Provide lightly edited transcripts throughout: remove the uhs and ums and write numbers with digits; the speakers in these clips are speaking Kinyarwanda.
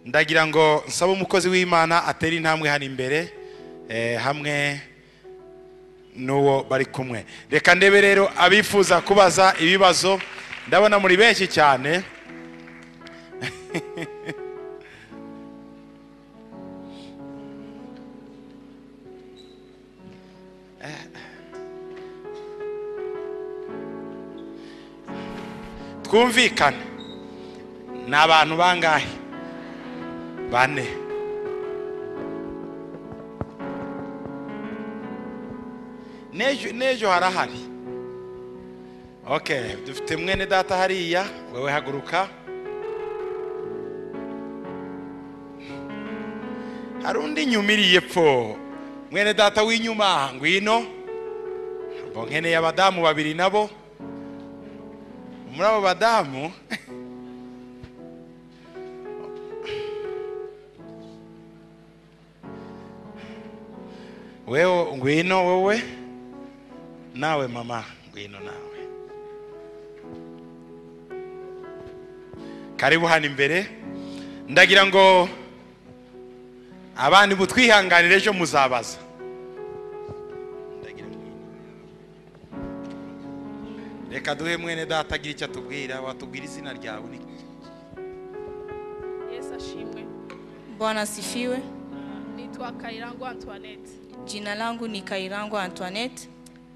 Ndagira ngo nsabe umukozi w'Imana atere intambwe hano imbere, hamwe n'uwo bari kumwe. Reka ndebe rero abifuza kubaza ibibazo, ndabona muri benshi cyane. Twumvikane, ni abantu bangahe? Bane. N'ejo harahari. Okay, dufite mwene data hariya, wewe haguruka. Hari undi nyumiriye pfo, mwene data w'inyuma, ngwino. Nkeneye abadamu babiri nabo. Muri abo badamu wewe ngwino, wewe nawe mama ngwino nawe. Karibu hano imbere. Ndagira ngo abandi mutwihanganire ejo muzabaza. Reka duhe mwene data agira icyo atubwira. Watubwira izina ryawe ni? Yesu ashimwe. Bwana asifiwe. Nitwa Kairango Antoinette. Jina langu ni Kairango Antoinette.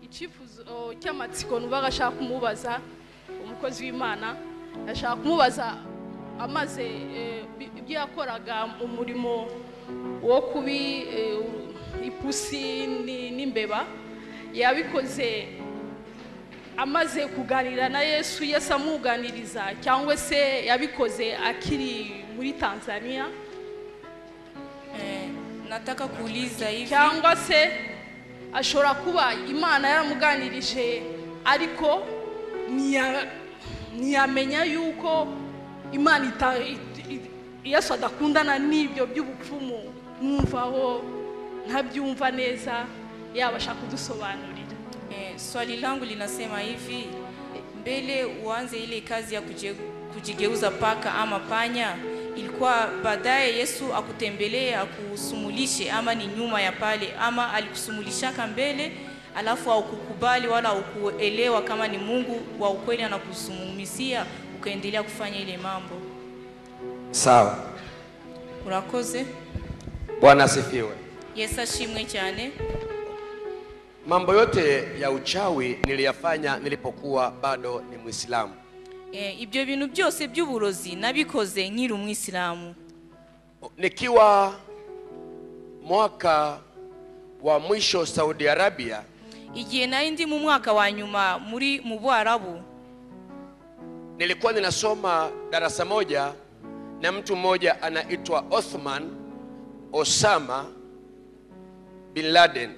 Icyifuzo cy'amatsiko nubaga ashaka kumubaza umukozi w'Imana, ashaka kumubaza amaze ibyo yakoraga umurimo wo kubi ipusi n'imbeba, yabikoze amaze kuganira na Yesu, Yesu amuganiriza, cyangwa se yabikoze akiri muri Tanzania? Nataka kuuliza hivi, cyangwa se ashobora kuba Imana yaramuganirije ariko ntiyamenya yuko Imana Yesu adakundana n'ibyo by'ubupfumu, mwumvaho ntabyumva neza, yabasha kudusobanurira. Swali langu linasema hivi, mbele uanze ile kazi ya kujigeuza paka ama panya, ilikuwa baadaye Yesu akutembelee akusumulishe, ama ni nyuma ya pale, ama alikusumulishaka mbele alafu haukukubali wala hukuelewa kama ni Mungu wa ukweli anakusumumisia ukaendelea kufanya ile mambo? Sawa. Urakoze. Bwana asifiwe. Yesu ashimwe cyane. Mambo yote ya uchawi niliyafanya nilipokuwa bado ni Muislamu. Ibyo bintu byose by'uburozi nabikoze nkiri Umwisilamu. Nikiwa mwaka wa mwisho Saudi Arabia, igihe nari ndi mu mwaka wa nyuma muri mu Bwarabu, nilikuwa ninasoma darasa moja na mtu mmoja anaitwa Othman Osama bin Laden.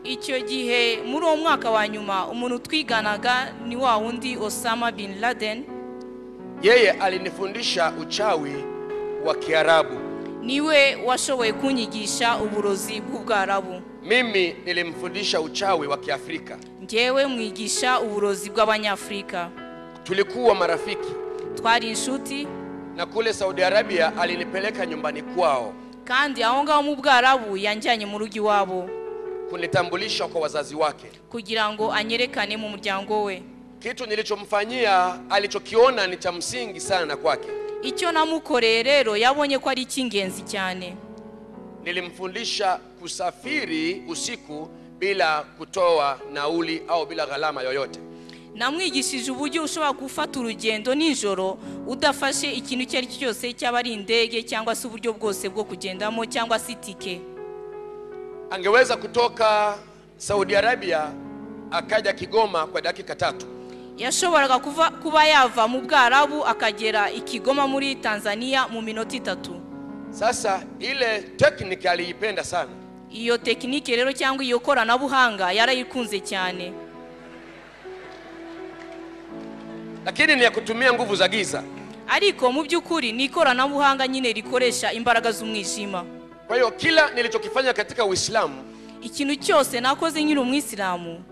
Icyo gihe muri uwo mwaka wa nyuma umuntu twiganaga ni wa wundi Osama bin Laden. Yeye alinifundisha uchawi wa Kiarabu. Niwe washoboye kunyigisha uburozi bw'Ubwarabu. Mimi nilimfundisha uchawi wa Kiafrika. Njyewe mwigisha uburozi bw'Abanyafrika. Tulikuwa marafiki. Twari inshuti. Na kule Saudi Arabia alinipeleka nyumbani kwao. Kandi aho ngaho mu Bwarabu yanjyanye mu rugo iwabo, kunitambulisha kwa wazazi wake, kugira ngo anyerekane mu muryango we. Kitu nilichomfanyia alichokiona ni cha msingi sana kwake. Icyo namukoreye rero yabonye ko ari icy'ingenzi cyane. Nilimfundisha kusafiri usiku bila kutoa nauli au bila gharama yoyote. Namwigishije uburyo ushobora gufata urugendo nijoro udafashe ikintu icyo ari cyo cyose, cyaba ari indege cyangwa se uburyo bwose bwo kugendamo cyangwa se itike. Angeweza kutoka Saudi Arabia akaja Kigoma kwa dakika 3. Yashoboraga kuba yava mu Bwarabu akagera i Kigoma muri Tanzania mu minota 3. Sasa ile tekniki aliipenda sana. Iyo tekniki rero cyangwa iyo koranabuhanga yarayikunze cyane. Lakini ni ya kutumia nguvu za giza. Ariko mu by'ukuri ni ikoranabuhanga nyine rikoresha imbaraga z'umwijima. Kwa hiyo kila nilichokifanya katika Uislamu, ikintu cyose nakoze nkiri Umwisilamu,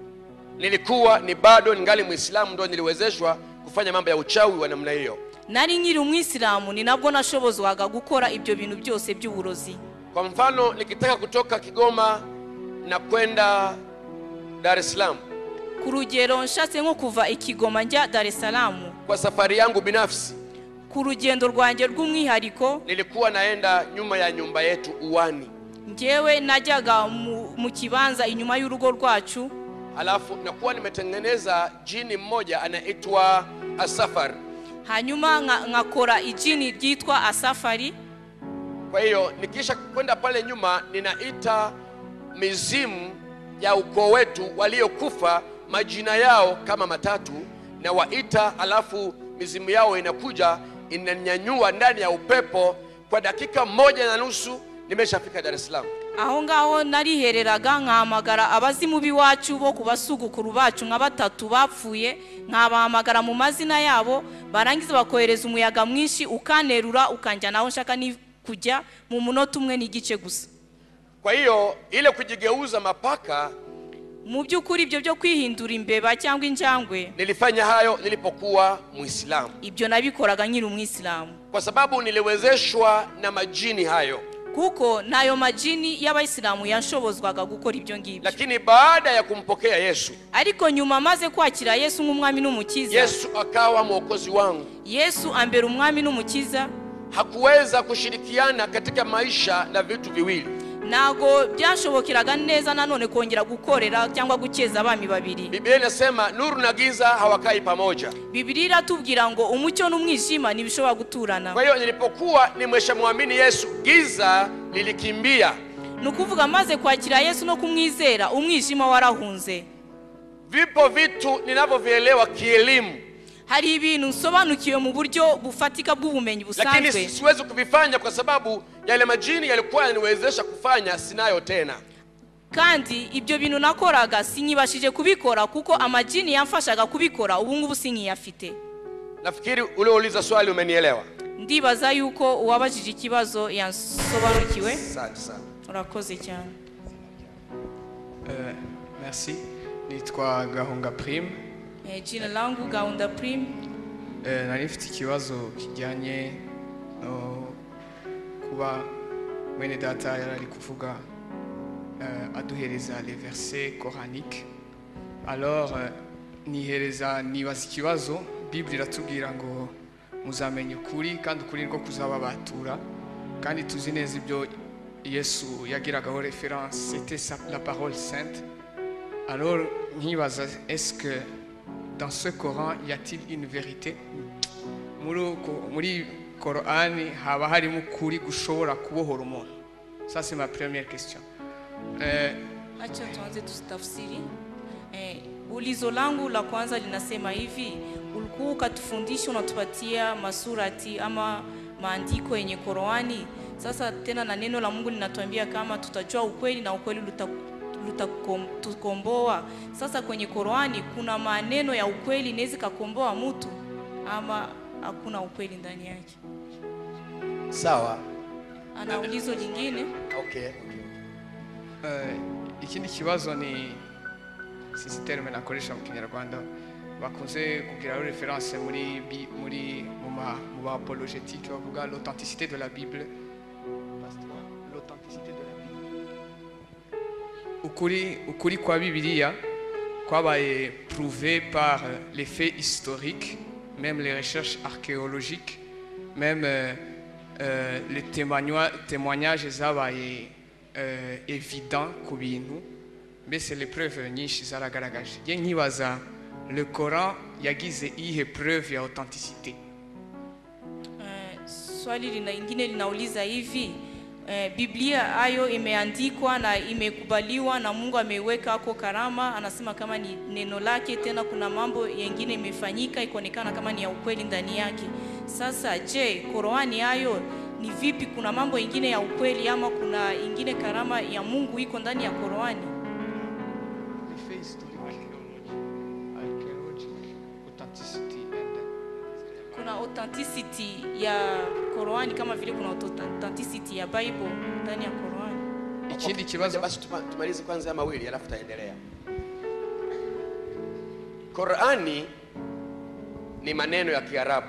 nilikuwa ni bado ningali Muislamu, ndo niliwezeshwa kufanya mambo ya uchawi wa namna hiyo. Nari nkiri umwisilamu ni nabwo nashobozwaga gukora ibyo bintu byose by'uburozi. Kwa mfano nikitaka kutoka Kigoma na kwenda Dar es Salaam, Ku rugero nshatse nko kuva i Kigoma njya Dar es Salaam, kwa safari yangu binafsi, ku rugendo rwanjye rw'umwihariko, nilikuwa naenda nyuma ya nyumba yetu uwani. Njyewe najyaga mu kibanza inyuma y'urugo rwacu. Alafu nakuwa nimetengeneza jini mmoja anaitwa Asafar. Hanyuma nkakora ijini ryitwa Asafari. Kwa hiyo nikisha kwenda pale nyuma ninaita mizimu ya ukoo wetu waliokufa majina yao kama matatu na waita, alafu mizimu yao inakuja inanyanyua ndani ya upepo kwa dakika 1.5 nimeshafika Dar es Salaam. Aho ngaho narihereraga nkahamagara abazimu b'iwacu bo ku basugukuru bacu nka batatu bapfuye, nkabahamagara mu mazina yabo, barangiza bakohereza umuyaga mwinshi ukanerura ukanjyana aho nshaka ni kujya mu munota 1.5 gusa. Kwa hiyo ile kujigeuza mapaka, mu by'ukuri ibyo byo kwihindura imbeba cyangwa injangwe, nilifanya hayo nilipokuwa Muislamu. Ibyo nabikoraga nkiri Umwisilamu, kwa sababu niliwezeshwa na majini hayo. Kuko nayo majini y'abayisilamu yanshobozwaga gukora ibyo ngibyo. Lakini baada ya kumpokea Yesu, ariko nyuma maze kwakira Yesu nk'umwami n'umukiza, Yesu akawa mwokozi wangu. Yesu ambera umwami n'umukiza. Hakuweza kushirikiana katika maisha na vitu viwili. Ntago byanshobokeraga neza nanone kongera gukorera cyangwa gukeza abami babiri. Biblia inasema nuru na giza hawakai pamoja. Biblia iratubwira ngo umucyo n'umwijima ntibishobora guturana. Kwa hiyo nilipokuwa nimeshamwamini Yesu, giza lilikimbia. Nukuvuga maze kwakira Yesu no kumwizera, umwijima warahunze. Vipo vitu ninavyovielewa kielimu, Hari ibintu nsobanukiwe mu buryo bufatika bw'ubumenyi busanzwe, lakini siwezi kuvifanya kwa sababu yale majini yalikuwa yananiwezesha kufanya, sinayo tena. Kandi ibyo bintu nakoraga sinyibashije kubikora kuko amajini yamfashaga kubikora, ubu ngubu sinkiyafite. Nafikiri uliouliza swali umenielewa. Ndibaza yuko uwabajije ikibazo yansobanukiwe. Asante sana. Urakoze cyane. Merci. Nitwa Gahunga Prime. Jina langu Gahunda Prime. Nari mfite ikibazo kijyanye no kuba mwene data yarari kuvuga aduhereza les versets coraniques. Alors nihereza nibaza ikibazo, Bible iratubwira ngo muzamenye ukuri kandi ukuri niko kuzababatura, kandi tuzi neza ibyo Yesu yagiragaho référence, c'était la parole sainte. Alors nkibaza, est-ce que dans ce Coran y a-t-il une vérité? Muri Korani haba harimo ukuri gushobora kubohora umuntu? Ça c'est ma première question. Acha tuanze tutafsiri. Ulizo langu la kwanza linasema hivi, ulikuwa ukatufundisha unatupatia masurati ama maandiko yenye Korani. Sasa tena na neno la Mungu linatuambia kama tutajua ukweli na ukweli lutakomboa. Sasa kwenye Korani kuna maneno ya ukweli inaweza kukomboa mtu ama hakuna ukweli ndani yake? Sawa. Ana ulizo lingine? Okay. Ikindi kibazo ni sisi terme nakoresha mu Kinyarwanda bakunze kugira reference muri muri mu ba apologétique bavuga l'authenticité de la Bible. L'authenticité de la Bible. Ukuri kwa Bibiliya kwabaye prouvé par les faits historiques, même les recherches archéologiques, même les témoignages zabaye évident ku bintu, mbese les preuves nyinshi zaragaragaje. Ye nkibaza, le Coran yagize iyihe preuve ya authenticité? Swali lingine linauliza hivi, Biblia ayo imeandikwa na imekubaliwa na Mungu ameiweka hako karama, anasema kama ni neno lake, tena kuna mambo yengine imefanyika ikaonekana kama ni ya ukweli ndani yake. Sasa je, Korani ayo ni vipi? Kuna mambo yengine ya ukweli ama kuna ingine karama ya Mungu iko ndani ya Korani? Les faits historiques, archaeologic, authenticity and kuna authenticity ya Korani kama vile kuna authenticity ya Bible ndani ya Korani. Ikindi kibazo basi tumalize kwanza mawili alafu tutaendelea. Korani ni maneno ya Kiarabu.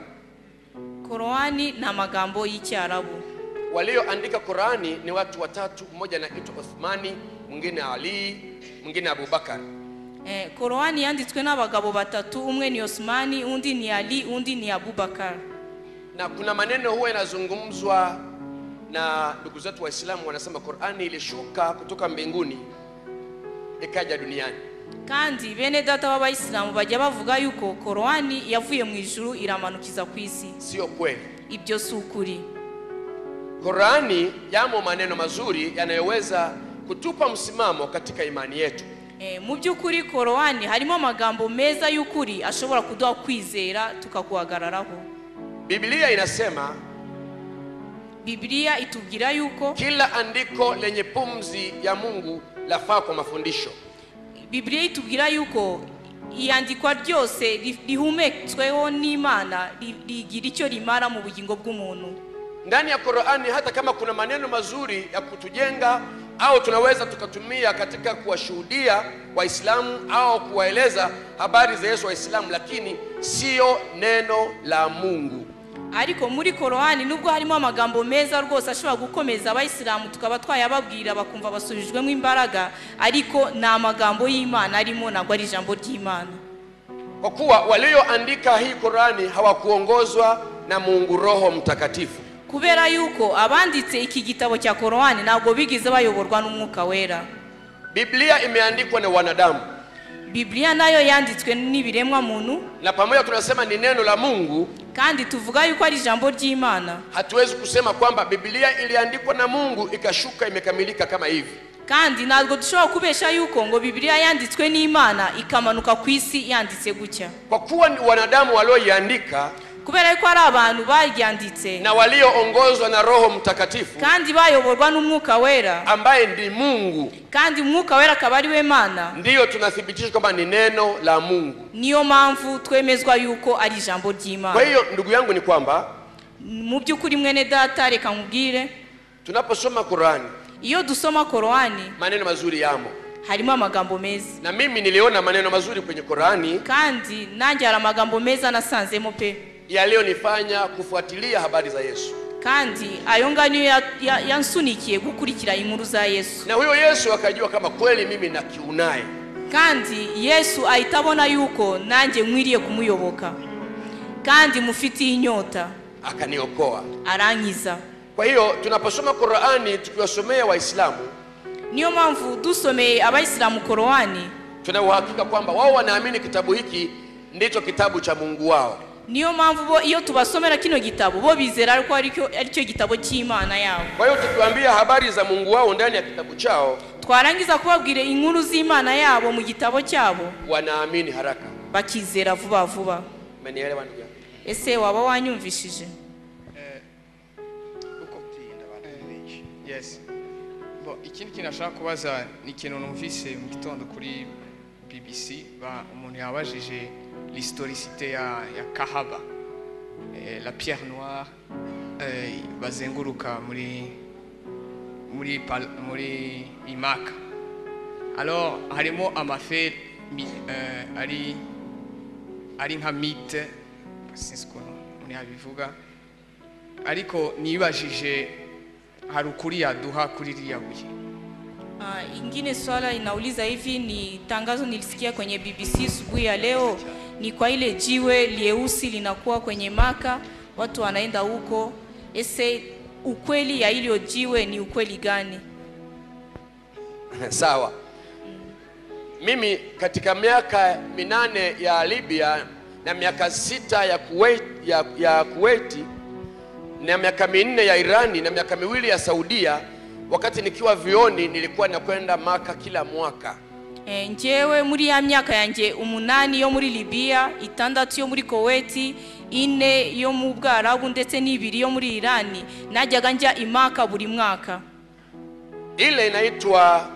Korowani ni amagambo y'Icyarabu. Walioandika Qurani ni watu watatu, mmoja anaitwa Uthmani, mwingine Ali, mwingine Abubakar. Korowani yanditswe n'abagabo batatu, umwe ni Osmani, undi ni Ali, undi ni Abubakar. Na kuna maneno huwa yanazungumzwa na ndugu zetu Waislamu, wanasema Qurani ilishuka kutoka mbinguni ikaja duniani. Kandi bene data b'Abayisilamu bajya bavuga yuko Korowani yavuye mu ijuru iramanukiza ku isi. Sio kweli. Ibyo si ukuri. Qurani yamo maneno mazuri yanayoweza kutupa msimamo katika imani yetu. Mu by'ukuri Korowani harimo amagambo meza y'ukuri ashobora kuduha kwizera tukaguhagararaho. Biblia inasema, Biblia itubwira yuko kila andiko lenye pumzi ya Mungu lafaa kwa mafundisho. Biblia itubwira yuko iyandikwa ryose rihumetsweho n'Imana rigira icyo rimara mu bugingo bw'umuntu. Ndani ya Qur'ani hata kama kuna maneno mazuri ya kutujenga au tunaweza tukatumia katika kuwashuhudia Waislamu au kuwaeleza habari za Yesu Waislamu, lakini sio neno la Mungu. Ariko muri Korowani nubwo harimo amagambo meza rwose ashobora gukomeza Abayisilamu tukaba twayababwira bakumva basubijwemo imbaraga, ariko ni amagambo y'Imana arimo, ntabwo ari ijambo ry'Imana. Kwa kuwa walioandika hii Qur'ani hawakuongozwa na Mungu Roho Mtakatifu. Kubera yuko abanditse iki gitabo cya Korowani ntabwo bigize bayoborwa n'Umwuka Wera. Biblia imeandikwa na wanadamu. Biblia nayo yanditswe n'ibiremwa muntu, na pamoja tunasema ni neno la Mungu, kandi tuvuga yuko ari ijambo ry'Imana. Hatuwezi kusema kwamba Biblia iliandikwa na Mungu ikashuka imekamilika kama hivi. Kandi ntabwo dushobora kubesha yuko ngo Biblia yanditswe n'Imana ikamanuka ku isi yanditse gutya. Kwa kuwa ni wanadamu walioiandika, kubera yuko ari abantu baryanditse na walioongozwa na Roho Mtakatifu, kandi bayoborwa n'Umwuka Wera ambaye ndi Mungu, kandi Umwuka Wera akaba ari we Mana, ndiyo tunathibitisha kwamba ni neno la Mungu. Niyo mpamvu twemezwa yuko ari ijambo ry'Imana. Kwa hiyo ndugu yangu ni kwamba mu by'ukuri mwene data reka nkubwire, tunaposoma Qurani, iyo dusoma Korowani, maneno mazuri yamo, harimo amagambo meza. Na mimi niliona maneno mazuri kwenye Qurani, kandi nanjye hari amagambo meza nasanzemo pe, yaliyonifanya kufuatilia habari za Yesu. Kandi ayo ngayo yansunikiye gukurikira inkuru za Yesu. Na huyo Yesu akajua kama kweli mimi na kiu naye. Kandi Yesu ahitabona yuko nanjye nkwiriye kumuyoboka, kandi mufitiye inyota, akaniokoa, arankiza. Kwa hiyo tunaposoma Qur'ani tukiwasomea Waislamu, niyo mpamvu dusomeye Abayisilamu Korowani, tuna uhakika kwamba wao wanaamini kitabu hiki ndicho kitabu cha Mungu wao. Niyo mpamvu bo iyo tubasomera kino gitabo bo bizera ko aricyo gitabo cy'Imana yabo. Kwa hiyo tukiwaambia habari za Mungu wao ndani ya kitabu chao, twarangiza kubabwira inkuru z'Imana yabo mu gitabo cyabo, wanaamini haraka, bakizera vuba vuba. Umenielewa ndugu yangu? Ese waba wanyumvishije? Yes. Bon, ikindi kintu nashaka kubaza ni ikintu numvise mu gitondo kuri BBC, umuntu yabajije l'historicité ya Kahaba, la pierre noire bazenguruka muri Imaka. Alors harimo amafe ari nka mythe, sinzi ukuntu umuntu yabivuga, ariko nibajije hari ukuri yaduha kuri ririya buye. Ingine swala inauliza hivi, ni tangazo nilisikia kwenye BBC asubuhi ya leo, ni kwa ile jiwe lieusi linakuwa kwenye Maka, watu wanaenda huko. Ese ukweli ya ile jiwe ni ukweli gani? Sawa. Mimi katika miaka 8 ya Libya na miaka 6 ya Kuwait, ya Kuwaiti na miaka 4 ya Irani na miaka 2 ya Saudia, wakati nikiwa vioni nilikuwa nakwenda Maka kila mwaka. Njewe muri ya myaka yanje 8 yo muri Libya, 6 yo muri Kuwait, 4 yo mu Bwarabu ndetse n'2 yo muri Irani, najyaga njya Imaka buri mwaka. Ile inaitwa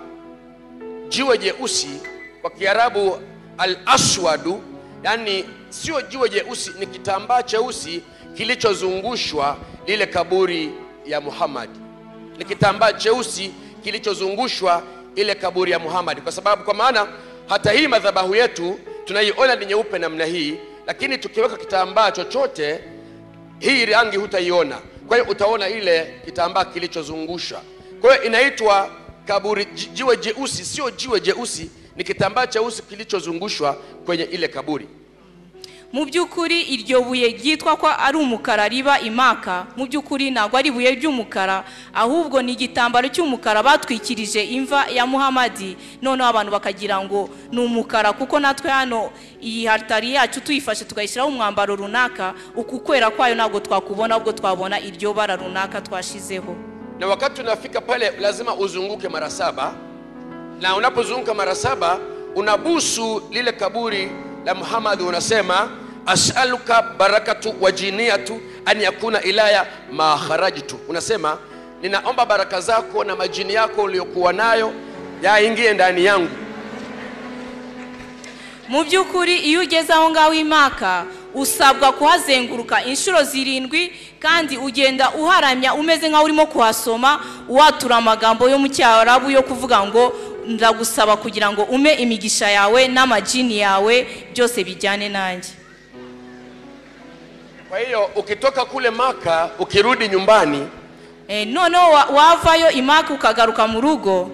jiwe jeusi kwa Kiarabu al-aswadu, yani sio jiwe jeusi, ni kitambaa cheusi kilichozungushwa lile kaburi ya Muhammad. Ni kitambaa cheusi kilichozungushwa ile kaburi ya Muhammad, kwa sababu kwa maana hata hii madhabahu yetu tunaiona ni nyeupe namna hii, lakini tukiweka kitambaa chochote Hii rangi hutaiona. Kwa hiyo utaona ile kitambaa kilichozungusha. Kwa hiyo inaitwa kaburi jiwe jeusi, sio jiwe jeusi, ni kitambaa cheusi kilichozungushwa kwenye ile kaburi. Mu by'ukuri iryo buye ryitwa ko ari umukara riba imaka, mu by'ukuri ntabwo ari ibuye ry'umukara, ahubwo ni igitambaro cy'umukara batwikirije imva ya Muhamadi, noneho abantu bakagira ngo ni umukara, kuko natwe hano iyi altari yacu tuyifashe tukayishyiraho umwambaro runaka, uku kwera kwayo ntabwo twakubona, ahubwo twabona iryo bara runaka twashizeho. Na wakati unafika pale lazima uzunguke mara 7, na unapozunguka mara 7 unabusu lile kaburi la Muhammad, unasema as'aluka barakatu wa jiniyatu an yakuna ilaya ma kharajtu. Unasema ninaomba baraka zako na majini yako uliyokuwa nayo yaingie ndani yangu. Mu by'ukuri iyo ugeze aho ngaho imaka usabwa kuhazenguruka inshuro 7, kandi ugenda uharamya umeze nkaho urimo kuhasoma, watura amagambo yo mu Cyarabu yo kuvuga ngo ndagusaba kugira ngo ume imigisha yawe n'amajini yawe byose bijyane nanjye. Kwa hiyo ukitoka kule Maka ukirudi nyumbani, noneho wavayo imaka ukagaruka mu rugo,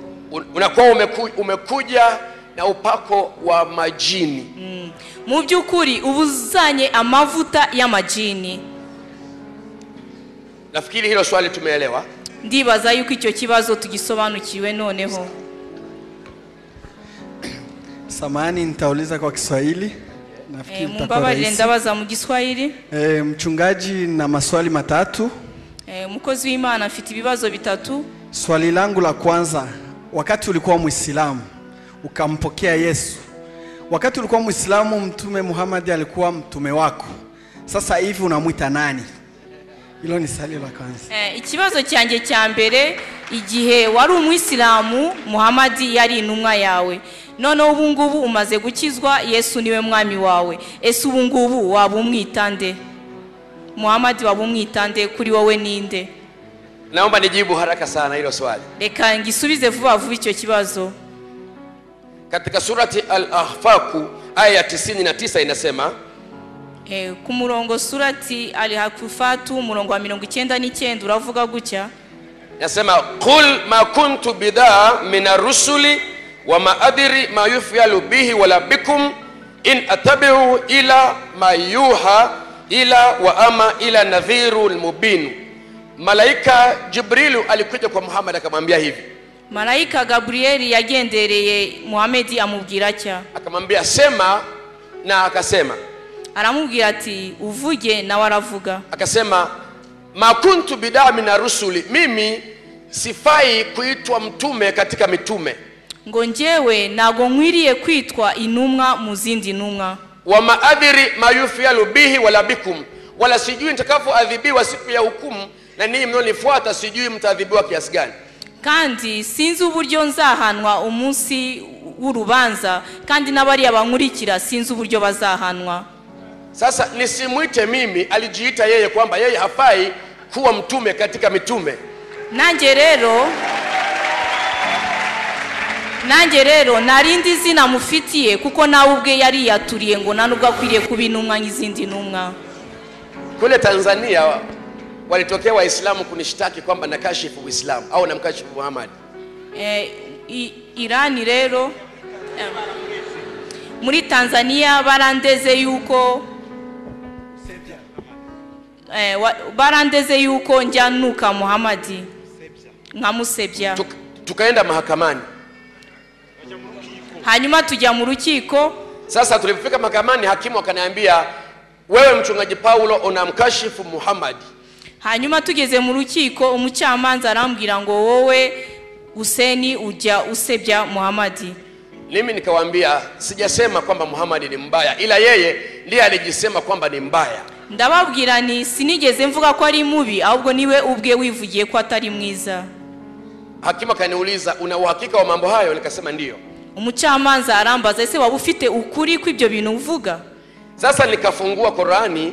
unakuwa umekuja na upako wa majini. Mu by'ukuri ubuzanye amavuta y'amajini. Nafikiri hilo swali tumeelewa. Ndibaza yuko icyo kibazo tugisobanukiwe noneho. Samahani, nitauliza kwa Kiswahili. Nafikiri nitakuwa rahisi. Ndabaza mu Kiswahili. Mchungaji, na maswali matatu. Mukozi w'Imana, mfite ibibazo bitatu. Swali langu la kwanza, wakati ulikuwa Muislamu ukampokea Yesu. Wakati ulikuwa Muislamu, Mtume Muhammad alikuwa mtume wako. Sasa hivi unamuita nani? Hilo ni swali la kwanza. Ikibazo cyanjye cya mbere, igihe wari Umuislamu, Muhammad yari intumwa yawe. None ubu ngubu umaze gukizwa, Yesu niwe mwami wawe. Ese ubu ngubu waba umwita nde? Muhammad waba umwita nde kuri wowe ninde? Naomba nijibu haraka sana hilo swali. Reka ngisubize vuba vuba icyo kibazo. Katika surati Al-Ahfaq aya ya 99 inasema, ku murongo surati Al-Ahfaq murongo wa 99 uravuga gutya. Nasema qul ma kuntu bidaa min ar-rusuli wa ma adri ma yuf'alu bihi wala bikum in atabi'u ila ma yuha ila wa ama ila nadhirul mubin. Malaika Jibrilu alikuja kwa Muhammad akamwambia hivi. Malaika Gabrieli yagendereye Muhammad amubwira atya. Akamwambia sema, na akasema. Aramubwira ati uvuge, nawe aravuga. Akasema ma kuntu bidaa min ar-rusuli, mimi sifai kuitwa mtume katika mitume. Ngo njewe ntago nkwiriye kwitwa intumwa mu zindi ntumwa. Wa ma adri ma yufialu bihi wala bikum, wala sijui nitakapoadhibiwa siku ya hukumu, na ninyi mlionifuata sijui mtaadhibiwa kiasi gani. Kandi sinzi uburyo nzahanwa umunsi w'urubanza, kandi n'abariya bankurikira sinzi uburyo bazahanwa. Sasa nisimuite mimi, alijiita yeye kwamba yeye hafai kuwa mtume katika mitume. Nanjye rero narindi zina mufitiye, kuko nawe ubwe yari yaturiye ngo nta nubwo akwiriye kuba intumwa nk'izindi ntumwa. Kule Tanzania walitokea Waislamu kunishtaki kwamba nakashifu Uislamu au namkashifu Muhammad. Irani rero muri Tanzania barandeze yuko njya nuka Muhammad nkamusebya. Tukaenda mahakamani. Hanyuma tujya mu rukiko. Sasa tulipofika mahakamani, hakimu akaniambia wewe mchungaji Paulo unamkashifu Muhammad. Hanyuma tugeze mu rukiko, umucamanza arambwira ngo wowe Huseni ujya usebya Muhammad. Mimi nikawaambia sijasema kwamba Muhammad ni mbaya, ila yeye ndiye alijisema kwamba ni mbaya. Ndababwira ni sinigeze mvuga ko ari mubi, ahubwo niwe ubwe wivugiye ko atari mwiza. Hakimu akaniuliza una uhakika wa mambo hayo? Nikasema ndio. Umucamanza arambaza ese waba ufite ukuri kw'ibyo bintu uvuga? Sasa nikafungua Qurani.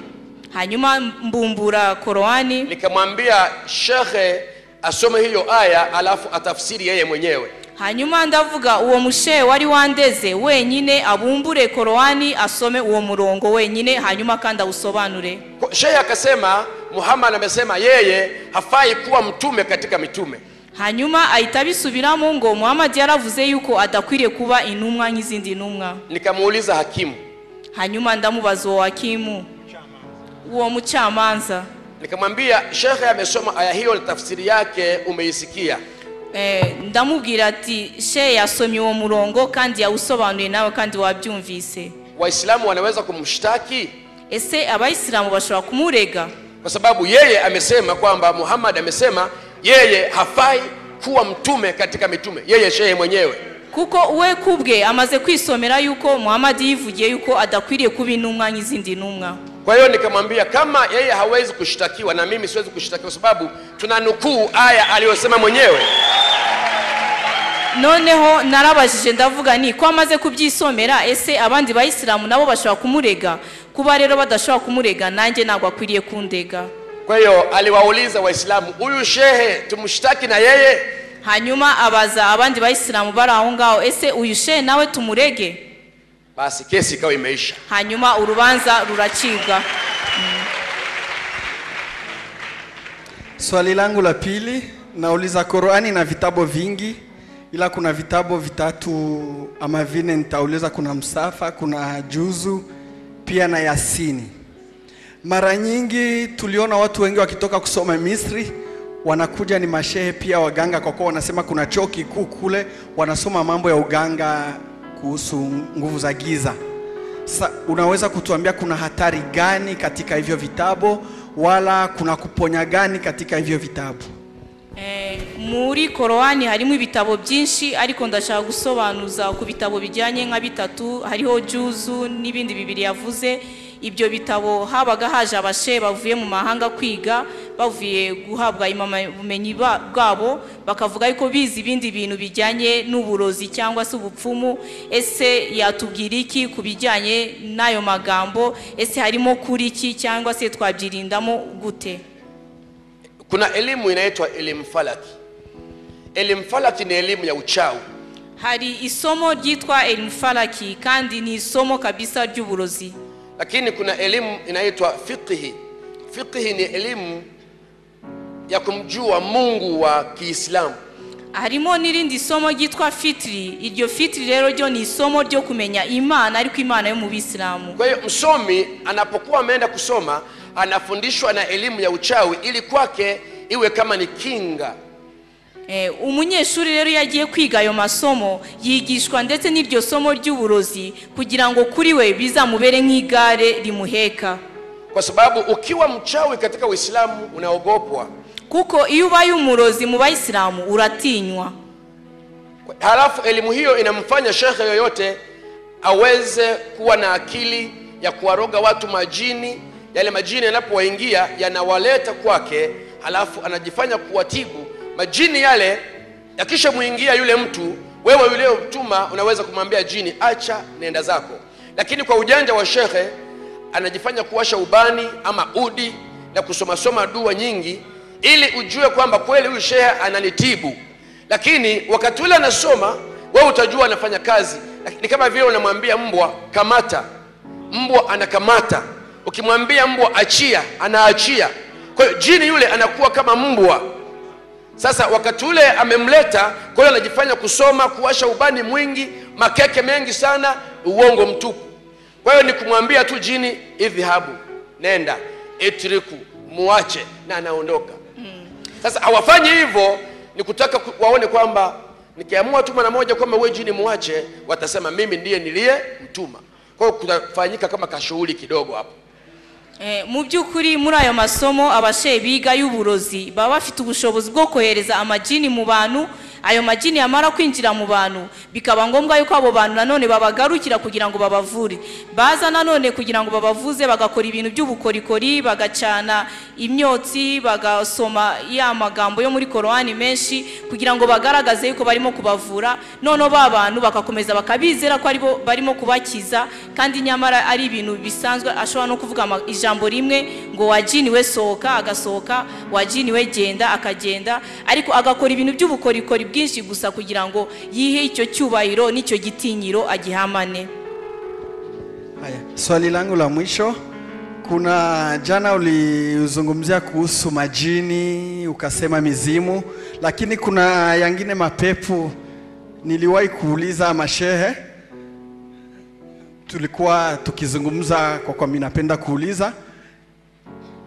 Hanyuma mbumbura Qurani. Nikamwambia shekhe asome hiyo aya alafu atafsiri yeye mwenyewe. Hanyuma ndavuga uwo mushe wari wandeze wenyine abumbure Qurani asome uwo murongo wenyine, hanyuma kandi awusobanure. Shehe akasema Muhammad amesema yeye hafai kuwa mtume katika mitume. Hanyuma ahita abisubiramo ngo Muhammad yaravuze yuko adakwiriye kuba intumwa nk'izindi ntumwa. Nikamuuliza hakimu. Hanyuma ndamubaza uwo hakimu, uwo mucamanza. Nikamwambia shekhe amesoma aya hiyo na tafsiri yake umeisikia. Ndamubwira ati she yasomye uwo murongo kandi yawusobanuye nawe kandi wabyumvise. Waislamu wanaweza kumshtaki? Ese abayisilamu bashobora kumurega? Kwa sababu yeye amesema kwamba Muhammad amesema yeye hafai kuwa mtume katika mitume, yeye shehe mwenyewe. Kuko we kubwe amaze kwisomera yuko Muhammad yivugiye yuko adakwiriye kuba intumwa nk'izindi ntumwa. Kwa hiyo nikamwambia kama yeye hawezi kushtakiwa na mimi siwezi kushtakiwa, sababu tunanukuu aya aliyosema mwenyewe. Noneho narabajije ndavuga ni ko amaze kubyisomera, ese abandi bayisilamu nabo bashobora kumurega? Kuba rero badashobora kumurega nanjye ntabwo akwiriye kundega. Kwa hiyo aliwauliza Waislamu, huyu shehe tumshtaki na yeye? Hanyuma abaza abandi bayisilamu bari aho ngaho, ese uyu shehe nawe tumurege? Basi kesi ikawa imeisha. Hanyuma urubanza ruracibwa. Swali langu la pili, nauliza Qur'ani na vitabu vingi, ila kuna vitabu vitatu ama vine nitauliza. Kuna Msafa, kuna Juzu pia na Yasini. Mara nyingi tuliona watu wengi wakitoka kusoma Misri wanakuja ni mashehe pia waganga, kwa kuwa wanasema kuna chuo kikuu kule wanasoma mambo ya uganga kuhusu nguvu za giza. Sa, unaweza kutuambia kuna hatari gani katika hivyo vitabu, wala kuna kuponya gani katika hivyo vitabu? Muri Korowani harimo ibitabo byinshi, ariko ndashaka gusobanuza ku bitabo bijyanye nka bitatu, hariho Juzu n'ibindi bibiri yavuze. Ibyo bitabo habaga haje abashe bavuye mu mahanga kwiga, bavuye guhabwa ubumenyi bwabo, bakavuga yuko bize ibindi bintu bijyanye n'uburozi cyangwa se ubupfumu. Ese yatubwira iki ku bijyanye n'ayo magambo? Ese harimo kuri iki cyangwa se twabyirindamo gute? Kuna elimu inaitwa elimu falaki. Elimu falaki ni elimu ya uchawi. Hari isomo ryitwa elimu falaki kandi ni isomo kabisa ry'uburozi. Lakini kuna elimu inaitwa fiqhi. Fiqhi ni elimu ya kumjua Mungu wa Kiislamu. Harimo n'irindi somo ryitwa fitri. Iryo fitri rero ryo ni isomo ryo kumenya Imana, ariko Imana yo mu Bisilamu. Kwa hiyo msomi anapokuwa ameenda kusoma anafundishwa na elimu ya uchawi ili kwake iwe kama ni kinga. Umunyeshuri rero yagiye kwiga ayo masomo yigishwa ndetse n'iryo somo ry'uburozi kugira ngo kuri we bizamubere nk'igare rimuheka. Kwa sababu ukiwa mchawi katika Uislamu unaogopwa. Kuko iyo ubaye umurozi mu Bayisilamu uratinywa. Halafu elimu hiyo inamfanya shekhe yoyote aweze kuwa na akili ya kuwaroga watu majini. Yale majini yanapowaingia yanawaleta kwake, halafu anajifanya kuwatibu. Majini yale yakishamuingia yule mtu, wewe yule mtuma unaweza kumwambia jini acha nenda zako. Lakini kwa ujanja wa shekhe anajifanya kuwasha ubani ama udi na kusoma soma dua nyingi ili ujue kwamba kweli huyu shehe ananitibu. Lakini wakati ule anasoma wewe utajua anafanya kazi. Ni kama vile unamwambia mbwa kamata, mbwa anakamata. Ukimwambia mbwa achia, anaachia. Kwa hiyo jini yule anakuwa kama mbwa. Sasa wakati ule amemleta, kwa hiyo anajifanya kusoma, kuwasha ubani mwingi, makeke mengi sana, uongo mtupu. Kwa hiyo ni kumwambia tu jini idhhabu, nenda, itriku, muache, na anaondoka. Sasa hawafanyi hivyo ni kutaka waone kwamba nikiamua tu mara moja kwamba wewe jini muache, watasema mimi ndiye niliye mtuma. Kwa hiyo kutafanyika kama kashughuli kidogo hapo. Mu by'ukuri muri ayo masomo abashe biga y'uburozi baba bafite ubushobozi bwo kohereza amajini mu bantu. Ayo majini yamara kwinjira mu bantu bikaba ngombwa yuko abo bantu nanone babagarukira kugira ngo babavure. Baza nanone kugira ngo babavuze bagakora ibintu by'ubukorikori, bagacana imyotsi, bagasoma ya magambo yo muri Korowani menshi kugira ngo bagaragaze yuko barimo kubavura. None ba bantu bakakomeza bakabizera ko aribo barimo kubakiza, kandi nyamara ari ibintu bisanzwe. Ashobora no kuvuga ijambo rimwe ngo wajini we sohoka, agasohoka, wajini we genda, akagenda, ariko agakora ibintu by'ubukorikori bwinshi gusa kugira ngo yihe icyo cyubahiro n'icyo gitinyiro agihamane. Haya, swali langu la mwisho, Kuna jana ulizungumzia kuhusu majini, ukasema mizimu, lakini kuna yangine mapepo. Niliwahi kuuliza mashehe, tulikuwa tukizungumza kwa mimi napenda kuuliza.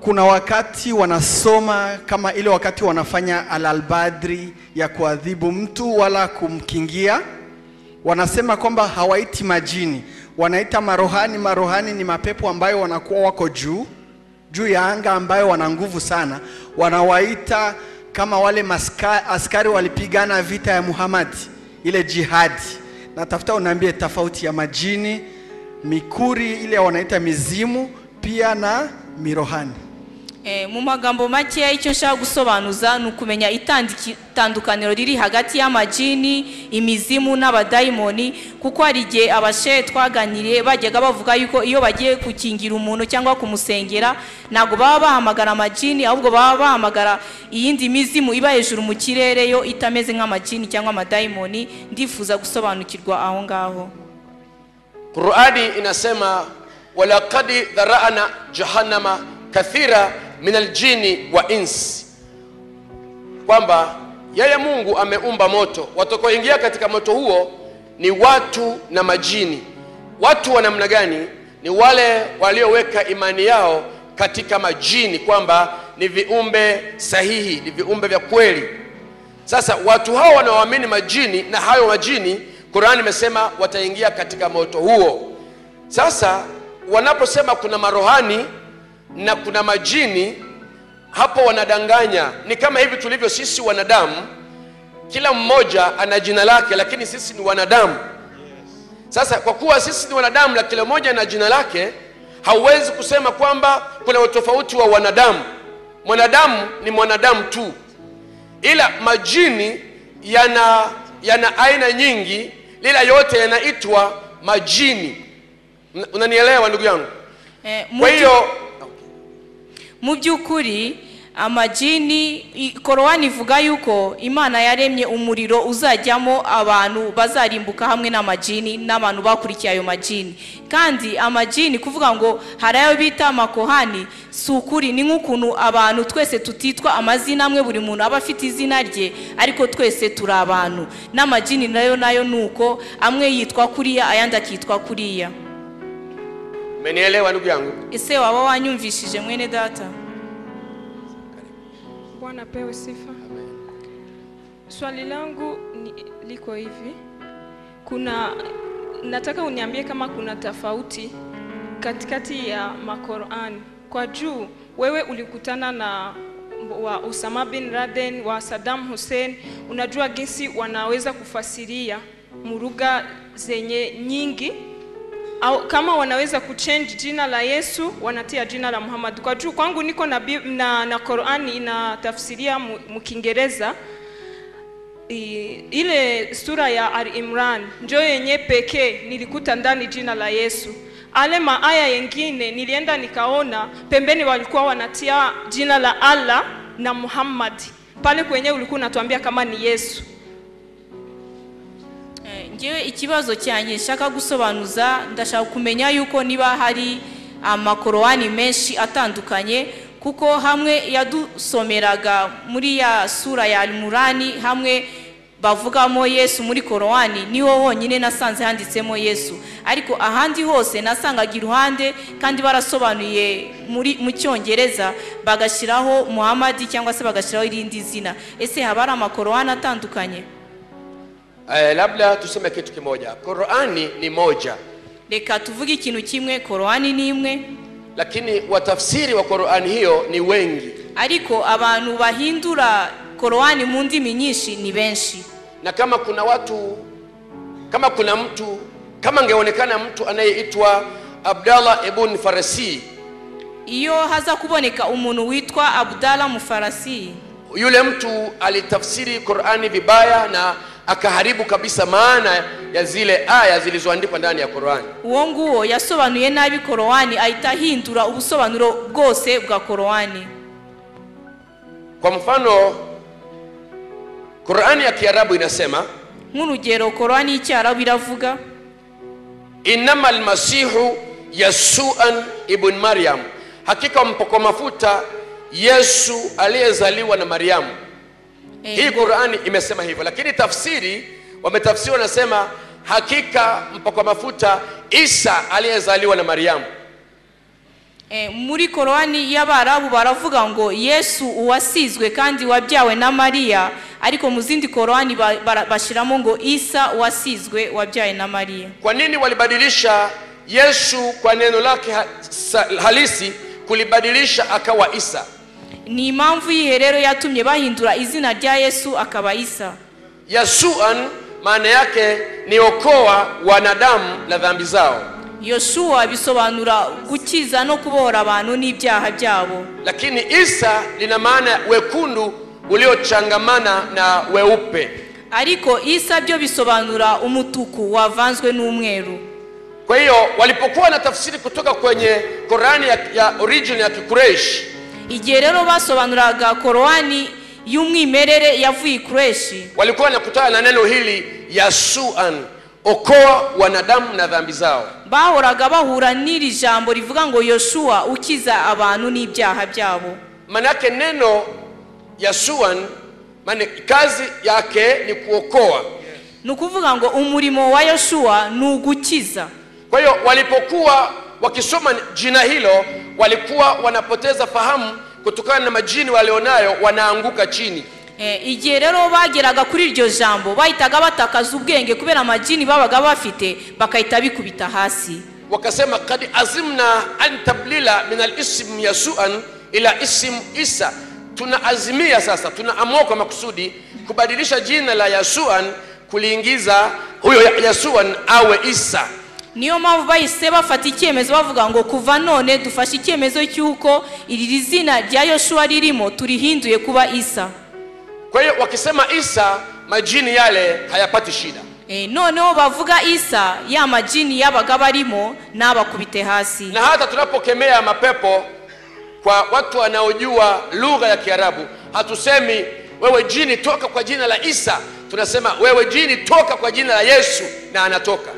Kuna wakati wanasoma kama ile wakati wanafanya al-albadri ya kuadhibu mtu wala kumkingia, wanasema kwamba hawaiti majini, wanaita marohani. Marohani ni mapepo ambayo wanakuwa wako juu ya anga, ambayo wana nguvu sana. Wanawaita kama wale askari walipigana vita ya Muhammad, ile jihadi. Natafuta uniambie tofauti ya majini, mikuri ile wanaita mizimu, pia na mirohani. Mu magambo make icyo nshaka gusobanuza ni ukumenya itandukaniro riri hagati y'amajini, imizimu n'abadayimoni, kuko hari igihe abashehe twaganiriye bajyaga bavuga yuko iyo bagiye gukingira umuntu cyangwa kumusengera ntabwo baba bahamagara amajini, ahubwo baba bahamagara iyindi mizimu iba hejuru mu kirere yo itameze nk'amajini cyangwa amadayimoni. Ndifuza gusobanukirwa aho ngaho. Qur'ani inasema walaqad dhara'na jahannama kathira min aljini wa ins, kwamba yeye Mungu ameumba moto, watakaoingia katika moto huo ni watu na majini. Watu wa namna gani? Ni wale walioweka imani yao katika majini, kwamba ni viumbe sahihi, ni viumbe vya kweli. Sasa watu hao wanaoamini majini na hayo majini, Qur'an imesema wataingia katika moto huo. Sasa wanaposema kuna marohani na kuna majini, hapo wanadanganya. Ni kama hivi tulivyo sisi wanadamu, kila mmoja ana jina lake, lakini sisi ni wanadamu. Sasa kwa kuwa sisi ni wanadamu na kila mmoja ana jina lake, hauwezi kusema kwamba kuna utofauti wa wanadamu. Mwanadamu ni mwanadamu tu, ila majini yana aina nyingi, ila yote yanaitwa majini. Unanielewa ndugu yangu? Kwa hiyo mu by'ukuri amajini, Korowani ivuga yuko Imana yaremye umuriro uzajyamo abantu bazarimbuka hamwe n'amajini n'abantu bakurikiye ayo majini. Kandi amajini kuvuga ngo hari ayo bita amakohani si ukuri, ni nk'ukuntu abantu twese tutitwa amazina amwe, buri muntu aba afite izina rye, ariko twese turi abantu. N'amajini nayo nuko amwe yitwa kuriya ayandi akitwa kuriya. Umenielewa ndugu yangu? Ese waba wanyumvishije mwene data? Bwana pewe sifa. Amen. Swali langu liko hivi. Nataka uniambie kama kuna tofauti katikati ya makorani. Kwa juu wewe ulikutana na wa Osama bin Laden, wa Saddam Hussein, unajua jinsi wanaweza kufasiria muruga zenye nyingi, au kama wanaweza kuchange jina la Yesu wanatia jina la Muhammad. Kwa juu kwangu niko na Qur'ani inatafsiria mu Kiingereza, ile sura ya Al-Imran ndio yenye pekee nilikuta ndani jina la Yesu. Ale maaya yengine nilienda nikaona pembeni walikuwa wanatia jina la Allah na Muhammad. Pale kwenye ulikuwa unatuambia kama ni Yesu. Ngewe ikibazo cyanjye nshaka gusobanuza, ndashaka kumenya yuko niba hari amakorowani menshi atandukanye, kuko hamwe yadusomeraga muri ya sura ya Al-Murani hamwe bavugamo Yesu muri Korowani, niho honyine nasanze handitsemo Yesu, ariko ahandi hose nasangaga iruhande kandi barasobanuye muri mu Cyongereza bagashiraho Muhammad cyangwa se bagashiraho irindi zina. Ese haba ari amakorowani atandukanye? Labda tuseme kitu kimoja. Qur'ani ni moja. Reka tuvuge ikintu kimwe, Qur'ani ni imwe. Lakini watafsiri wa Qur'ani hiyo ni wengi. Ariko abantu bahindura Qur'ani mu ndimi nyinshi ni benshi. Na kama kuna watu, kama kuna mtu, kama angeonekana mtu anayeitwa Abdallah ibn Farasi, iyo haza kuboneka umuntu witwa Abdallah Mufarasi, yule mtu alitafsiri Qur'ani vibaya na akaharibu kabisa maana ya zile aya zilizoandikwa ndani ya Qur'ani. Uwo nguwo yasobanuye nabi Qur'ani ahita ubusobanuro bwose bwa Qur'ani. Kwa mfano Qur'ani ya Kiarabu inasema, nk'urugero Qur'ani y'Icyarabu iravuga, innamal masihu yasu'an ibn Maryam hakika mpakwa mafuta Yesu aliyezaliwa na Mariamu. Hii Qur'ani imesema hivyo, lakini tafsiri wametafsiri wanasema hakika mpakwa mafuta Isa aliyezaliwa na Mariamu. Muri Korani y'Abarabu baravuga ngo Yesu uwasizwe kandi wabyawe na Mariya, ariko mu zindi Korani bashiramo ngo Isa uwasizwe wabyawe na Mariya. Kwa nini walibadilisha Yesu kwa neno lake halisi kulibadilisha akawa Isa? Ni impamvu yihe rero yatumye bahindura izina rya Yesu akaba Isa? Yasuan maana yake ni okoa wanadamu na dhambi zao. Yoshua bisobanura gukiza no kubohora abantu n'ibyaha byabo. Lakini Isa lina maana wekundu uliochangamana na weupe. Ariko Isa byo bisobanura umutuku wavanzwe n'umweru. Kwa hiyo walipokuwa na tafsiri kutoka kwenye Korani ya origin ya Quraysh, igihe rero basobanuraga Korani y'umwimerere yavuye Quraysh, walikuwa wanakutana na neno hili Yasuan, okoa wanadamu na dhambi zao. Bahoraga bahura n'iri jambo rivuga ngo Yoshua ukiza abantu n'ibyaha byabo. Manake neno Yasuan maana kazi yake ni kuokoa. Nukuvuga ngo umurimo wa Yoshua ni ugukiza. Kwa hiyo walipokuwa wakisoma jina hilo walikuwa wanapoteza fahamu kutokana na majini walionayo, wanaanguka chini. Igihe rero bageraga kuri iryo jambo bahitaga batakaza ubwenge kubera amajini babaga bafite, bakahita bikubita hasi. Wakasema kad azimna an tablila min al-ism Yasuan ila ism Isa. Tunaazimia sasa, tunaamua kwa makusudi kubadilisha jina la Yasuan kuliingiza huyo Yasuan awe Isa. Niyo mpamvu bahise bafata icyemezo bavuga ngo kuva none dufashe icyemezo cy'uko iri zina rya Yoshua ririmo turihinduye kuba Isa. Kwa hiyo wakisema Isa majini yale hayapati shida. Noneho bavuga Isa ya majini yabaga barimo nabakubite hasi. Na hata tunapokemea mapepo kwa watu wanaojua lugha ya Kiarabu, hatusemi wewe jini toka kwa jina la Isa, tunasema wewe jini toka kwa jina la Yesu, na anatoka.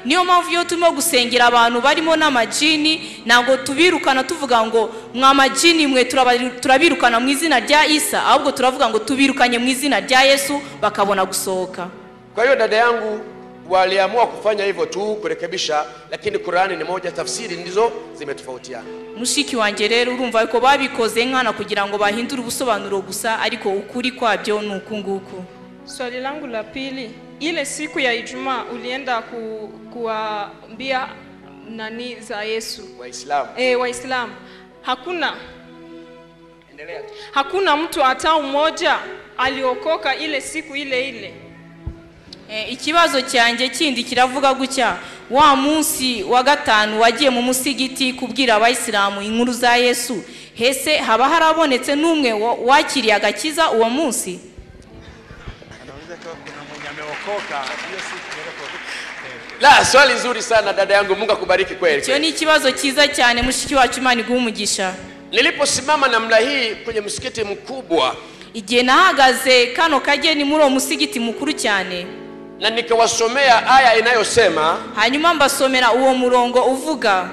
Niyo mpamvu iyo turimo gusengera abantu barimo n'amajini ntabwo tubirukana tuvuga ngo mwa majini mwe turabirukana mu izina rya Isa, ahubwo turavuga ngo tubirukanye mu izina rya Yesu bakabona gusohoka. Kwa hiyo dada yangu waliamua kufanya hivyo tu kurekebisha, lakini Qur'ani ni moja, tafsiri ndizo zimetofautiana. Mushiki wanjye rero urumva ko babikoze nkana kugira ngo bahindure ubusobanuro gusa, ariko ukuri kwabyo ni uku nguku. Swali langu la pili, ile siku ya Ijumaa ulienda kuambia nani za Yesu? Waislamu. Waislamu. Hakuna mtu hata mmoja aliokoka ile siku ile ile. Ikibazo cyanjye kindi kiravuga gutya, wa munsi wa gatanu wagiye mu musigiti kubwira abayisilamu inkuru za Yesu, hese haba harabonetse n'umwe wakiriye agakiza uwo munsi? La, swali nzuri sana dada yangu, Mungu akubariki kweli. Icyo ni ikibazo cyiza cyane mushiki wacu, Imana iguhe umugisha. Niliposimama namna hii kwenye msikiti mkubwa, igihe nahagaze kano kageni muri uwo musigiti mukuru cyane, na nikawasomea aya inayosema, hanyuma mbasomera uwo murongo uvuga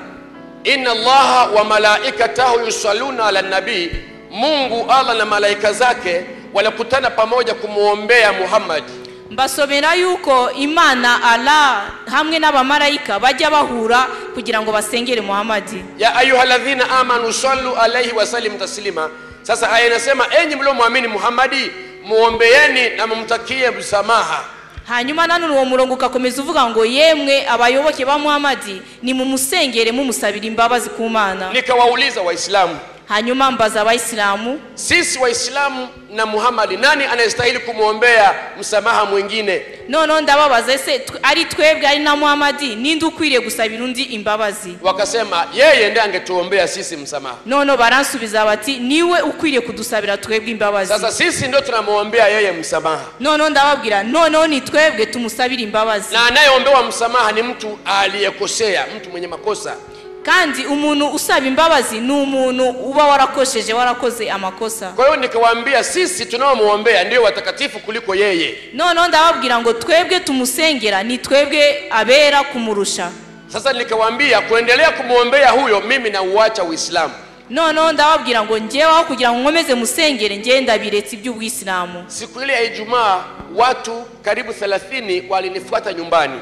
inna Allaha wa malaikatahu yusalluna ala nabii, Mungu Allah na malaika zake wanakutana pamoja kumuombea Muhammad. Mbasomera yuko Imana Allah hamwe n'abamarayika bajya bahura kugira ngo basengere Muhammad. Ya ayyuhalladhina amanu sallu alayhi wa sallim taslima. Sasa aya inasema enyi mliomuamini Muhammadi muombeeni na mumtakie msamaha. Hanyuma nanone uwo murongo ukakomeza uvuga ngo yemwe abayoboke ba Muhammadi ni mumusengere mumusabira imbabazi ku Mana. Nikawauliza Waislamu, hanyuma mbaza Abayisilamu, sisi Waislamu na Muhammad nani anayestahili kumuombea msamaha mwingine? None ndababaza ese ari twebwe ari na Muhammad ninde ukwiriye gusabira undi imbabazi? Wakasema yeye ndiye angetuombea sisi msamaha. None baransubiza bati niwe ukwiriye kudusabira twebwe imbabazi. Sasa sisi ndio tunamuombea yeye msamaha. None ndababwira none ni twebwe tumusabira imbabazi. Na anayeombewa msamaha ni mtu aliyekosea, mtu mwenye makosa. Kandi umuntu usaba imbabazi ni umuntu uba warakosheje, warakoze amakosa. Kwa hiyo nikawaambia sisi tunaomuombea ndio watakatifu kuliko yeye. None ndababwira ngo twebwe tumusengera ni twebwe abera kumurusha. Sasa nikawaambia kuendelea kumuombea huyo mimi na uacha Uislamu. Noneho ndababwira ngo njyewe aho kugira ngo nkomeze musengere njye ndabiretse iby'ubwisilamu. Siku ile ya Ijumaa watu karibu 30 walinifuata nyumbani.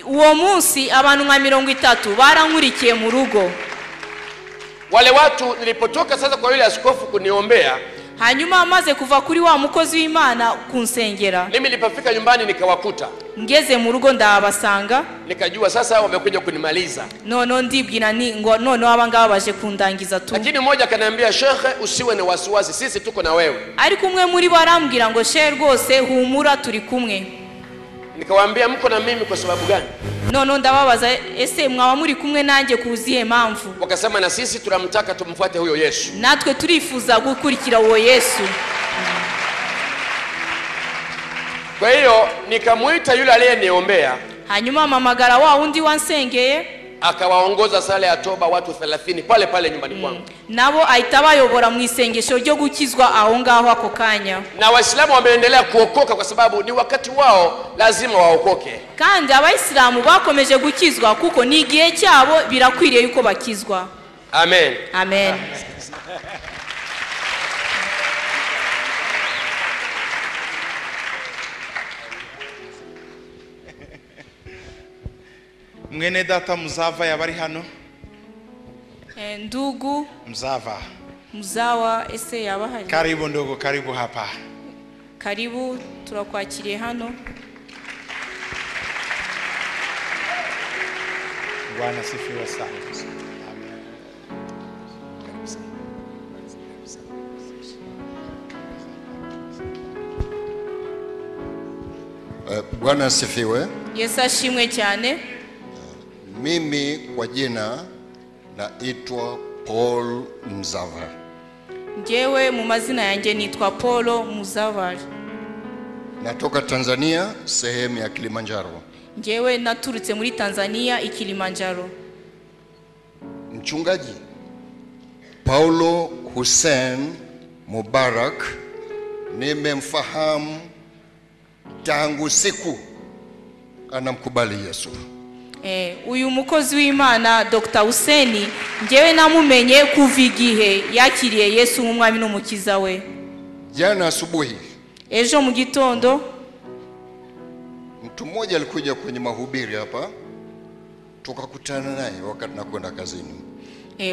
Uwo munsi abantu nka 30 barankurikiye mu rugo. Wale watu nilipotoka sasa kwa yule askofu kuniombea, hanyuma amaze kuva kuri wa mukozi w'Imana kunsengera, mimi nilipofika nyumbani nikawakuta. Ngeze mu rugo ndabasanga, nikajua sasa wamekuja kunimaliza. Noneho ndibwira ni ngo noneho aba ngaba baje kundangiza tu. Lakini mmoja akaniambia, shekhe, usiwe na wasiwasi, sisi tuko na wewe. Ariko umwe muri bo arambwira ngo shehe rwose humura turi kumwe. Nikawaambia mko na mimi kwa sababu gani? Noneho ndababaza ese mwaba muri kumwe nanjye kuzihe mpamvu? Wakasema na sisi tunamtaka tumfuate huyo Yesu. Natwe turifuza gukurikira uwo Yesu. Kwa hiyo nikamuita yule aliyeniombea. Hanyuma mpamagara wa wundi wansengeye, akawaongoza sala ya toba watu 30 pale pale nyumbani kwangu. Nabo ahita bayobora mu isengesho ryo gukizwa aho ngaho ako kanya. Na Waislamu wameendelea kuokoka kwa sababu ni wakati wao, lazima waokoke. Kandi Abayisilamu bakomeje gukizwa kuko ni igihe cyabo, birakwiriye yuko bakizwa. Amen. Amen. Mwene data Mzava yabari hano? Ndugu Mzava. Mzawa ese yabahari? Karibu ndugu, karibu hapa. Karibu, turakwakiriye hano. Bwana sifiwe sana. Amen. Bwana sifiwe. Yesu ashimwe cyane. Mimi kwa jina naitwa Paul Mzava. Njyewe mu mazina yanjye nitwa Paul Mzava. Natoka Tanzania, sehemu ya Kilimanjaro. Njyewe naturutse muri Tanzania i Kilimanjaro. Mchungaji Paulo Hussein Mubarak nimemfahamu tangu siku anamkubali Yesu. Uyu mukozi w'Imana Dr. Hussein njyewe namumenye kuva igihe yakiriye Yesu nk'umwami n'umukiza we. Jana asubuhi, ejo mu gitondo, mtu mmoja alikuja kwenye mahubiri hapa, tukakutana naye wakati nakwenda kazini.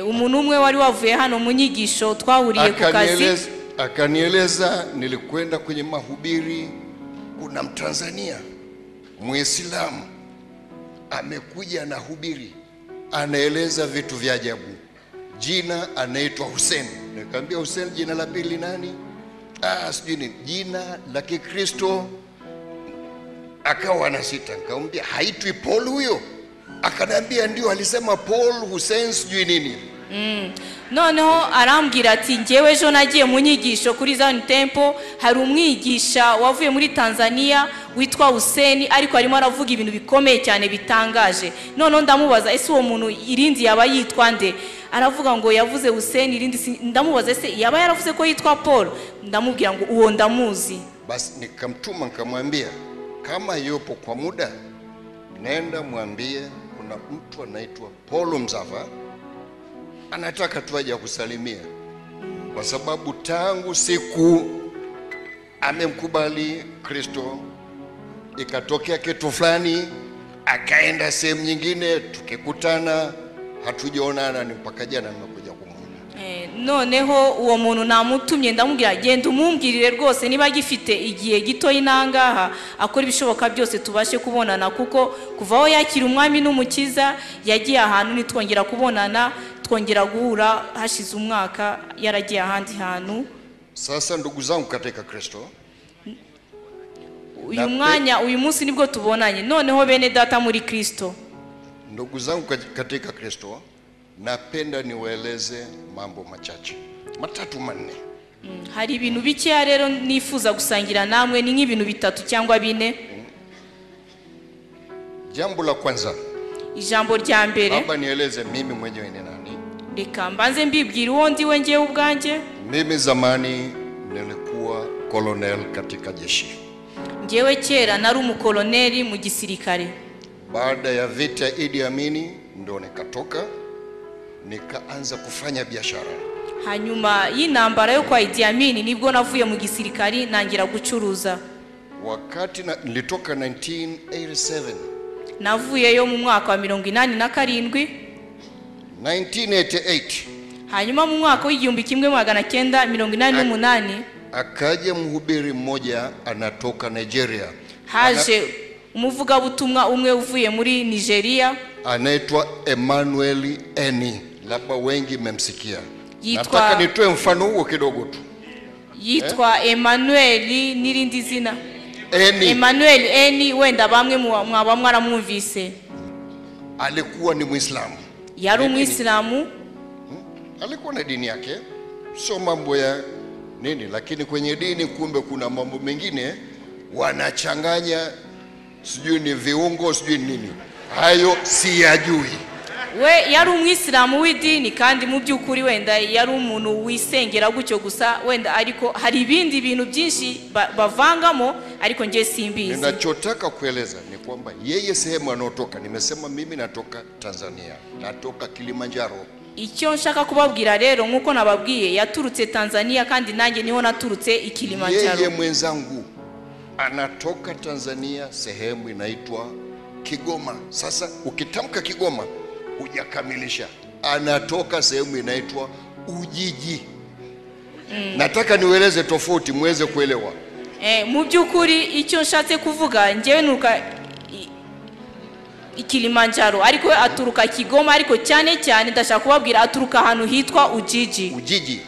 Umuntu umwe wari wavuye hano mu nyigisho twahuriye ku kazi, akanieleza nilikwenda kwenye mahubiri, kuna Mtanzania Muislamu amekuja anahubiri, anaeleza vitu vya ajabu. Jina anaitwa Hussein. Nikamwambia Hussein jina la pili nani? Sijui ni jina la Kikristo. Akawa anasita. Nikamwambia haitwi Paul huyo? Akaniambia ndio, alisema Paul Hussein sijui nini. Noneho arambwira ati njyewe ejo nagiye mu nyigisho kuri Zion Temple, hari umwigisha wavuye muri Tanzania witwa Hussein, ariko arimo aravuga ibintu bikomeye cyane bitangaje. Noneho ndamubaza ese uwo muntu irindi yaba yitwa nde? Aravuga ngo yavuze Hussein irindi. Ndamubaza ese yaba yaravuze ko yitwa Paul? Ndamubwira ngo uwo ndamuzi. Basi nikamtuma nikamwambia kama yupo kwa muda nenda mwambie kuna mtu anaitwa Paul Mzava anataka tu aje kusalimia, kwa sababu tangu siku amemkubali Kristo ikatokea kitu fulani, akaenda sehemu nyingine, tukikutana hatujaonana, ni mpaka jana nimekuja kumuona. Noneho uwo muntu namutumye ndamubwira genda umumbwirire rwose niba agifite igihe gito inangaha akora ibishoboka byose tubashe kubonana, kuko kuva aho yakira umwami n'umukiza yagiye ahantu nitwongera kubonana, twongera guhura hashize umwaka yaragiye ahandi hantu. Sasa ndugu zangu katika Kristo, uyu mwanya uyu munsi nibwo tubonanye. Noneho bene data muri Kristo, ndugu zangu katika Kristo, napenda niwaeleze mambo machache, matatu manne. Hari ibintu bikeya rero nifuza gusangira namwe, ni nk'ibintu bitatu cyangwa bine. Jambo la kwanza, ijambo rya mbere, hapa nieleze mimi mwenyewe ni nani. Reka mbanze mbibwire uwo ndiwe ngewe ubwanjye. Mimi zamani nilikuwa colonel katika jeshi. Ngewe kera nari umukoloneli mu gisirikare. Baada ya vita Idi Amini ndo nikatoka nikaanza kufanya biashara. Hanyuma y'intambara yo kwa Idi Amin nibwo navuye mu gisirikari nangira gucuruza. Wakati nilitoka 1987. Navuyeyo mu mwaka wa 87. 1988. Hanyuma mu mwaka w'1988 akaja mhubiri mmoja anatoka Nigeria. Haje umuvugabutumwa umwe uvuye muri Nigeria anaitwa Emmanuel Eni, labda wengi mmemsikia. Nataka nitoe mfano huo kidogo tu. Yitwa Emmanuel n'irindi zina. Eni. Emmanuel Eni, wenda bamwe mwaba mwaramwumvise. Alikuwa ni Muislamu. Yari Umuislamu. Alikuwa na dini yake, sio mambo ya nini, lakini kwenye dini kumbe kuna mambo mengine wanachanganya, sijui ni viungo sijui nini, hayo siyajui. We yari umwisilamu w'idini kandi mu by'ukuri wenda yari umuntu wisengera gutyo gusa wenda, ariko hari ibindi bintu byinshi bavangamo ariko nje simbizi. Ninachotaka kueleza ni kwamba yeye sehemu anotoka, nimesema mimi natoka Tanzania, natoka Kilimanjaro. Icyo nshaka kubabwira rero nkuko nababwiye yaturutse Tanzania kandi nanjye niho naturutse i Kilimanjaro. Yeye mwenzangu anatoka Tanzania sehemu inaitwa Kigoma. Sasa ukitamka Kigoma hujakamilisha. Anatoka sehemu inaitwa Ujiji. Nataka niueleze tofauti muweze kuelewa. Mu by'ukuri icyo nshatse kuvuga njyewe nuka Kilimanjaro ariko aturuka Kigoma, ariko cyane cyane ndashaka kubabwira aturuka ahantu hitwa Ujiji. Ujiji.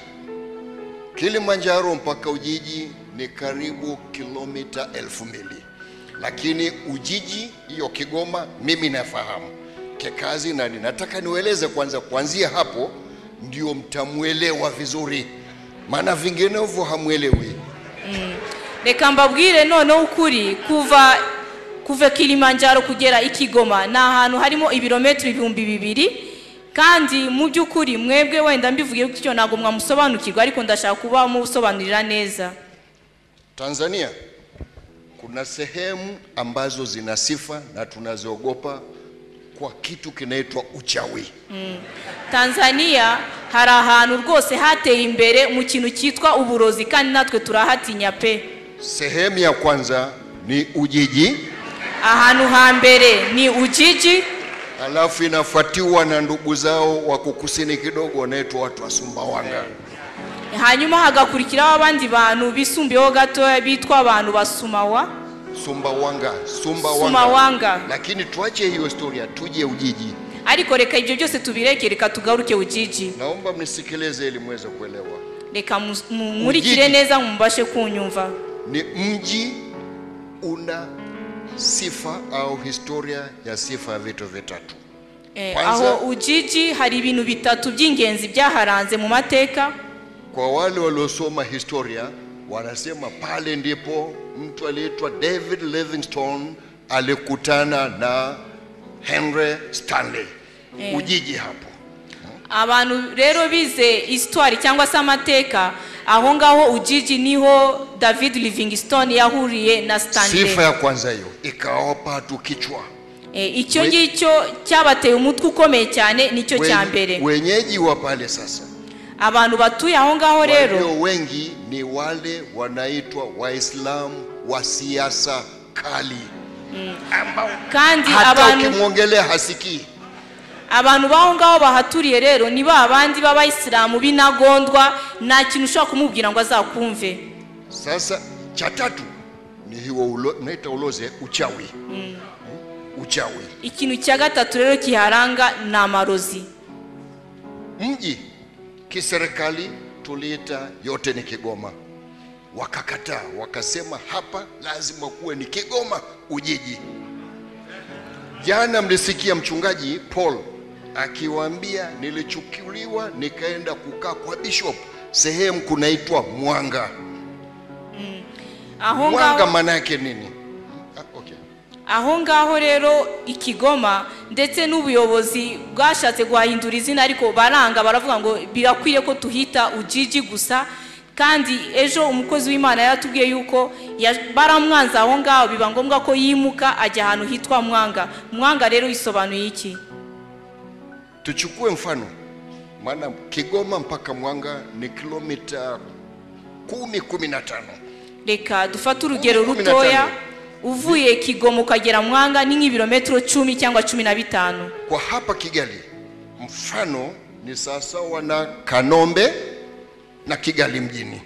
Kilimanjaro mpaka Ujiji ni karibu kilomita 2000. Lakini Ujiji hiyo Kigoma mimi nafahamu kikazi, na nataka niueleze kwanza, kuanzia hapo ndio mtamuelewa vizuri, maana vinginevyo hamuelewi. Reka mbabwire none ukuri, kuva Kilimanjaro kugera ikigoma na ahantu harimo ibirometero 2000, kandi mu by'ukuri mwebwe wenda mbivugiye gutyo ntago mwamusobanukirwa, ariko ndashaka kuba musobanurira neza. Tanzania kuna sehemu ambazo zina sifa na tunaziogopa kwa kitu kinaitwa uchawi. Tanzania hari ahantu rwose hateye imbere mu kintu cyitwa uburozi kandi natwe turahatinya pe. Sehemu ya kwanza ni Ujiji. Ahantu hambere ni Ujiji. Alafu inafuatiwa na ndugu zao wako kusini kidogo wanaitwa watu wa Sumbawanga. Hanyuma hagakurikiraho abandi bantu bisumbiyeho gatoya bitwa abantu basumawa. Sumbawanga, Sumbawanga. Lakini tuache hiyo historia tuje Ujiji. Ariko reka ibyo byose tubireke, reka tugaruke Ujiji. Naomba mnisikilize ili muweze kuelewa. Reka murikire neza mumbashe kunyumva. Ni mji una sifa au historia ya sifa ya vitu vitatu. Aho Ujiji hari ibintu bitatu by'ingenzi byaharanze mu mateka. Kwa wale waliosoma historia wanasema pale ndipo mtu aliitwa David Livingstone alikutana na Henry Stanley. Ujiji hapo. Abantu rero bize histoire cyangwa se amateka, aho ngaho Ujiji niho David Livingstone yahuriye na Stanley. Sifa ya kwanza hiyo ikawapa tu kichwa. Icyo ngicyo cyabateye umutwe ukomeye cyane nicyo cya mbere. Wenyeji wa pale sasa, abantu batuye aho ngaho rero walio wengi ni wale wanaitwa Waislamu wa siasa kali. Kandi hata abantu ukimwongelea hasikii. Abantu baho ngaho bahaturiye rero ni ba bandi b'abayisilamu binagondwa, nta kintu ushobora kumubwira ngo azakumve. Sasa cha tatu ni hiyo naita uloze, uchawi. Uchawi. Ikintu cya gatatu rero kiharanga ni amarozi. Mji kiserikali tuliita yote ni Kigoma. Wakakataa, wakasema hapa lazima kuwe ni Kigoma Ujiji. Jana mlisikia mchungaji Paul akiwaambia nilichukuliwa nikaenda kukaa kwa bishop sehemu kunaitwa Mwanga. Mwanga maana yake nini? Okay. Aho ngaho rero ikigoma ndetse n'ubuyobozi bwashatse guhindura izina ariko baranga baravuga ngo birakwiye ko tuhita Ujiji gusa. Kandi ejo umukozi w'Imana yaratubwiye yuko baramwanza aho ngaho biba ngombwa ko yimuka ajya ahantu hitwa Mwanga. Mwanga rero isobanuye iki? Tuchukue mfano. Maana Kigoma mpaka Mwanga ni kilomita 10, 15. Reka dufate urugero 15. Rutoya, uvuye Kigoma ukagera Mwanga ni nk'ibirometero 10 cyangwa 15. Kwa hapa Kigali mfano ni sawasawa na Kanombe na Kigali mjini.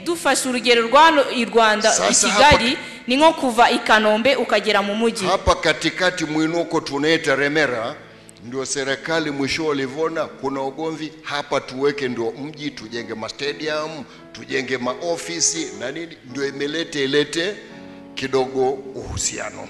Dufashe urugero rwa hano i Rwanda, i Sasa Kigali ni nko kuva i Kanombe ukagera mu mujyi. Hapa katikati mwinuko tunaita Remera, ndio serikali mwisho walivona kuna ugomvi hapa, tuweke ndio mji, tujenge ma stadium, tujenge maofisi na nini, ndio imelete ilete kidogo uhusiano.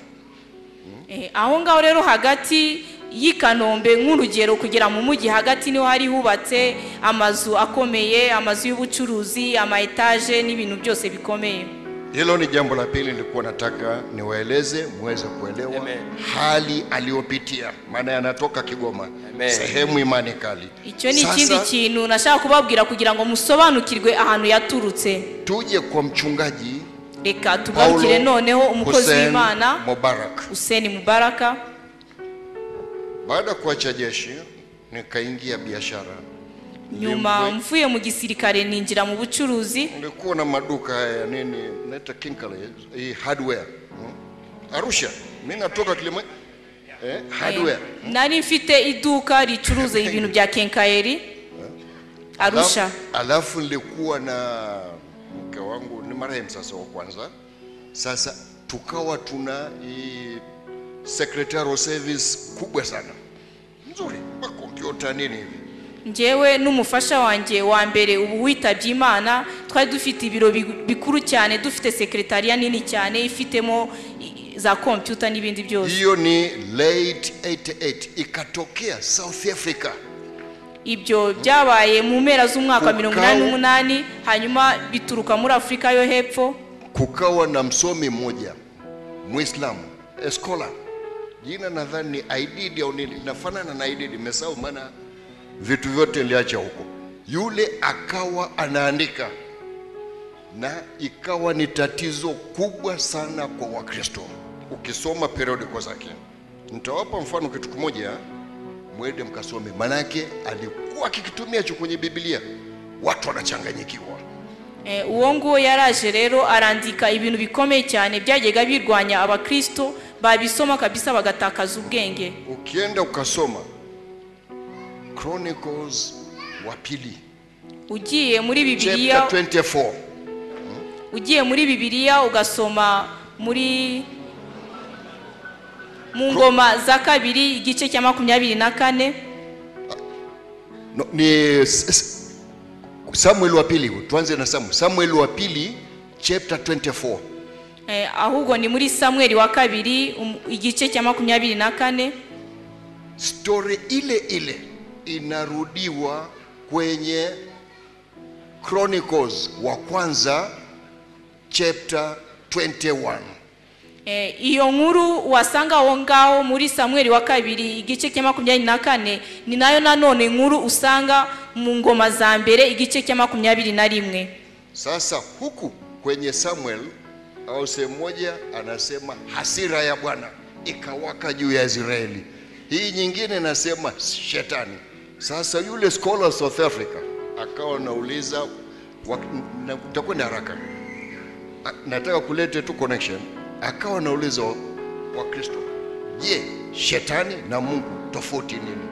Aho ngaho rero hagati y'i Kanombe nk'urugero kugera mu mujyi hagati niho hari hubatse amazu akomeye, amazu y'ubucuruzi, ama etaje n'ibintu byose bikomeye. Hilo ni jambo la pili nilikuwa nataka niwaeleze muweze kuelewa. Amen. Hali aliyopitia, maana anatoka Kigoma. Amen. Sehemu imani kali. Icyo ni Sasa, ikindi kintu nashaka kubabwira kugira ngo musobanukirwe ahantu yaturutse. Tuje kwa mchungaji Reka tugarukire Paulo noneho umukozi Hussein w'Imana Mubarak. Hussein Mubaraka. Baada ya kuacha jeshi nikaingia biashara. Nyuma mvuye mu gisirikare ninjira mu bucuruzi. Nilikuwa na maduka haya nini naita Kinkale, hii hardware. Arusha. Mimi natoka Kilima hardware. Nari mfite iduka ricuruza ibintu bya kenkayeri Arusha. Alafu nilikuwa na mke wangu ni marehemu sasa wa kwanza. Sasa tukawa tuna hii secretarial service kubwa sana. Nzuri, makompyuta nini hivi. Njyewe n'umufasha wanjye wa mbere ubu witabye Imana twari dufite ibiro bikuru cyane, dufite sekretariya nini cyane ifitemo za computer n'ibindi byose. Hiyo ni late 88 ikatokea South Africa. Ibyo byabaye mu mpera z'umwaka 88, hanyuma bituruka muri Afrika yo hepfo. Kukawa na msomi mmoja Muislamu, a scholar. Jina nadhani ni Aididi au nini, linafanana na Aididi, nimesahau maana vitu vyote niliacha huko. Yule akawa anaandika na ikawa ni tatizo kubwa sana kwa Wakristo. Ukisoma periodical zake, nitawapa mfano kitu kimoja, mwende mkasome. Manake alikuwa akikitumia cho kwenye Biblia, watu wanachanganyikiwa. Uwo nguwo yaraje rero arandika ibintu bikomeye cyane byajyaga birwanya Abakristo, babisoma kabisa bagatakaza ubwenge. Ukienda ukasoma Chronicles wa pili, ugiye muri Bibiliya chapter 24, ugiye muri Bibiliya ugasoma muri mu ngoma za kabiri igice cya 24. No, ni Samuel wa pili, tuanze na Samuel wa pili chapter 24. Ahubwo ni muri Samuel wa kabiri igice cya 24. Story ile ile inarudiwa kwenye Chronicles wa kwanza chapter 21. Iyo nkuru wasanga aho ngaho muri Samuel wa kabiri igice cya 24 ni nayo nanone nkuru usanga mu ngoma za mbere igice cya 21. Sasa huku kwenye Samuel au sehemu moja anasema hasira ya Bwana ikawaka juu ya Israeli. Hii nyingine inasema shetani. Sasa yule scholar South Africa akawa anauliza, nitakwenda haraka, nataka kuleta tu connection. Akawa anauliza Wakristo, je, shetani na Mungu tofauti nini?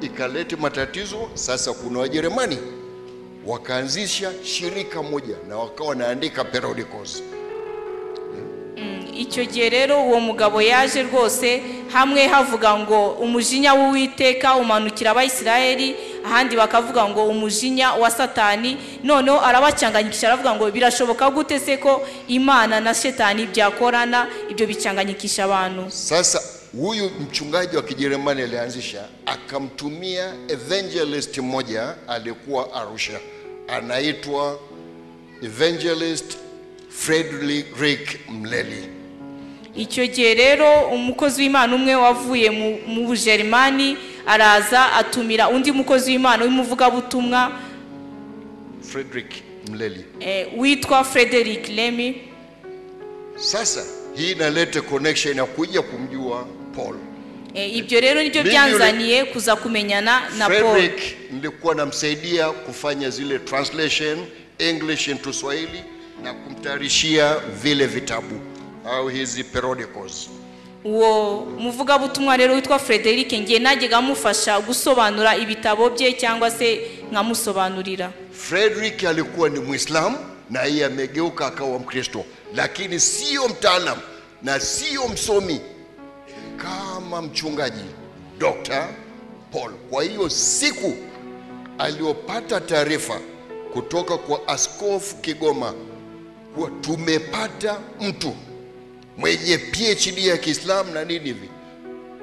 Ikaleta matatizo. Sasa kuna Wajerumani wakaanzisha shirika moja na wakawa wanaandika periodicals. Icyo gihe rero uwo mugabo yaje rwose hamwe havuga ngo umujinya w'Uwiteka umanukira Abayisiraheli, ahandi bakavuga ngo umujinya wa Satani. Noneho arabacanganyikisha aravuga ngo birashoboka gute se ko Imana na Shetani byakorana? Ibyo bicanganyikisha abantu. Sasa huyu mchungaji wa Kijerumani alianzisha, akamtumia evangelist mmoja alikuwa Arusha, anaitwa Evangelist Frederick Mleli. Icyo gihe rero umukozi w'Imana umwe wavuye mu Bujerumani araza atumira undi mukozi w'Imana w'umuvugabutumwa Frederick Mleli, witwa Frederick Lemi. Sasa hii inaleta connection ya kuja kumjua Paul. Ibyo rero nibyo byanzaniye kuza kumenyana na Paul. Frederick nilikuwa namsaidia kufanya zile translation English into Swahili na kumtayarishia vile vitabu au hizi periodicals. Uwo muvugabutumwa rero witwa Frederick ngiye najyaga amufasha gusobanura ibitabo bye cyangwa se nkamusobanurira. Frederick alikuwa ni Muislamu na yeye amegeuka akawa Mkristo, lakini sio mtaalamu na sio msomi kama mchungaji Dr. Paul. Kwa hiyo siku aliyopata taarifa kutoka kwa askofu Kigoma kuwa tumepata mtu mwenye PhD ya Kiislamu na nini hivi,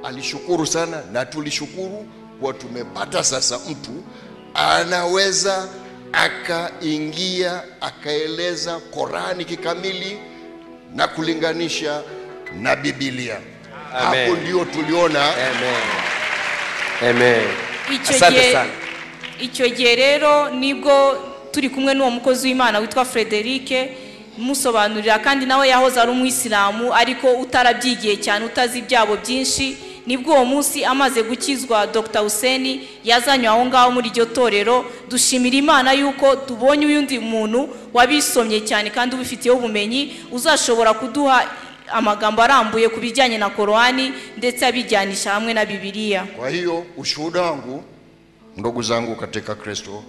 alishukuru sana, na tulishukuru kwa tumepata sasa mtu anaweza akaingia akaeleza Korani kikamili na kulinganisha na Biblia. Hapo ndio tuliona. Amen. Amen. Asante sana. Icyo gihe rero nibwo turi kumwe n'uwo mukozi w'Imana witwa Frederick musobanurira, kandi nawe yahoze ari umwisilamu ariko utarabyigiye cyane, utazi ibyabo byinshi. Nibwo uwo munsi amaze gukizwa Dr. Hussein yazanywe aho ngaho muri iryo torero. Dushimira Imana yuko tubonye uyundi muntu wabisomye cyane kandi ubifitiye ubumenyi, uzashobora kuduha amagambo arambuye ku bijyanye na Korani ndetse abijyanisha hamwe na Bibiliya. Kwa hiyo ushuhuda wangu, ndugu zangu katika Kristo,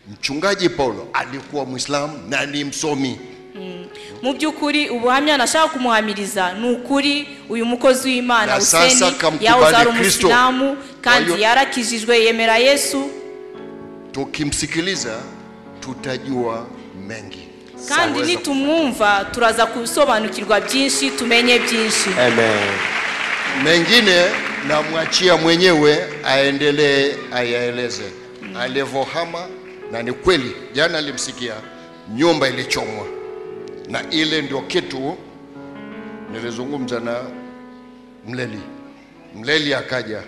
mchungaji Paulo alikuwa Muislamu na ni msomi. Mu by'ukuri ubuhamya nashaka kumuhamiriza ni ukuri, uyu mukozi w'Imana Hussein yahoze ari Umuislamu kandi yarakijijwe yemera Yesu. Tukimsikiliza tutajua mengi. Kandi nitumwumva turaza kusobanukirwa byinshi, tumenye byinshi. Amen. Mengine namwachia mwenyewe aendelee ayaeleze. Alivyohama, na ni kweli jana alimsikia, nyumba ilichomwa. Na ile ndio kitu nilizungumza na Mleli. Mleli akaja.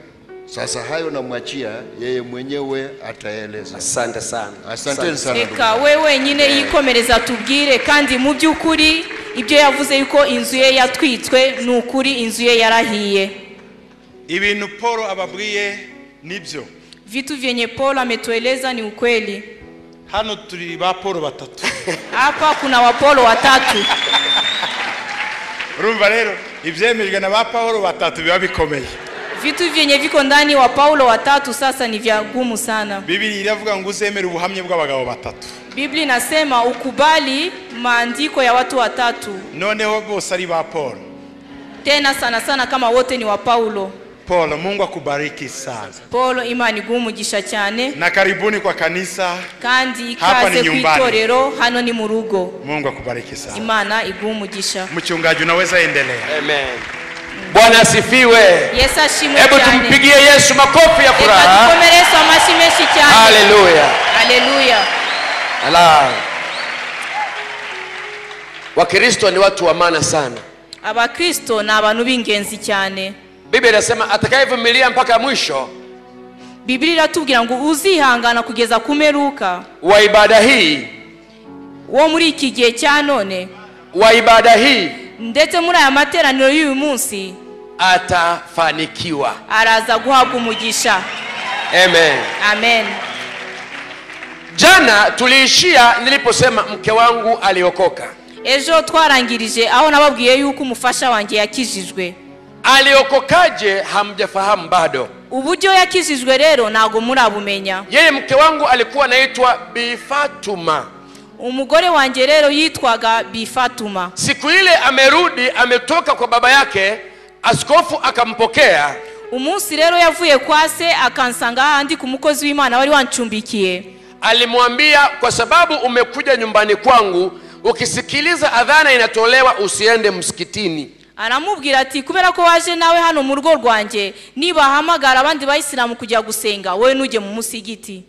Sasa hayo namwachia yeye mwenyewe ataeleza. Asante sana. Asante sana. Eka wewe nyine yikomereza tubwire, kandi mu byukuri ibyo yavuze yuko inzu ye yatwitswe nukuri inzu ye yarahiye. Ibintu Paul ababwiye nibyo. Vitu vyenye Paul ametueleza ni ukweli. Hano turi ba Paul batatu. Hapa kuna wa Paul watatu. Urumva rero ibyemejwe na ba Paul batatu biba bikomeye. Vitu vyenye viko ndani wa Paulo watatu sasa ni vya gumu sana. Biblia inavuga ngo uzemere ubuhamya bw'abagabo batatu. Biblia inasema ukubali maandiko ya watu watatu. Noneho bose ari ba Paul. Tena sana sana kama wote ni wa Paulo. Paul, Mungu akubariki sana. Paul, Imana iguhe umugisha cyane. Na karibuni kwa kanisa. Kandi ikaze ku itorero, hano ni mu rugo. Mungu akubariki sana. Imana iguhe umugisha. Mchungaji unaweza endelea. Amen. Bwana asifiwe. Yesu ashimwe Hebu cyane. Tumpigie Yesu makofi ya furaha. Tukomere Yesu amashyi menshi cyane. Haleluya. Haleluya. Ala. Wakristo ni watu wa maana sana. Abakristo ni abantu b'ingenzi cyane. Biblia inasema atakayevumilia mpaka mwisho. Biblia iratubwira ngo uzihangana kugeza kumeruka wa ibada hii, wo muri iki gihe cya none, wa ibada hii, ndetse muri aya materaniro y'uyu munsi, atafanikiwa, araza guhabwa umugisha. Amen. Amen. Jana tuliishia niliposema mke wangu aliokoka. Ejo twarangirije aho nababwiye yuko umufasha wanjye yakijijwe. Aliokokaje hamjafahamu bado. Uburyo yakijijwe rero ntago murabumenya. Yeye mke wangu alikuwa anaitwa Bi Fatuma. Umugore wanjye rero yitwaga Bi Fatuma. Siku ile amerudi, ametoka kwa baba yake, askofu akampokea. Umunsi rero yavuye kwa se akansanga handi ku mukozi w'Imana wari wancumbikiye. Alimwambia, kwa sababu umekuja nyumbani kwangu, ukisikiliza adhana inatolewa usiende msikitini. Aramubwira ati kubera ko waje nawe hano mu rugo rwanjye, niba hamagara abandi bayisilamu kujya gusenga, wowe nuje mu musigiti.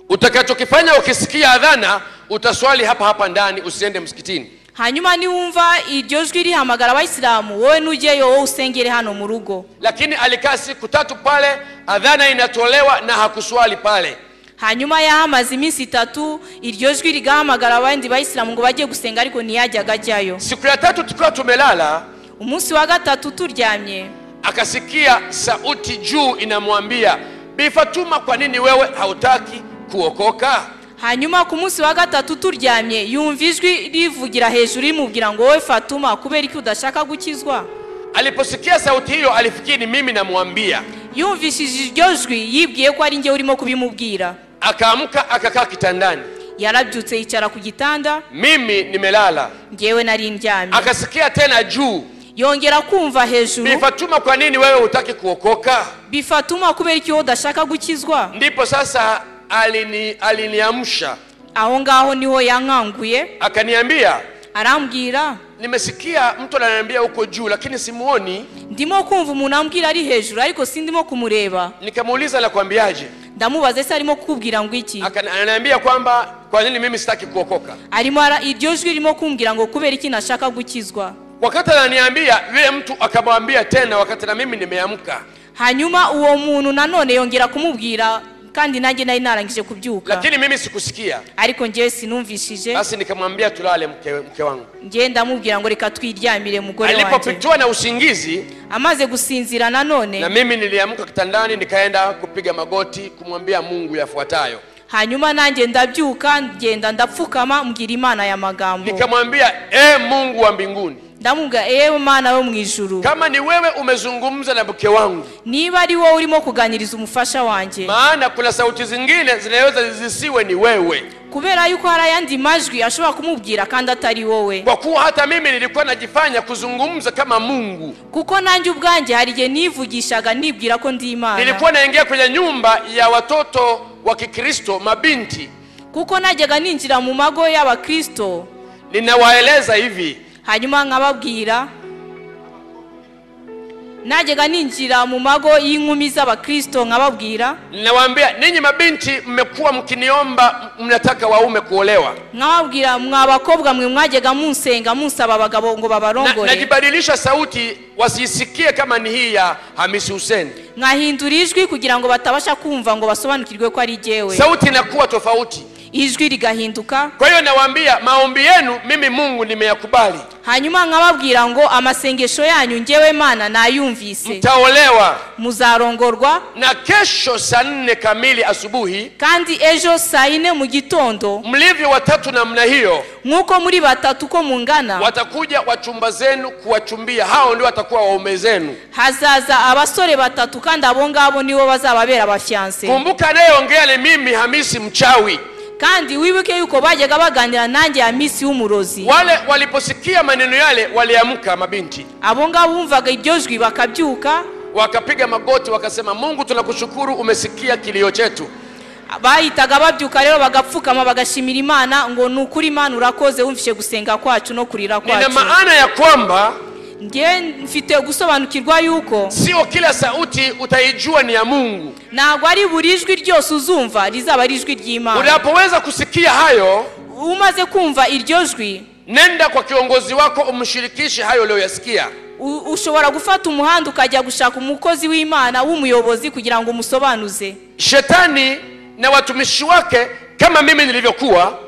Utakachokifanya ukisikia adhana utaswali hapa hapa ndani, usiende msikitini. Hanyuma niwumva iryo jwi rihamagara abayisilamu, wowe nujeyo, wowe usengere hano mu rugo. Lakini alikaa siku tatu pale, adhana inatolewa na hakuswali pale. Hanyuma yahamaze iminsi itatu, iryo jwi rigahamagara abandi bayisilamu ngo bajye gusenga, ariko ntiyajyaga ajyayo. Siku ya tatu tukiwa tumelala, umunsi wa gatatu turyamye, Akasikia sauti juu inamwambia, Bi Fatuma, kwa nini wewe hautaki kuokoka? Hanyuma ku munsi wa gatatu turyamye yumva ijwi rivugira hejuru rimubwira ngo wowe Fatuma, kubera iki udashaka gukizwa? Aliposikia sauti hiyo alifikiri ni mimi namwambia. Yumvishije iryo jwi yibwiye ko ari njye urimo kubimubwira. Akaamka akakaa kitandani. Yarabyutse yicara ku gitanda. Mimi nimelala. Njyewe nari ndyamye. Akasikia tena juu. Yongera kumva hejuru. Bi Fatuma, kwa nini wewe hutaki kuokoka? Bi Fatuma, kubera iki wowe udashaka gukizwa? Ndipo sasa aliniamsha. Aho ngaho niho yankanguye. Akaniambia, arambwira, nimesikia mtu ananiambia huko juu lakini simuoni. Ndimo kumva umuntu ambwira ari hejuru ariko sindimo kumureba. Nikamuuliza nakwambiaje? Ndamubaza ese arimo kukubwira ngo iki? Ananiambia kwamba kwa nini mimi sitaki kuokoka. Arimo iryo jwi ririmo kumbwira ngo kubera iki nashaka gukizwa. Wakati ananiambia yule mtu akamwambia tena wakati na mimi nimeamka. Hanyuma uwo muntu nanone yongera kumubwira kandi nanjye nari narangije kubyuka. Lakini mimi sikusikia. Ariko njyewe sinumvishije. Basi nikamwambia tulale mke wangu. Njye ndamubwira ngo reka twiryamire mugore wanjye. Alipopitwa na usingizi, amaze gusinzira nanone, na mimi niliamka kitandani nikaenda kupiga magoti kumwambia Mungu yafuatayo. Hanyuma nanjye ndabyuka ngenda ndapfukama mbwira Imana ya magambo. Nikamwambia, Mungu wa mbinguni, ndamubwira, ewe Mana yo mu ijuru, kama ni wewe umezungumza na mke wangu, niba ari wowe urimo kuganiriza umufasha wanjye, maana kuna sauti zingine zinaweza zisiwe ni wewe, kubera yuko hari ayandi majwi ashobora kumubwira kandi atari wowe, kwa kuwa hata mimi nilikuwa najifanya kuzungumza kama Mungu, kuko nanjye ubwanjye hari igihe nivugishaga nibwira ko ndi Imana. Nilikuwa naingia kwenye nyumba ya watoto wa Kikristo mabinti, kuko najyaga ninjira mu mago y'abakristo, ninawaeleza hivi. Hanyuma nkababwira, najyaga ninjira mu mago y'inkumi z'abakristo nkababwira, ninawaambia ninyi mabinti mmekuwa mkiniomba mnataka waume kuolewa. Nkababwira mwa bakobwa mwe mwajyaga munsenga munsaba abagabo ngo babarongore. Najibadilisha sauti wasisikie kama ni hii ya Hamisi Hussein. Nkahindura ijwi kugira ngo batabasha kumva ngo basobanukirwe ko ari jyewe. Sauti inakuwa tofauti. Ijwi rigahinduka. Kwa hiyo nawaambia maombi yenu mimi Mungu nimeyakubali. Hanyuma nkababwira ngo amasengesho yanyu njyewe Mana nayumvise. Mtaolewa. Muzarongorwa. Na kesho saa 4 kamili asubuhi, kandi ejo saa 4 mu gitondo, mlivyo watatu namna hiyo, nkuko muri batatu ko mungana, watakuja wachumba zenu kuwachumbia. Hao ndio watakuwa waume zenu. Hazaza abasore batatu kandi abo ngabo nibo bazababera abafiance. Kumbuka anayeongea ni mimi Hamisi mchawi. Kandi wibuke yuko bajyaga baganira nanjye Hamisi w'umurozi. Wale waliposikia maneno yale waliamka mabinti. Abo ngabo bumvaga iryo jwi bakabyuka, wakapiga magoti wakasema, Mungu tunakushukuru umesikia kilio chetu. Bahitaga babyuka rero bagapfukama bagashimira Imana ngo nukuri Imana urakoze wumvishe gusenga kwacu no kurira kwacu. Nina maana ya kwamba nge mfite gusobanukirwa yuko sio kila sauti utaijua ni ya Mungu. Ntabwo ari buri ijwi ryose uzumva rizaba ari ijwi ry'Imana. Unapoweza kusikia hayo, umaze kumva iryo jwi, nenda kwa kiongozi wako umshirikishe hayo uliyoyasikia. Ushobora gufata umuhanda ukajya gushaka umukozi w'Imana w'umuyobozi kugira ngo umusobanuze. Shetani na watumishi wake kama mimi nilivyokuwa,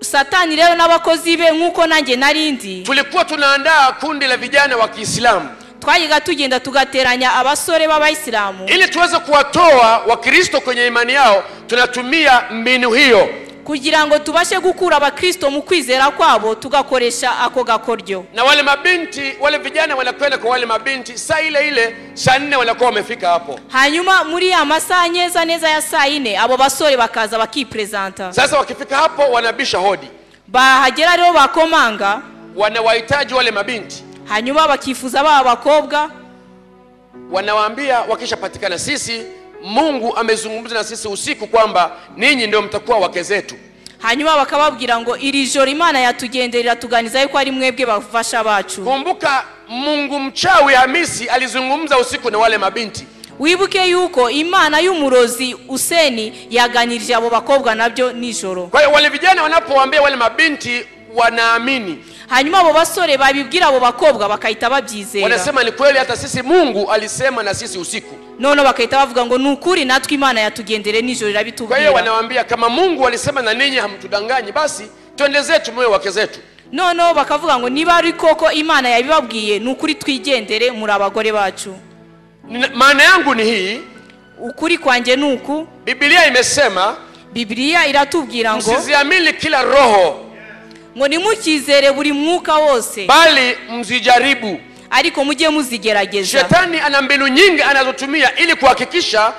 Satani rero n'abakozi be nkuko nanjye narindi, tulikuwa tunaandaa kundi la vijana wa Kiislamu. Twayiga tugenda tugateranya abasore b'abayisilamu ili tuweze kuwatoa Wakristo kwenye imani yao. Tunatumia mbinu hiyo kugira ngo tubashe gukura abakristo mu kwizera kwabo, tugakoresha ako gakoryo. Na wale mabinti, wale vijana wanakwenda kwa wale mabinti saa ile ile saa 4 wanakuwa wamefika hapo. Hanyuma muri ya masaha neza neza ya saa 4 abo basore bakaza bakipresenta. Sasa wakifika hapo wanabisha hodi. Bahagera rero bakomanga, wanawahitaji wale mabinti. Hanyuma bakifuza ba bakobwa, wanawaambia wakishapatikana, sisi Mungu amezungumza na sisi usiku kwamba ninyi ndio mtakuwa wake zetu. Hanyuma bakababwira ngo iri joro Imana yatugenderera tuganiza yuko ari mwebwe bafasha bacu. Kumbuka Mungu mchawi Hamisi alizungumza usiku na wale mabinti. Wibuke yuko Imana y'umurozi Useni yaganirije abo bakobwa nabyo nijoro. Kwa hiyo wale vijana wanapowaambia wale mabinti wanaamini. Hanyuma abo basore babibwira abo bakobwa bakahita babyizera. Wanasema ni kweli, hata sisi Mungu alisema na sisi usiku. None bakahita bavuga ngo nukuri natwe Imana yatugendere nijoro irabitubwira. Kwa hiyo wanawaambia kama Mungu alisema na ninyi hamtudanganyi, basi twende zetu muwe wake zetu. None bakavuga ngo niba ari koko Imana yabibabwiye nukuri twigendere muri abagore bacu. Maana yangu ni hii. Ukuri kwanjye nuku. Biblia imesema, Biblia iratubwira ngo msiziamini kila roho, ngo nimukizere buri mwuka wose, bali mzijaribu, ariko mujye muzigerageza. Shetani ana mbinu nyingi anazotumia ili kuhakikisha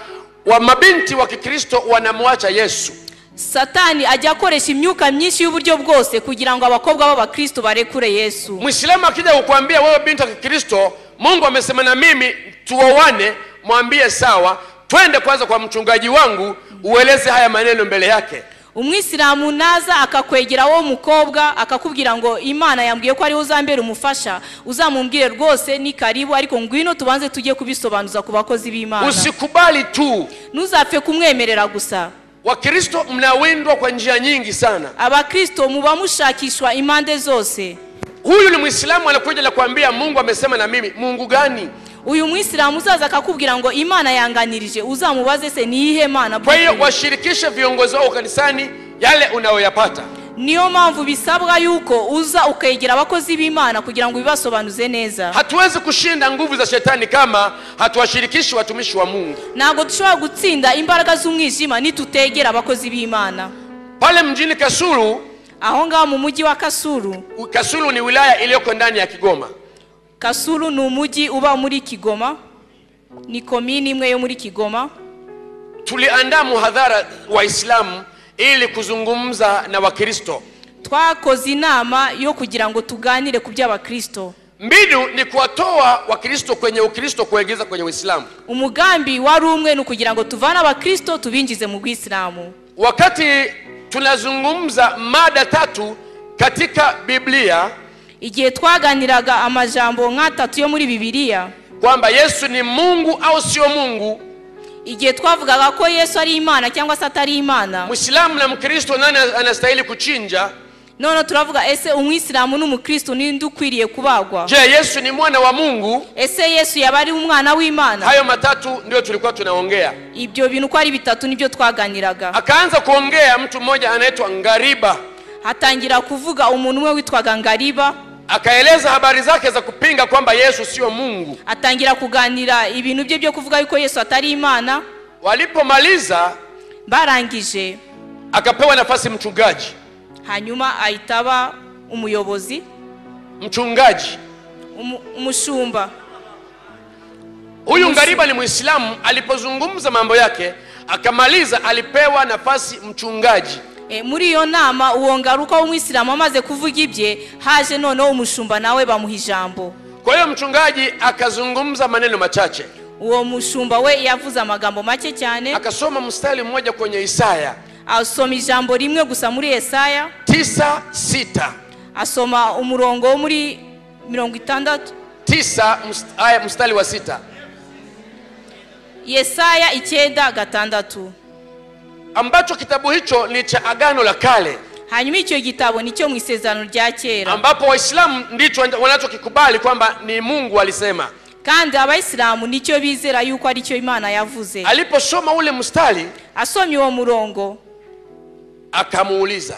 wa mabinti wa Kikristo wanamwacha Yesu. Satani ajya akoresha imyuka myinshi y'uburyo bwose kugira ngo abakobwa b'abakristo barekure Yesu. Muislamu akija kukuambia wewe binti wa Kikristo, Mungu amesema na mimi tuoane, mwambie sawa, twende kwanza kwa mchungaji wangu ueleze haya maneno mbele yake. Umwisilamu naza akakwegera wo mukobwa akakubwira ngo Imana yambwiye ko ari uzambera umufasha, uzamumbwire rwose ni karibu, ariko ngwino tubanze tujye kubisobanuza ku bakozi b'Imana. Usikubali tu, ntuzapfe kumwemerera gusa. Wakristo mnawindwa kwa njia nyingi sana. Abakristo muba mushakishwa impande zose. Huyu ni Muislamu anakuja na kuambia Mungu amesema na mimi. Mungu gani? Uyu Muislamu uzaza akakubwira ngo Imana yanganirije, uzamubaze se ni iyihe Mana? Kwa hiyo washirikishe viongozi wao kanisani yale unayoyapata. Niyo mpamvu bisabwa yuko uza ukegera abakozi b'Imana kugira ngo bibasobanuze neza. Hatuwezi kushinda nguvu za shetani kama hatuwashirikishi watumishi wa Mungu. Ntabwo dushobora gutsinda imbaraga z'umwijima nitutegera abakozi b'Imana. Pale mjini Kasulu, aho ngaho mu mujyi wa Kasulu. Kasulu ni wilaya iliyoko ndani ya Kigoma. Kasulu ni umujyi uba muri Kigoma, ni komini imwe yo muri Kigoma. Tuliandaa muhadhara Waislamu ili kuzungumza na Wakristo. Twakoze inama yo kugira ngo tuganire ku by'Abakristo. Mbinu ni kuwatoa Wakristo kwenye Ukristo kuingiza kwenye Uislamu. Umugambi wari umwe ni kugira ngo tuvane Abakristo tubinjize mu Bwisilamu. Wakati tunazungumza mada tatu katika Biblia, igihe twaganiraga amajambo nk'atatu yo muri Bibiliya, kwamba Yesu ni Mungu au sio Mungu, igihe twavugaga ko Yesu ari Imana cyangwa se atari Imana, Muislamu na Mkristo nani anastahili kuchinja? None turavuga ese umwisilamu n'umukristo ninde ukwiriye kubagwa? Je, Yesu ni mwana wa Mungu? Ese Yesu yaba ari umwana w'Imana? Hayo matatu ndio tulikuwa tunaongea. Ibyo bintu ko ari bitatu nibyo twaganiraga. Akaanza kuongea mtu mmoja anaitwa Ngariba. Hatangira kuvuga umuntu umwe witwaga Ngariba. Akaeleza habari zake za kupinga kwamba Yesu sio Mungu. Atangira kuganira ibintu bye byo kuvuga yuko Yesu atari Imana. Walipomaliza, barangije, akapewa nafasi mchungaji. Hanyuma ahitaba umuyobozi. Mchungaji, umushumba. Huyu Ngariba ni Muislamu, alipozungumza mambo yake akamaliza, alipewa nafasi mchungaji. Muri iyo nama uwo Ngaruka w'umwisilamu amaze kuvuga ibye, haje noneho umushumba nawe bamuha ijambo. Kwa hiyo mchungaji akazungumza maneno machache. Uwo mushumba we yavuze amagambo make cyane. Akasoma mstari mmoja kwenye Isaya. Asoma ijambo rimwe gusa muri Yesaya 9:6. Asoma umurongo wo muri 60 9 aya mstari wa 6. Yesaya 9:6. Ambacho kitabu hicho ni cha Agano la Kale. Hanyuma icyo gitabo nicyo mu Isezerano rya Kera, ambapo Waislamu ndicho wanachokikubali kwamba ni Mungu alisema. Kandi Abayisilamu nicyo bizera yuko ari cyo Imana yavuze. Aliposoma ule mstari, asomye uwo murongo, akamuuliza,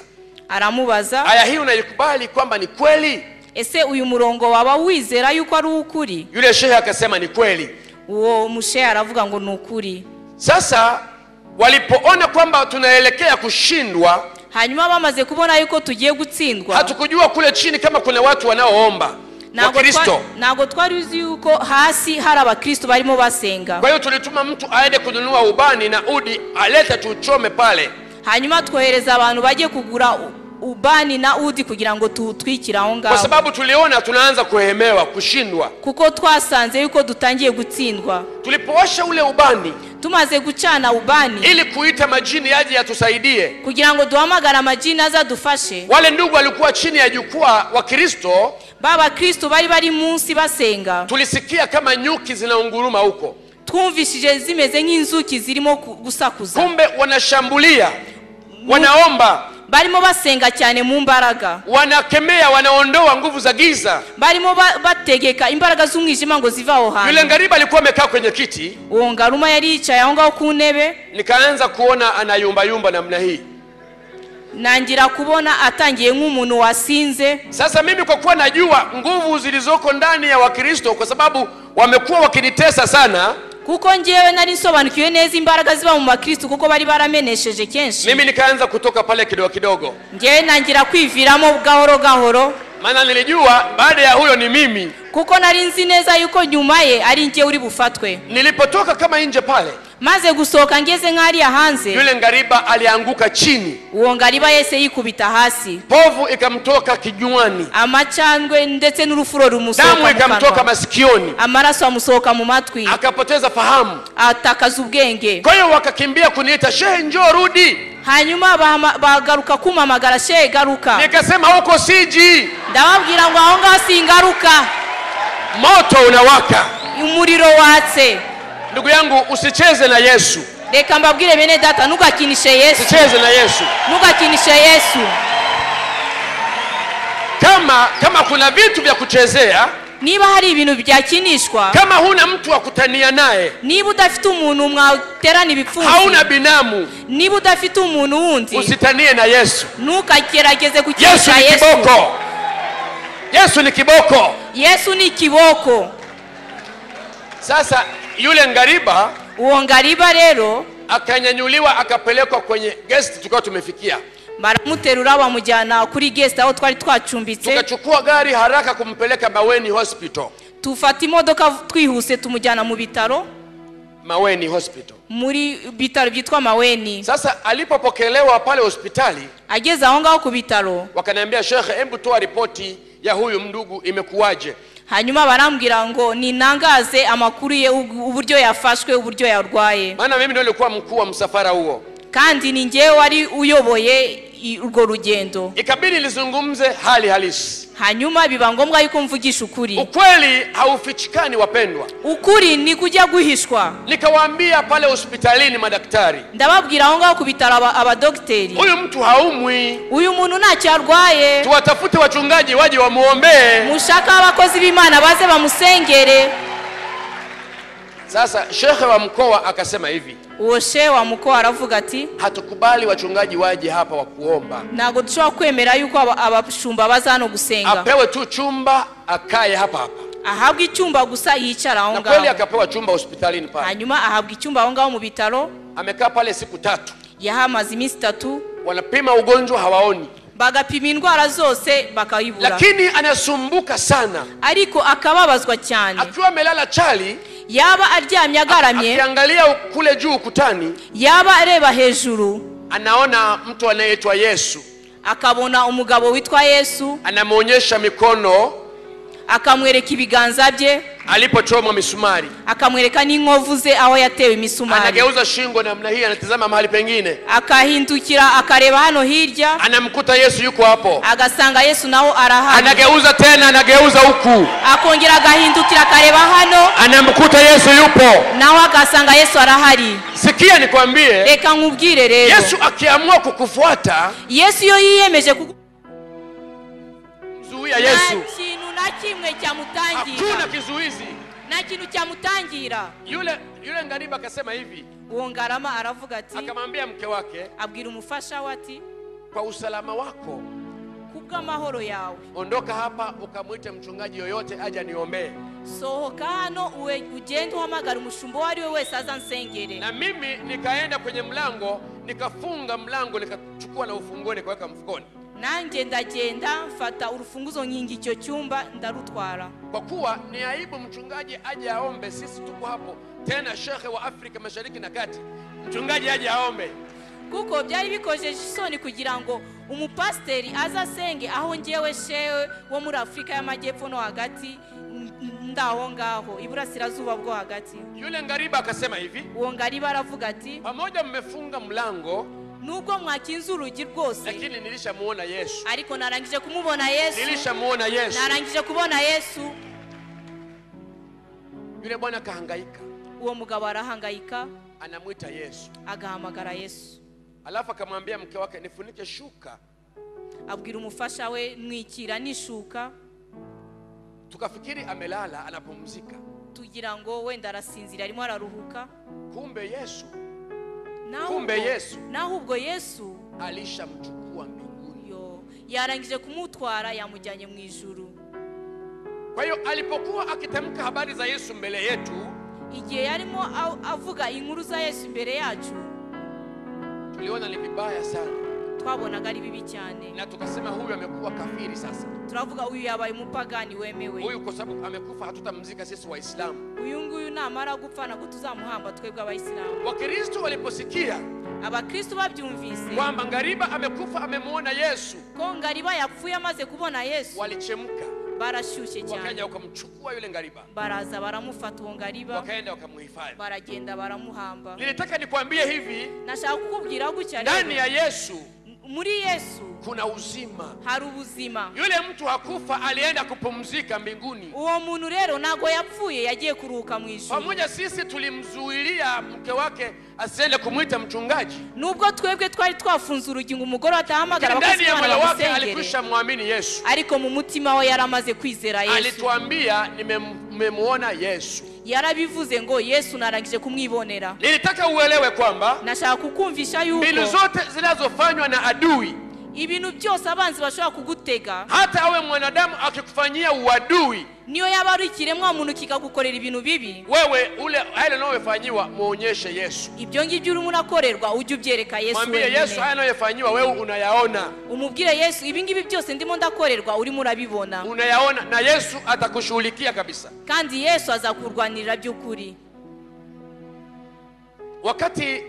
aramubaza, aya hii unaikubali kwamba ni kweli? Ese uyu murongo waba wizera yuko ari ukuri? Yule shehe akasema ni kweli. Uwo mushehe aravuga ngo ni ukuri. Sasa walipoona kwamba tunaelekea kushindwa, hanyuma bamaze kubona yuko tugiye gutsindwa, hatukujua kule chini kama kuna watu wanaoomba Wakristo. Ntabwo twari uzi yuko hasi hari Abakristo barimo basenga. Kwa hiyo tulituma mtu aende kununua ubani na udi alete tuchome pale. Hanyuma twohereza abantu baje kugura ubani na udi kugira ngo tutwikire aho ngaho. Kwa sababu tuliona tunaanza kuhemewa, kushindwa. Kuko twasanze yuko dutangiye gutsindwa. Tulipowasha ule ubani, tumaze gucana ubani ili kuita majini yaje yatusaidie, kugira ngo duhamagara amajini azadufashe. Wale ndugu walikuwa chini ya jukwaa wa Kristo, baba Kristo bari bari munsi basenga. Tulisikia kama nyuki zinaunguruma huko. Twumvishije zimeze nk'inzuki zirimo gusakuza. Kumbe wanashambulia, wanaomba, barimo basenga cyane mu mbaraga, wanakemea, wanaondoa nguvu za giza, barimo bategeka imbaraga z'umwijima ngo zive aho hantu. Yule Ngariba alikuwa amekaa kwenye kiti. Uwo Ngaruma yari yicaye aho ngaho ku ntebe. Nikaanza kuona anayumba yumba namna hii. Nangira kubona atangiye nk'umuntu wasinze. Sasa mimi kwa kuwa najua nguvu zilizoko ndani ya Wakristo kwa sababu wamekuwa wakinitesa sana. Kuko njewe nari nsobanukiwe neza imbaraga ziba mu bakristo kuko bari baramenesheje kenshi. Mimi nikaanza kutoka pale kidogo kidogo. Njewe nangira kwiviramo gahoro gahoro. Maana nilijua baada ya huyo ni mimi. Kuko nari nzi neza yuko nyuma ye ari nje uri bufatwe. Nilipotoka kama nje pale, maze gusohoka ngeze nkari hanze, yule ngariba alianguka chini. Uwo ngariba yese yikubita hasi. Povu ikamtoka kinywani. Amacandwe ndetse n'urufuro rumusohoka. Damu ikamtoka masikioni. Amaraso amusohoka mu matwi. Akapoteza fahamu. Atakaza ubwenge. Kwa hiyo wakakimbia kuniita, shehe njoo rudi. Hanyuma bagaruka kumamagara, shehe garuka. Nikasema huko siji. Ndababwira ngo aho ngaho singaruka. Moto unawaka. Umuriro watse. Ndugu yangu, usicheze na Yesu. Reka mbabwire bene data, ntugakinishe Yesu. Usicheze na Yesu. Ntugakinishe Yesu. Kama kuna vitu vya kuchezea, niba hari ibintu byakinishwa, kama huna mtu wa kutania naye, niba udafite umuntu mwaterana ibipfunsi, hauna binamu, niba udafite umuntu wundi, usitanie na Yesu. Ntukagerageze gukinisha Yesu. Yesu ni kiboko. Yesu ni kiboko. Yesu ni kiboko. Sasa yule ngariba, uwo ngariba rero akanyanyuliwa akapelekwa kwenye guest tukao tumefikia. Baramuterura bamujyana kuri guest aho twari twacumbitse. Tukachukua gari haraka kumpeleka Maweni Hospital. Tufata imodoka twihuse tumujyana mu bitaro. Maweni Hospital. Muri bitaro byitwa Maweni. Sasa alipopokelewa pale hospitali, ageze aho ngaho ku bitaro, wakaniambia shekhe, hebu toa ripoti ya huyu ndugu imekuwaje. Hanyuma barambwira ngo ninangaze amakuru ye, uburyo yafashwe, uburyo yarwaye. Maana mimi ndio nilikuwa mkuu wa msafara huo. Kandi ni ngewe wari uyoboye urwo rugendo. Ikabidi nizungumze hali halisi. Hanyuma biba ngombwa yuko mvugisha ukuri. Ukweli haufichikani wapendwa. Ukuri ni kujya guhishwa. Nikawaambia pale hospitalini madaktari. Ndababwira aho ngaho ku bitaro abadokteri. Huyu mtu haumwi. Uyu muntu ntacyo arwaye. Tuwatafute wachungaji waje wamuombee. Mushaka abakozi b'Imana baze bamusengere. Sasa shekhe wa mkoa akasema hivi. Uwo shehe wa mkoa aravuga ati, hatukubali wachungaji waje hapa wa kuomba. Ntago dushobora kwemera yuko abashumba baza hano gusenga. Apewe tu chumba akae hapa hapa. Ahabwe icyumba gusa yicara aho Na ngaho. kweli akapewa chumba hospitalini pale. Hanyuma ahabwa icyumba aho ngaho mu bitaro. Amekaa pale siku 3. Yahamaze iminsi 3. Wanapima ugonjwa hawaoni. Bagapima indwara zose bakayibura. Lakini anasumbuka sana. Ariko akababazwa cyane. Akiwa amelala chali, yaba aryamye agaramye, akiangalia kule juu ukutani, yaba areba hejuru, anaona mtu anayeitwa Yesu. Akabona umugabo witwa Yesu. Anamuonyesha mikono, akamwereka ibiganza bye alipochomwa misumari, akamwereka n'inkovu ze aho yatewe imisumari. Anageuza shingo namna hii, anatazama mahali pengine, akahindukira akareba hano hirya, anamkuta Yesu yuko hapo, agasanga Yesu naho arahari. Anageuza tena, anageuza huku, akongera agahindukira akareba hano, anamkuta Yesu yupo, naho agasanga Yesu arahari. Sikia nikwambie, reka nkubwire rero, Yesu akiamua kukufuata, Yesu iyo yiyemeje kuzuia Yesu, na kimwe cyamutangira. Hakuna kizuizi. Na kintu cyamutangira. Yule ngariba akasema hivi. Uwo ngarama aravuga ati, akamwambia mke wake, abwira umufasha we ati, kwa usalama wako, kubw'amahoro yawe, ondoka hapa ukamwite mchungaji yoyote aje aniombee. Sohoka hano ugende uhamagara umushumba uwo ari we wese aza nsengere. Na mimi nikaenda kwenye mlango, nikafunga mlango, nikachukua na ufunguo nikaweka mfukoni. Nanjye ndagenda mfata urufunguzo nkingi icyo cyumba ndarutwara. Kwa kuwa ni aibu mchungaji aje aombe, sisi tuko hapo tena, shekhe wa Afrika Mashariki na Kati, mchungaji aje aombe. Kuko byari bikojeje isoni kugira ngo umupasteri azasenge aho ngewe shewe wo muri Afrika y'Amajyepfo no hagati ndaho ngaho iburasirazuba bwo hagati. Yule ngariba akasema hivi. Uwo ngariba aravuga ati, pamoja mmefunga mlango, nubwo mwakinze urugi rwose, lakini nilishamuona Yesu. Ariko narangije kumubona Yesu. Nilishamuona Yesu. Narangije kubona Yesu. Yule bwana kahangaika. Uwo mugabo arahangayika. Anamuita Yesu. Agahamagara Yesu. Alafu akamwambia mke wake, nifunike shuka. Abwira umufasha we, nwikira nishuka. Tukafikiri amelala anapumzika. Tugira ngo wenda arasinzira arimo araruhuka. Kumbe Yesu. Kumbe Yesu. Naho ubwo Yesu alishamchukua Yarangije kumutwara yamujyanye mu ijuru. Kwa hiyo alipokuwa akitamka habari za Yesu mbele yetu, igihe yarimo avuga inkuru za Yesu imbere yacu, tuliona ni vibaya sana. Twabonaga ari bibi cyane. Na tukasema huyu amekuwa kafiri sasa. Turavuga uyu yabaye umupagani wemewe. Huyu kwa sababu amekufa hatutamzika sisi Waislamu. Uyu nguyu namara gupfa ntabwo tuzamuhamba twebwe Abayisilamu. Wakristo waliposikia, Abakristo babyumvise kwamba Ngariba amekufa amemuona Yesu, ko Ngariba yapfuye amaze kubona Yesu, walichemka, barashyushye cyane. Wakaja wakamchukua yule Ngariba, baraza baramufata uwo Ngariba, wakaenda wakamhifadhi, baragenda baramuhamba. Nilitaka nikwambie hivi, nashaka kukubwira gutya, ndani ya Yesu, muri Yesu kuna uzima, hari ubuzima. Yule mtu hakufa, alienda kupumzika mbinguni. Uwo muntu rero ntago yapfuye, yagiye kuruhuka mu ijuru. Pamoja sisi tulimzuilia mke wake asiende kumuita mchungaji. Nubwo twebwe twari twafunze urugingo umugore atahamagara abakozi b'Imana wake, alikwisha muamini Yesu. Ariko mu mutima we yaramaze kwizera Yesu. Alituambia nimemuona Yesu. Yarabivuze ngo Yesu narangije kumwibonera. Nilitaka uelewe kwamba nashaka kukumvisha yuko mbinu zote zinazofanywa na adui, ibintu byose abanzi bashobora kugutega, hata awe mwanadamu akikufanyia uadui, niyo yaba ari ikiremwa muntu kikagukorera ibintu bibi, wewe ule yale unayofanyiwa muonyeshe Yesu. Ibyo ngibyo urimo urakorerwa ujye ubyereka Yesu. Mwambie Yesu haya unayofanyiwa wewe unayaona. Umubwire Yesu ibi ngibi byose ndimo ndakorerwa urimo urabibona. Unayaona na Yesu atakushughulikia kabisa. Kandi Yesu azakurwanirira by'ukuri. Wakati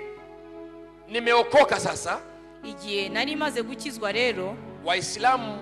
nimeokoka sasa, igihe nari maze gukizwa rero, Waislamu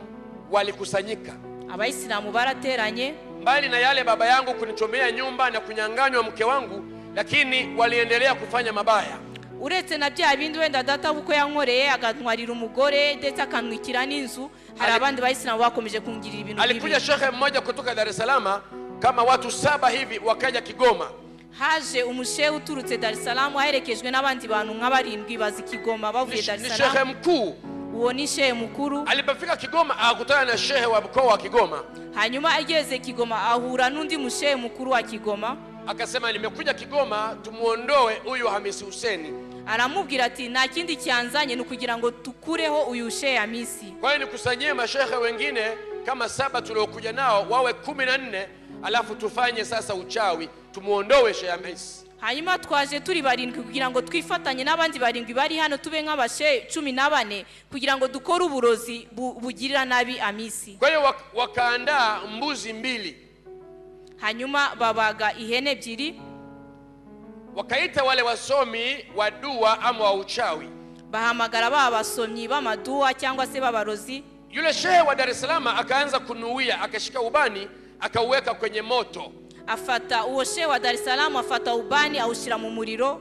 walikusanyika. Abayisilamu barateranye. Mbali na yale baba yangu kunichomea nyumba na kunyang'anywa mke wangu, lakini waliendelea kufanya mabaya. Uretse na bya bindi wenda data buko yankoreye akantwarira umugore ndetse akantwikira n'inzu, hari abandi bayisilamu bakomeje kungirira ibintu bibi. Alikuja shekhe mmoja kutoka Dar es Salaam kama watu 7 hivi wakaja Kigoma. Haje umushehe uturutse Dar es Salaam aherekejwe n'abandi bantu nka 7 bazi Kigoma bavuye Dar es Salaam. Ni shehe mkuu. Uwo ni shehe mukuru. Alipofika Kigoma akakutana na shehe wa mkoa wa Kigoma. Hanyuma ageze Kigoma ahura n'undi mushehe mukuru wa Kigoma. Akasema nimekuja Kigoma tumuondoe huyu Hamisi Huseni. Aramubwira ati nta kindi cyanzanye ni kugira ngo tukureho uyu shehe Hamisi. Kwa hiyo nikusanyie mashehe wengine kama 7 tuliokuja nao wawe 14, alafu tufanye sasa uchawi tumuondoe shehe Hamisi. Hanyuma twaje turi 7 kugira ngo twifatanye n'abandi 7 bari hano tube nk'abashe 14 kugira ngo dukore uburozi bugirira nabi Hamisi. Kwa hiyo wakaandaa mbuzi 2. Hanyuma babaga ihene 2. Wakaita wale wasomi wa dua ama wa uchawi. Bahamagara ba basomyi b'amaduwa cyangwa se babarozi. Yule shehe wa Dar es Salaam akaanza kunuia, akashika ubani akauweka kwenye moto. Afata uwo shehe wa Dar es Salaam afata ubani awushira mu muriro.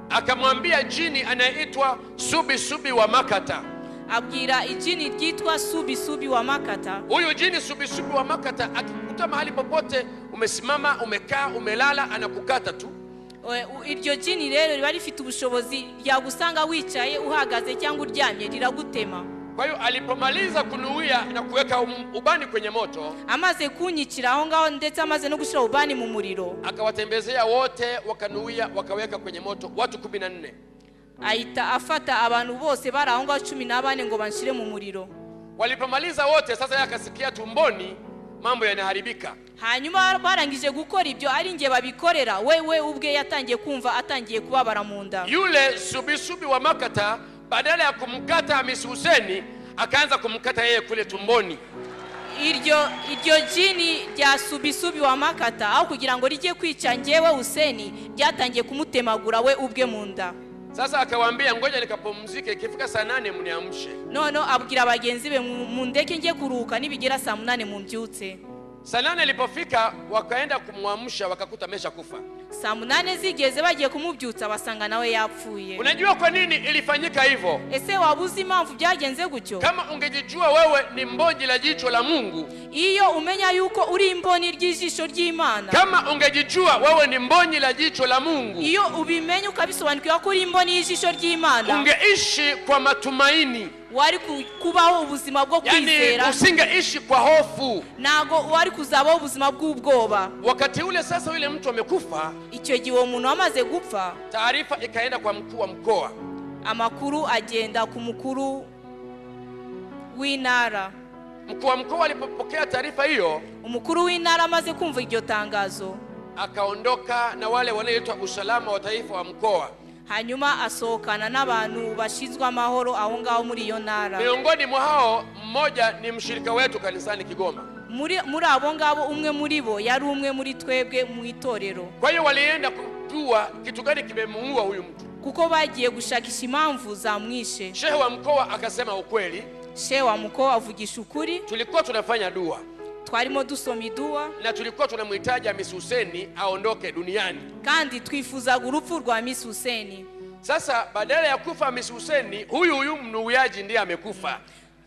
Akamwambia jini anaitwa Subi Subi wa Makata. Abwira ijini ryitwa Subi Subi wa Makata. Huyu jini Subi Subi wa Makata akikuta mahali popote umesimama, umekaa, umelala, anakukata tu. Iryo jini rero riba rifite ubushobozi ryagusanga wicaye, uhagaze cyangwa uryamye, riragutema. Kwa hiyo alipomaliza kunuia na kuweka ubani kwenye moto, amaze kunyikira aho ngaho ndetse amaze no gushira ubani mu muriro, akawatembezea wote wakanuia wakaweka kwenye moto watu 14. Ahita afata abantu bose bari aho ngaho 14 ngo banshire mu muriro. Walipomaliza wote sasa yeye akasikia tumboni mambo yanaharibika. Hanyuma barangije gukora ibyo ari nge babikorera, wewe ubwe yatangiye kumva atangiye kubabara mu nda. Yule Subi Subi wa Makata badala ya kumkata Hamisi Huseni akaanza kumkata yeye kule tumboni. Iryo jini rya Subi Subi wa Makata aho kugira ngo rijye kwica ngewe Huseni ryatangiye kumutemagura we ubwe mu nda. Sasa akawaambia ngoja nikapumzike, ikifika saa 8 mniamshe. No abwira bagenzi be mundeke ngiye kuruhuka nibigera saa 8 mumbyutse. Saa 8 ilipofika wakaenda kumwamsha wakakuta amesha kufa. Saa 8 zigeze bagiye kumubyutsa basanga nawe yapfuye. Unajua kwa nini ilifanyika hivyo? Ese wabuze impamvu byagenze gutyo? Kama ungejijua wewe ni mboni la jicho la Mungu. Iyo umenya yuko uri imboni ry'ijisho ry'Imana. Kama ungejijua wewe ni mboni la jicho la Mungu. Iyo ubimenya ukabisobanukirwa ko uri imboni y'ijisho ry'Imana. Ungeishi kwa matumaini. Wari kubaho ubuzima bwo kwizera. Yani usingeishi kwa hofu. Nago wari kuzabaho ubuzima bw'ubwoba. Wakati ule sasa yule mtu amekufa. Icyo gihe uwo muntu amaze gupfa, taarifa ikaenda kwa mkuu wa mkoa. Amakuru agenda ku mukuru W'intara. Mkuu wa mkoa alipopokea taarifa hiyo, Umukuru w'intara amaze kumva iryo tangazo, akaondoka na wale wanaoitwa usalama wa taifa wa mkoa. Hanyuma asohokana n'abantu bashinzwe amahoro aho ngaho muri iyo ntara. Miongoni mwa hao mmoja ni mshirika wetu kanisani Kigoma. Muri abo ngabo umwe muri bo yari umwe muri twebwe mu itorero. Kwa hiyo walienda kujua kitu gani kimemuua huyu mtu. Kuko bagiye gushakisha impamvu zamwishe. Shehe wa mkoa akasema ukweli. Shehe wa mkoa avugisha ukuri. Tulikuwa tunafanya dua, Twarimo dusoma iduwa, na tulikuwa tunamhitaji Hamisi Huseni aondoke duniani. Kandi twifuzaga urupfu rwa Hamisi Huseni. Sasa badala ya kufa Hamisi Huseni, huyu mnuiaji ndiye amekufa.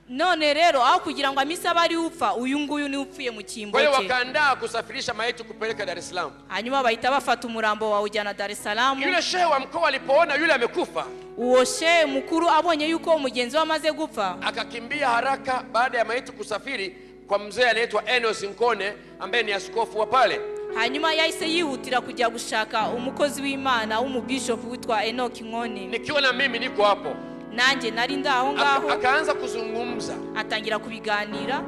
None rero aho kugira ngo Hamisi abe ari upfa, uyu nguyu ni upfuye mu cyimbo Kwa hiyo cye. wakaandaa kusafirisha maiti kupeleka Dar es Salaam. Hanyuma bahita bafata umurambo bawujyana Dar es Salaam. Yule shehe wa mkoa alipoona yule amekufa, Uwo shehe mukuru abonye yuko mugenzi we amaze gupfa, akakimbia haraka baada ya maiti kusafiri kwa mzee anaitwa Enos Nkone ambaye ni askofu wa pale. Hanyuma yahise yihutira kujya gushaka umukozi w'Imana w'umubishop witwa Enoch Nkone. Nikiwa na mimi niko hapo. Nanjye nari ndaho ngaho. Akaanza kuzungumza. Atangira kubiganira.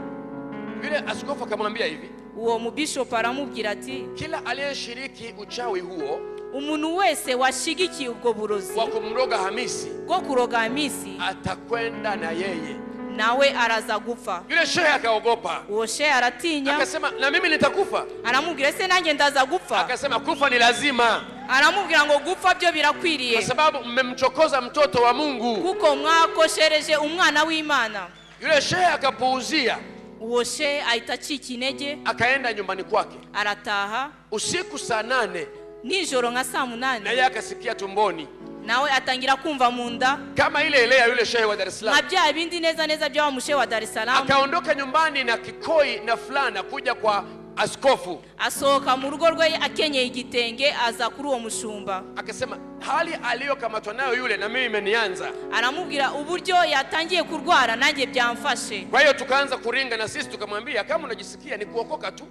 Yule askofu akamwambia hivi, Uwo mubishop aramubwira ati, kila aliyeshiriki uchawi huo, umuntu wese washigikiye ubwo burozi wa kumroga Hamisi, bwo kuroga Hamisi, atakwenda na yeye. Nawe araza gupfa. Yule shehe akaogopa. Uwo shehe aratinya. Akasema na mimi nitakufa. Aramubwira ese nanjye ndaza gupfa. Akasema kufa ni lazima. Aramubwira ngo gupfa byo birakwiriye. Kwa sababu mmemchokoza mtoto wa Mungu. Kuko mwakoshereje umwana w'Imana. Yule shehe akapuuzia. Uwo shehe ahita acika intege. Akaenda nyumbani kwake. Arataha. Usiku saa 8. Nijoro nka saa 8. Naye akasikia tumboni. Nawe atangira kumva mu nda kama ile ile ya yule shehe wa Dar es Salaam. Nka bya bindi neza neza bya wa mushehe wa Dar es Salaam. Akaondoka nyumbani na kikoi na fulana kuja kwa askofu. Asohoka mu rugo rwe akenyeye igitenge aza kuri uwo mushumba. Akasema hali aliyokamatwa nayo yule na mimi imenianza. Aramubwira uburyo yatangiye kurwara nanjye byamfashe. Kwa hiyo tukaanza kuringa na sisi tukamwambia kama unajisikia ni kuokoka tu.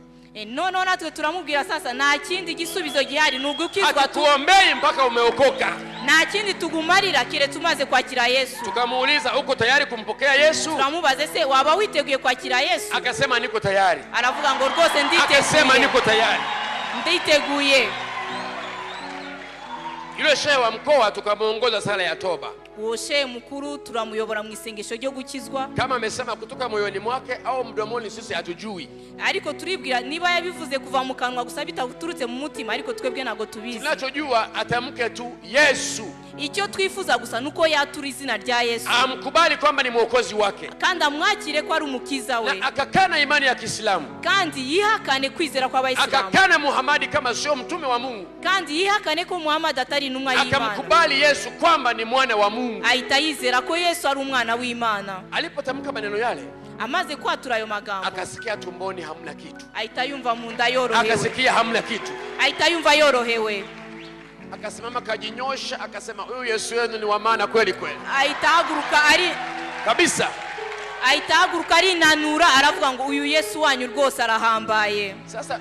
Noneho natwe turamubwira sasa nta kindi gisubizo gihari ni ugukizwa tu. Hatukuombei mpaka umeokoka. Nta kindi tugumarira keretse umaze kwakira Yesu. Tukamuuliza uko tayari kumpokea Yesu? Turamubaza ese waba witeguye kwakira Yesu? Akasema niko tayari. Aravuga ngo rwose nditeguye. Akasema niko tayari. Nditeguye. Yule shehe wa mkoa tukamuongoza sala ya toba. Uwo shehe mukuru turamuyobora mu isengesho ryo gukizwa. Kama amesema kutoka moyoni mwake au mdomoni sisi hatujui. Ariko turibwira niba yabivuze kuva mu kanwa gusa bitaturutse mu mutima, ariko twebwe ntago tubizi. Tunachojua atamke tu Yesu. Icyo twifuza gusa nuko yatura izina rya Yesu. Amkubali kwamba ni mwokozi wake. Kandi amwakire ko ari umukiza we. Na akakana imani ya Kiislamu. Kandi yihakane kwizera kw'Abayisilamu. Akakana Muhammad kama sio mtume wa Mungu. Kandi yihakane ko Muhammad atari intumwa y'Imana. Akamkubali Yesu kwamba ni mwana wa Mungu. Ahita yizera ko Yesu ari umwana w'Imana. Alipotamka maneno yale, amaze kwatura ayo magambo, akasikia tumboni hamna kitu. Ahita yumva mu nda yorohewe. Akasikia hamna kitu. Ahita yumva yorohewe. Akasimama kajinyosha akasema huyu Yesu wenu ni wa maana kweli kweli. Ahita haguruka ari kabisa. Ahita haguruka arinanura aravuga ngo uyu Yesu wanyu rwose arahambaye. Sasa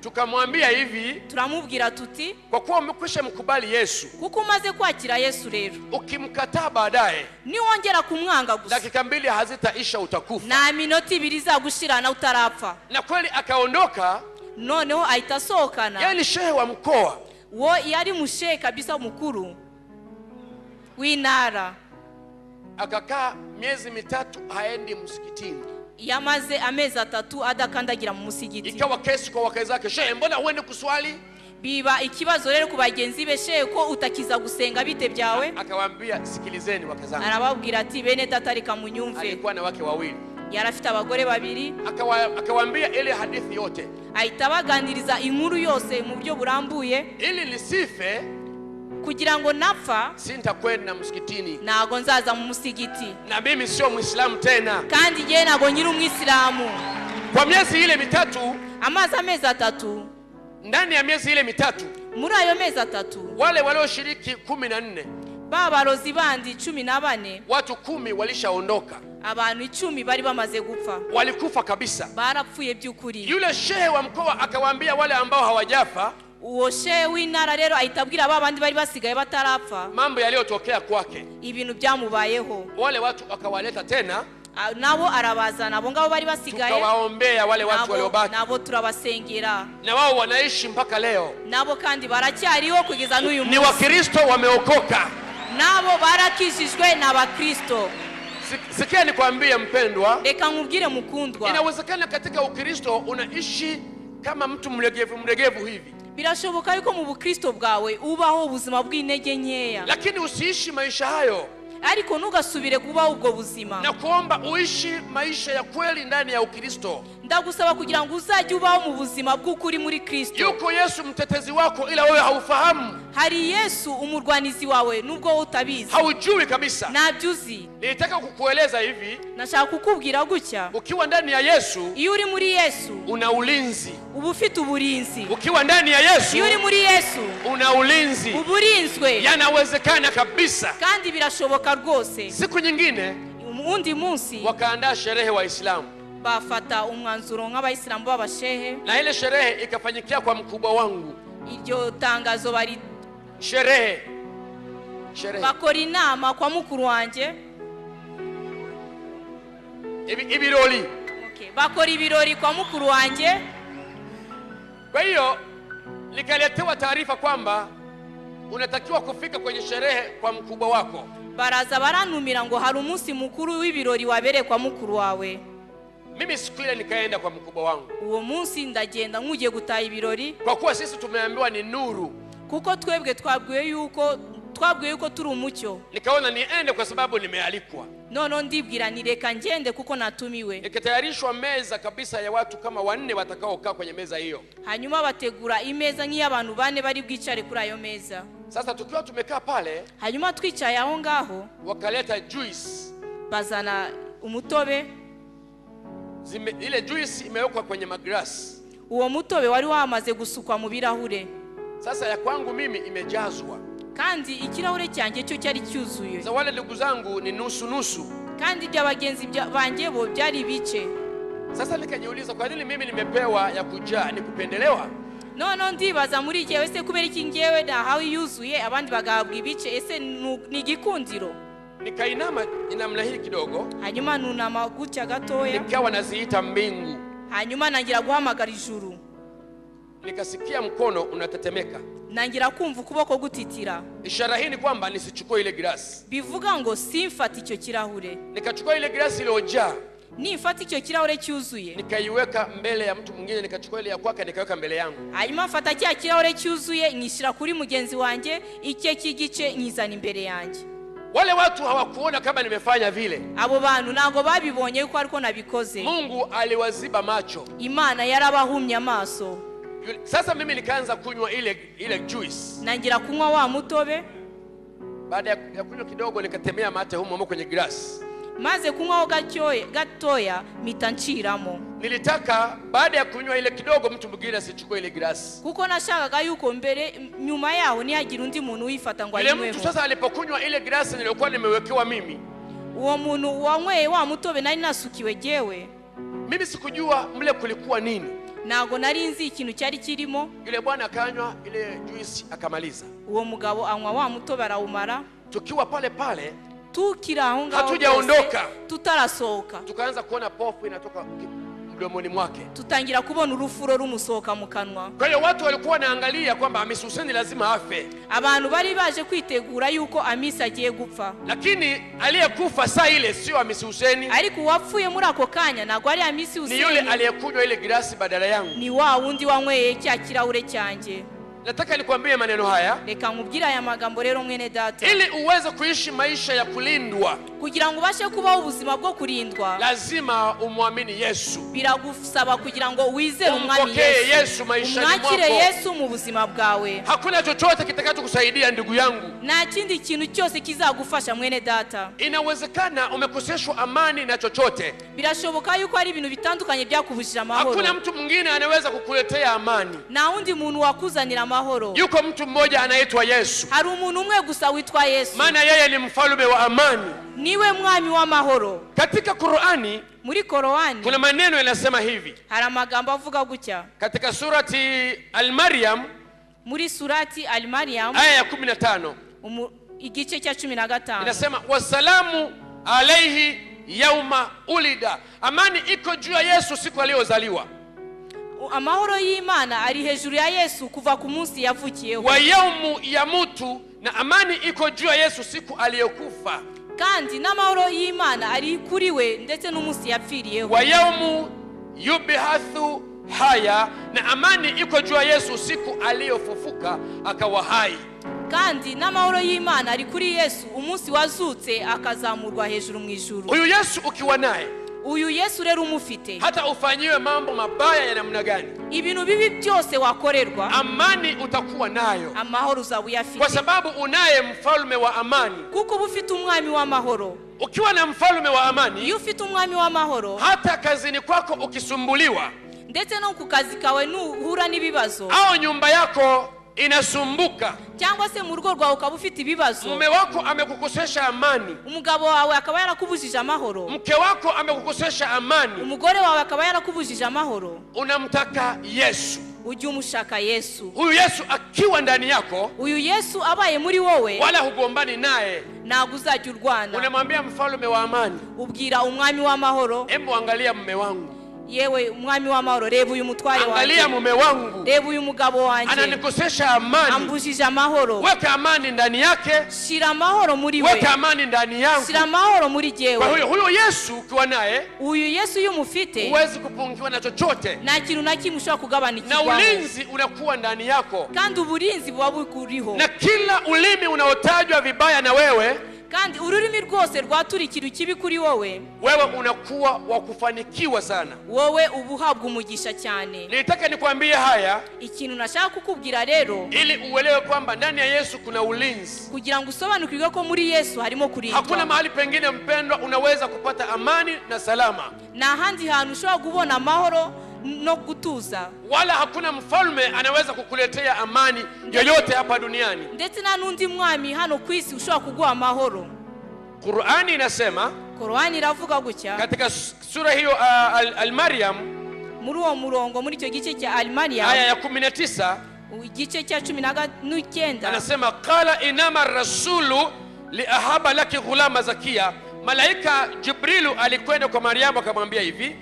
tukamwambia hivi, turamubwira tuti kwa kuwa umekwisha mkubali Yesu, kuko umaze kwakira Yesu rero, ukimkataa baadaye, niwongera kumwanga gusa, dakika 2 hazitaisha utakufa. Na minota 2 izagushirana utarapfa. Na kweli akaondoka. Noneho ahita asohokana. Yeye ni shehe wa mkoa. Wo yari mushehe kabisa mukuru w'intara. Akakaa miezi 3 haendi msikitini. Yamaze amezi 3 adakandagira mu musigiti. Ikawa kesi kwa wake zake, shehe mbona huendi kuswali? Biba ikibazo rero ku bagenzi be, shehe ko utakiza gusenga bite byawe? Akawaambia sikilizeni wake zangu. Arababwira ati bene data reka munyumve. Alikuwa na wake wawili. Yari afite abagore babiri. Akawaambia ile hadithi yote. Ahita abaganiriza inkuru yose mu buryo burambuye. Ili nisife, kugira ngo napfa sintakwenda msikitini. Ntago nzaza mu musigiti. Na mimi sio Muislamu tena. Kandi je ntago nyiri umwisilamu. Kwa miezi ile 3, amazi amezi 3, ndani ya miezi ile 3, muri ayo mezi 3, wale walioshiriki 14, babarozi bandi 14, watu 10 walishaondoka. Abantu 10 bari bamaze gupfa. Walikufa kabisa. Barapfuye by'ukuri. Yule shehe wa mkoa akawaambia wale ambao hawajafa, Uwo shehe w'intara rero ahita abwira ba bandi bari basigaye batarapfa mambo yaliyotokea kwake, ibintu byamubayeho. Wale watu akawaleta tena, Nabo arabazana abo ngabo bari basigaye, tukawaombea wale watu waliobaki, nabo turabasengera, na wao wanaishi mpaka leo, nabo kandi baracyariho kugeza n'uyu munsi. Ni Wakristo wameokoka, nabo barakijijwe n'Abakristo. Sikia nikwambie mpendwa, reka nkubwire mukundwa, inawezekana katika Ukristo unaishi kama mtu mlegevu mlegevu hivi. Birashoboka yuko mu bukristo bwawe ubaho ubuzima bw'intege nkeya, lakini usiishi maisha hayo. Ariko ntugasubire kubaho ubwo buzima. Nakuomba uishi maisha ya kweli ndani ya Ukristo. Ndagusaba kugira ngo uzajye ubaho mu buzima bw'ukuri muri Kristo. Yuko Yesu mtetezi wako ila wewe haufahamu. Hari Yesu umurwanizi wawe nubwo utabizi. Haujui kabisa. Ntabyuzi. Nilitaka kukueleza hivi. Nashaka kukubwira gutya. Ukiwa ndani ya Yesu, iyo uri muri Yesu, una ulinzi. Uba ufite uburinzi. Ukiwa ndani ya Yesu, iyo uri muri Yesu, una ulinzi. Uburinzwe. Yanawezekana kabisa. Kandi birashoboka rwose. Siku nyingine, undi munsi, wakaandaa sherehe Waislamu. Bafata umwanzuro nk'abayisilamu b'abashehe. Na ile sherehe ikafanyikia kwa mkubwa wangu. Iryo tangazo bari sherehe. Bakora inama kwa mukuru wanjye. Ibirori. Okay, bakora ibirori kwa mukuru wanjye. Kwa hiyo nikaletewa taarifa kwamba unatakiwa kufika kwenye sherehe kwa mkubwa wako. Baraza barantumira ngo hari umunsi mukuru w'ibirori wabere kwa mukuru wawe. Mimi siku ile nikaenda kwa mkubwa wangu. Uwo munsi ndagenda nkugiye gutaha ibirori. Kwa kuwa sisi tumeambiwa ni nuru. Kuko twebwe twabwiye yuko turi umucyo. Nikaona niende kwa sababu nimealikwa. Nono ndibwira ni reka ngende kuko natumiwe. Nikatayarishwa meza kabisa ya watu kama 4 watakaokaa kwenye meza hiyo. Hanyuma bategura imeza nk'iy'abantu 4 bari bwicare kuri ayo meza. Sasa tukiwa tumekaa pale, hanyuma twicaye aho ngaho, wakaleta juice. Bazana umutobe. Ile juice imewekwa kwenye maglasi. Uwo mutobe wari wamaze gusukwa mu birahure. Sasa ya kwangu mimi imejazwa. Kandi ikirahure cyanjye cyo cyari cyuzuye. Za wale ndugu zangu ni nusu nusu. Kandi by'abagenzi banjye bo byari bice. Sasa nikajiuliza kwa nini mimi nimepewa ya kujaa, ni kupendelewa? Nono ndibaza muri jewe se kubera iki ngewe nahawe yuzuye abandi bagahabwa ibice, ese ni igikundiro? Nikainama namna hii kidogo. Hanyuma nunama gutya gatoya. Nikawa naziita mbingu. Hanyuma nangira guhamagara ijuru. Nikasikia mkono unatetemeka. Nangira kumva ukuboko gutitira. Ishara hii ni kwamba nisichukue ile glasi. Bivuga ngo simfata icyo kirahure. Nikachukua ile glasi iliyojaa. Nifata icyo kirahure cyuzuye. Nikaiweka mbele ya mtu mwingine, nikachukua ile ya kwake nikaweka mbele yangu. Hanyuma mfata cya kirahure cyuzuye nyishira kuri mugenzi wanjye, icye kigice nyizana imbere yanjye. Wale watu hawakuona kama nimefanya vile. Abo bantu ntago babibonye yuko ariko nabikoze. Mungu aliwaziba macho. Imana yarabahumye amaso. Sasa mimi nikaanza kunywa ile juice. Nangira kunywa wa mutobe. Baada ya kunywa kidogo nikatemea mate humo kwenye glass. Maze kunywa gatoya mitanciramo. Nilitaka baada ya kunywa ile kidogo mtu mwingine asichukue ile glass. Kuko nashakaga yuko mbere nyuma yaho nihagira undi muntu uyifata ngo ayinyweho. Ile mtu sasa alipokunywa ile glass niliyokuwa nimewekewa mimi. Uwo muntu wanyweye wa mutobe nari nasukiwe jewe. Mimi sikujua mle kulikuwa nini. Ntago nari nzi ikintu cyari kirimo. Yule bwana akanywa ile juice akamaliza. Uwo mugabo anywa wa mutobe arawumara. Tukiwa pale pale tukiri aho ngaho hatujaondoka, tutarasohoka, tukaanza kuona pofu inatoka mdomoni mwake. Tutangira kubona urufuro rumusohoka mu kanwa. Kwa hiyo watu walikuwa wanaangalia kwamba Hamisi Hussein lazima afe. Abantu bari baje kwitegura yuko Hamisi agiye gupfa. Lakini aliyekufa saa ile sio Hamisi Hussein. Ariko uwapfuye muri ako kanya ntago ari Hamisi Hussein. Ni yule aliyekunywa ile glasi badala yangu. Ni wa wundi wanyweye cya kirahure cyanjye. Nataka nikwambie maneno haya. Reka nkubwire aya magambo rero mwene data. Ili uweze kuishi maisha ya kulindwa, kugira ngo ubashe kubaho ubuzima bwo kurindwa, lazima umwamini Yesu. Biragusaba kugira ngo wizere umwami Yesu. Umwakire Yesu mu buzima bwawe. Hakuna chochote kitakachokusaidia ndugu yangu. Nta kindi kintu cyose kizagufasha mwene data. Inawezekana umekoseshwa amani na chochote. Birashoboka yuko ari ibintu bitandukanye byakubujije amahoro. Hakuna mtu mwingine anaweza kukuletea amani. Nta wundi muntu wakuzanira amahoro. Yuko mtu mmoja anaitwa Yesu. Hari umuntu umwe gusa witwa Yesu. Maana yeye ni mfalme wa amani. Niwe mwami wa mahoro. Katika Qur'ani, muri Qur'ani, kuna maneno yanasema hivi. Hari amagambo avuga gutya. Katika surati Al-Maryam, muri surati Al-Maryam, aya ya 15, igice cya 15, inasema wasalamu alayhi yauma ulida. Amani iko juu ya Yesu siku aliyozaliwa. Amahoro y'Imana ari hejuru ya Yesu kuva ku munsi yavukiyeho. Wa yaumu yamutu, na amani iko juu ya Yesu siku aliyokufa. Kandi n'amahoro y'Imana ari kuri we ndetse n'umunsi yapfiriyeho. Wa yaumu yubihathu haya, na amani iko juu ya Yesu siku aliyofufuka akawa hai. Kandi n'amahoro y'Imana ari kuri Yesu umunsi wazutse akazamurwa hejuru mu ijuru. Uyu Yesu ukiwa naye, uyu Yesu rero umufite, hata ufanyiwe mambo mabaya ya namna gani, ibintu bibi byose wakorerwa, amani utakuwa nayo. Amahoro uzaba uyafite, kwa sababu unaye mfalme wa amani. Kuko uba ufite umwami w'amahoro. Ukiwa na mfalme wa amani, iyo ufite umwami w'amahoro, hata kazini kwako ukisumbuliwa, ndetse no ku kazi kawe nuhura n'ibibazo, au nyumba yako inasumbuka, cyangwa se mu rugo rwawe ukaba ufite ibibazo, mume wako amekukosesha amani, umugabo wawe akaba yarakubujije amahoro, mke wako amekukosesha amani, umugore wawe akaba yarakubujije amahoro, unamtaka Yesu. Ujye umushaka Yesu. Huyu Yesu akiwa ndani yako, uyu Yesu abaye muri wowe, wala hugombani naye, ntabwo uzajya urwana. Unamwambia mfalme wa amani, ubwira umwami w'amahoro, hebu angalia mume wangu. Yewe umwami w'amahoro, reba uyu mutware wanjye, angalia mume wangu, reba uyu mugabo wanjye, ananikosesha amani, ambujije amahoro. Weka amani ndani yake, shira amahoro muri we, weka amani ndani yangu, shira amahoro muri jewe. Kwa hiyo huyo Yesu ukiwa naye, uyu Yesu iyo umufite, huwezi kupungukiwa na chochote, nta kintu na kimwe ushobora kugabanikirwaho, na ulinzi unakuwa ndani yako, kandi uburinzi buba bukuriho, na kila ulimi unaotajwa vibaya na wewe, kandi ururimi rwose rwatura ikintu kibi kuri wowe, wewe unakuwa wa kufanikiwa sana, wowe ubuhabwa umugisha cyane. Nilitaka nikwambie haya, ikintu nashaka kukubwira rero, ili uelewe kwamba ndani ya Yesu kuna ulinzi, kugira ngo usobanukirwe ko muri Yesu harimo kurindwa. Hakuna mahali pengine mpendwa unaweza kupata amani na salama, na handi hantu ushobora kubona amahoro no gutuza, wala hakuna mfalme anaweza kukuletea amani yoyote hapa duniani, ndetse nta n'undi mwami hano ku isi ushobora kuguha amahoro. Qur'ani inasema, Qur'ani iravuga gutya katika sura hiyo Al-Maryam, muri uwo murongo, muri icyo gice cya Al-Maryam aya ya 19, igice cya 19, anasema qala inama rasulu liahaba laki ghulama zakia. Malaika Jibrilu alikwenda kwa Mariamu akamwambia hivi,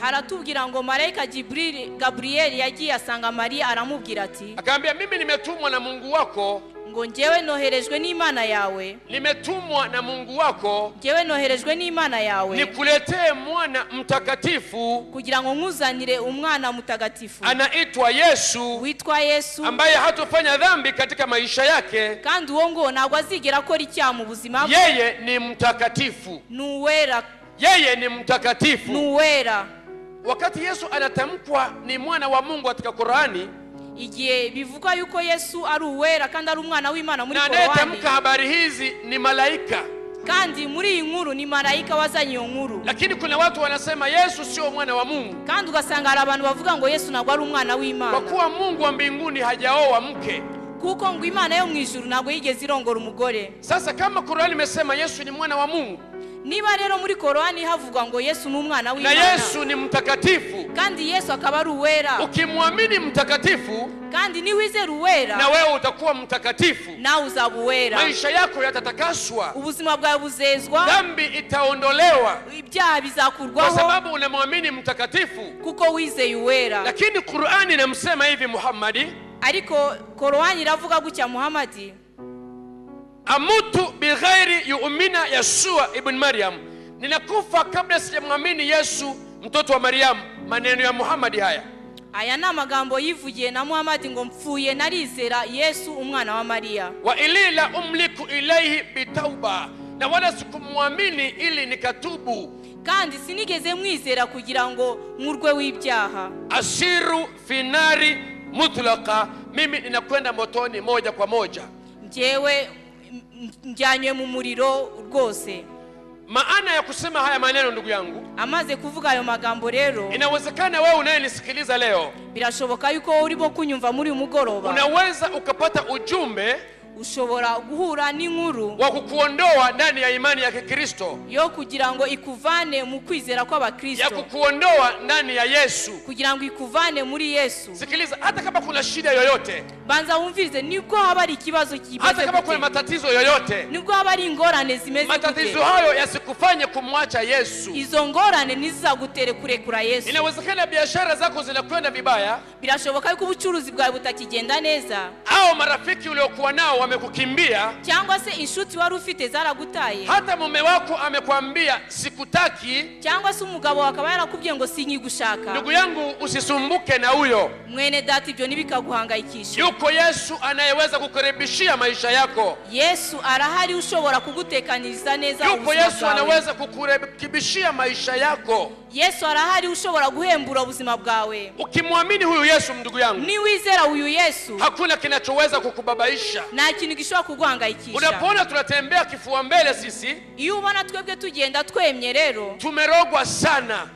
haratubwira ngo malaika Jibril Gabriel yagiye asanga Maria aramubwira ati, akamwambia mimi nimetumwa na Mungu wako, ngo njyewe noherejwe n'Imana yawe, nimetumwa na Mungu wako, njyewe noherejwe n'Imana yawe, nikuletee mwana mtakatifu, kugira ngo nkuzanire umwana mutagatifu, anaitwa Yesu, witwa Yesu, ambaye hatofanya dhambi katika maisha yake, kandi uwo ngo ntabwo azigera akora icyaha mu buzima bwe, yeye ni mtakatifu, nuwera, yeye ni mtakatifu, nuwera. Wakati Yesu anatamkwa ni mwana wa Mungu katika Qur'ani, igihe bivugwa yuko Yesu ari uwera kandi ari umwana w'Imana muri Qur'ani, na anayetamka habari hizi ni malaika, kandi muri iyi nkuru ni malaika wazanye iyo nkuru. Lakini kuna watu wanasema Yesu sio mwana wa Mungu, kandi ugasanga hari abantu bavuga ngo Yesu ntabwo ari umwana w'Imana, kwa kuwa Mungu wa mbinguni hajaoa mke, kuko ngo Imana yo mu ijuru ntabwo yigeze irongora umugore. Sasa kama Qur'ani imesema Yesu ni mwana wa Mungu, niba rero muri Qur'ani havugwa ngo Yesu ni umwana w'Imana, na Yesu ni mtakatifu, kandi Yesu akaba ari uwera, ukimwamini mtakatifu, kandi niwizera uwera, na wewe utakuwa mtakatifu, nawe uzaba uwera, maisha yako yatatakaswa, ubuzima bwawe buzezwa, dhambi itaondolewa, ibyaha bizakurwaho, kwa sababu unamwamini mtakatifu, kuko wizeye uwera. Lakini Qur'ani inamsema hivi Muhammadi, ariko Qur'ani iravuga gutya Muhammadi, amutu bighairi yu'mina Yeshua ibn Maryam, ninakufa kabla sijamwamini Yesu mtoto wa Maryam. Maneno ya Muhammad haya. Aya ni amagambo yivugiye na Muhammad ngo mpfuye narizera Yesu umwana wa Maria. Wa ilila umliku ilaihi bitauba, na wala sikumwamini ili nikatubu, kandi sinigeze mwizera kugira ngo nkurwe w'ibyaha. Asiru finari mutlaqa, mimi ninakwenda motoni moja kwa moja, njyewe njyanywe mu muriro rwose. Maana ya kusema haya maneno ndugu yangu, amaze kuvuga ayo magambo rero, inawezekana wewe unayenisikiliza leo, birashoboka yuko urimo kunyumva muri umugoroba, unaweza ukapata ujumbe, Ushobora guhura n'inkuru wa kukuondoa ndani ya imani ya Kikristo, yo kugira ngo ikuvane mu kwizera kw'abakristo, ya kukuondoa ndani ya Yesu, kugira ngo ikuvane muri Yesu. Sikiliza, hata kama kuna shida yoyote, banza wumvirize, nibwo haba ari ikibazo kimeze, hata kama kuna matatizo yoyote, nibwo haba ari ingorane zimeze gute, matatizo hayo yasikufanye kumwacha Yesu. Izo ngorane ntizizagutere kurekura Yesu. Inawezekana biashara zako zinakwenda vibaya, birashoboka yuko ubucuruzi bwawe butakigenda neza, au marafiki uliokuwa nao wamekukimbia, cyangwa se inshuti wari ufite zaragutaye, hata mume wako amekwambia sikutaki, cyangwa se umugabo akaba yarakubwiye ngo sinkigushaka. Ndugu yangu, usisumbuke na huyo. Mwene data, ibyo ntibikaguhangayikisha. Yuko Yesu anayeweza kukurekebishia maisha yako. Yesu arahari ushobora kugutekaniriza neza. Yuko Yesu anaweza kukurekebishia maisha yako. Yesu arahari ushobora guhembura ubuzima bwawe. Ukimwamini huyu Yesu, ndugu yangu, niwizera uyu Yesu, hakuna kinachoweza kukubabaisha. Nta kintu gishobora kuguhangayikisha. Unapoona tunatembea kifua mbele sisi, iyo ubona twebwe tugenda twemye rero, tumerogwa sana.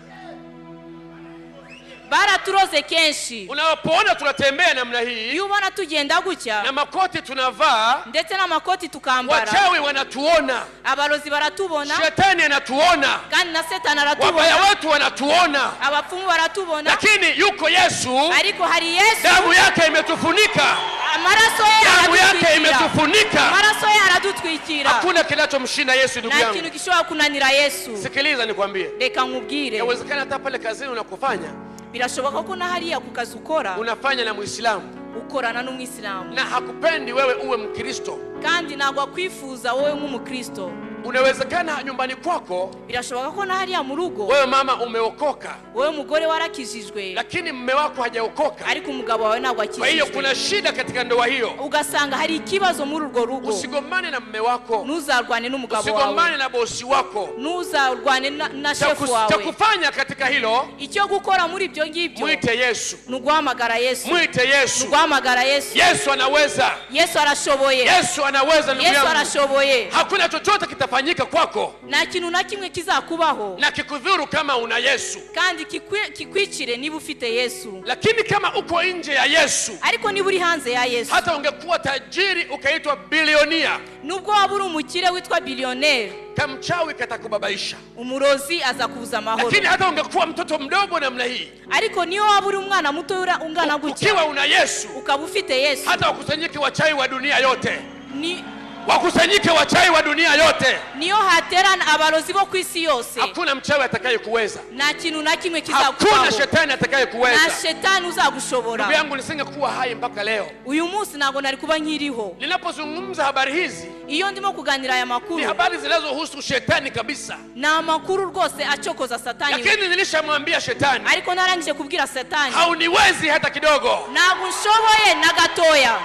Baraturoze kenshi. Unapoona tunatembea namna hii, iyo ubona tugenda gutya, na makoti tunavaa, ndetse n'amakoti tukambara, wachawi wanatuona, abarozi baratubona, shetani anatuona, kandi na Satani aratubona, wabaya wetu wanatuona, abapfumu baratubona. Lakini yuko Yesu, ariko hari Yesu, damu yake imetufunika, amaraso ye damu yake imetufunika, amaraso ye aradutwikira. Hakuna kinachomshinda Yesu, ndugu yangu. Nta kintu gishobora kunanira Yesu. Sikiliza nikwambie, reka nkubwire, inawezekana hata pale kazini unakofanya, birashoboka ko na hariya ku kazi ukora, unafanya na Muislamu, ukorana n'umwisilamu, na hakupendi wewe uwe Mkristo, kandi ntabwo akwifuza wowe nk'umukristo. Unawezekana nyumbani kwako, birashoboka ko na hariya mu rugo, wewe mama umeokoka, wewe mugore warakijijwe, lakini mume wako hajaokoka, ariko umugabo wawe ntabwo akijijwe. Kwa hiyo kuna shida katika ndoa hiyo, ugasanga hari ikibazo muri urwo rugo. Usigomane na mume wako, ntuzarwane n'umugabo wawe, usigomane na bosi wako, ntuzarwane na shefu wawe. Cha kufanya katika hilo, icyo gukora muri ibyo ngibyo, mwite Yesu, nuguhamagara Yesu, mwite Yesu, nuguhamagara Yesu. Yesu anaweza, Yesu arashoboye, Yesu anaweza, ndugu yangu, Yesu arashoboye. Hakuna chochote kitafanyika kwako, nta kintu na kimwe kizakubaho na kikudhuru kama una Yesu, kandi kikwicire niba ufite Yesu. Lakini kama uko nje ya Yesu, ariko niba uri hanze ya Yesu, hata ungekuwa tajiri ukaitwa bilionia, nubwo waba uri umukire witwa bilionaire, kamchawi katakubabaisha, umurozi azakubuza amahoro. Lakini hata ungekuwa mtoto mdogo namna hii, ariko niyo waba uri umwana muto ungana gutya, ukiwa una Yesu, ukaba ufite Yesu, hata wakusanyike wachawi wa dunia yote, ni wakusanyike wachawi wa dunia yote, niyo haterana abarozi bo kwisi yose, hakuna mchawi atakayekuweza, nta kintu na kimwe kizakubaho, hakuna shetani atakayekuweza, nta shetani uzagushobora. Ndugu yangu, nisingekuwa hai mpaka leo. Uyu munsi ntabwo nari kuba nkiriho. Ninapozungumza habari hizi, iyo ndimo kuganira aya makuru, ni habari zinazohusu shetani kabisa, ni amakuru rwose achokoza satani. Lakini nilishamwambia shetani, ariko narangije kubwira satani, hauniwezi hata kidogo, ntabwo nshoboye na gatoya.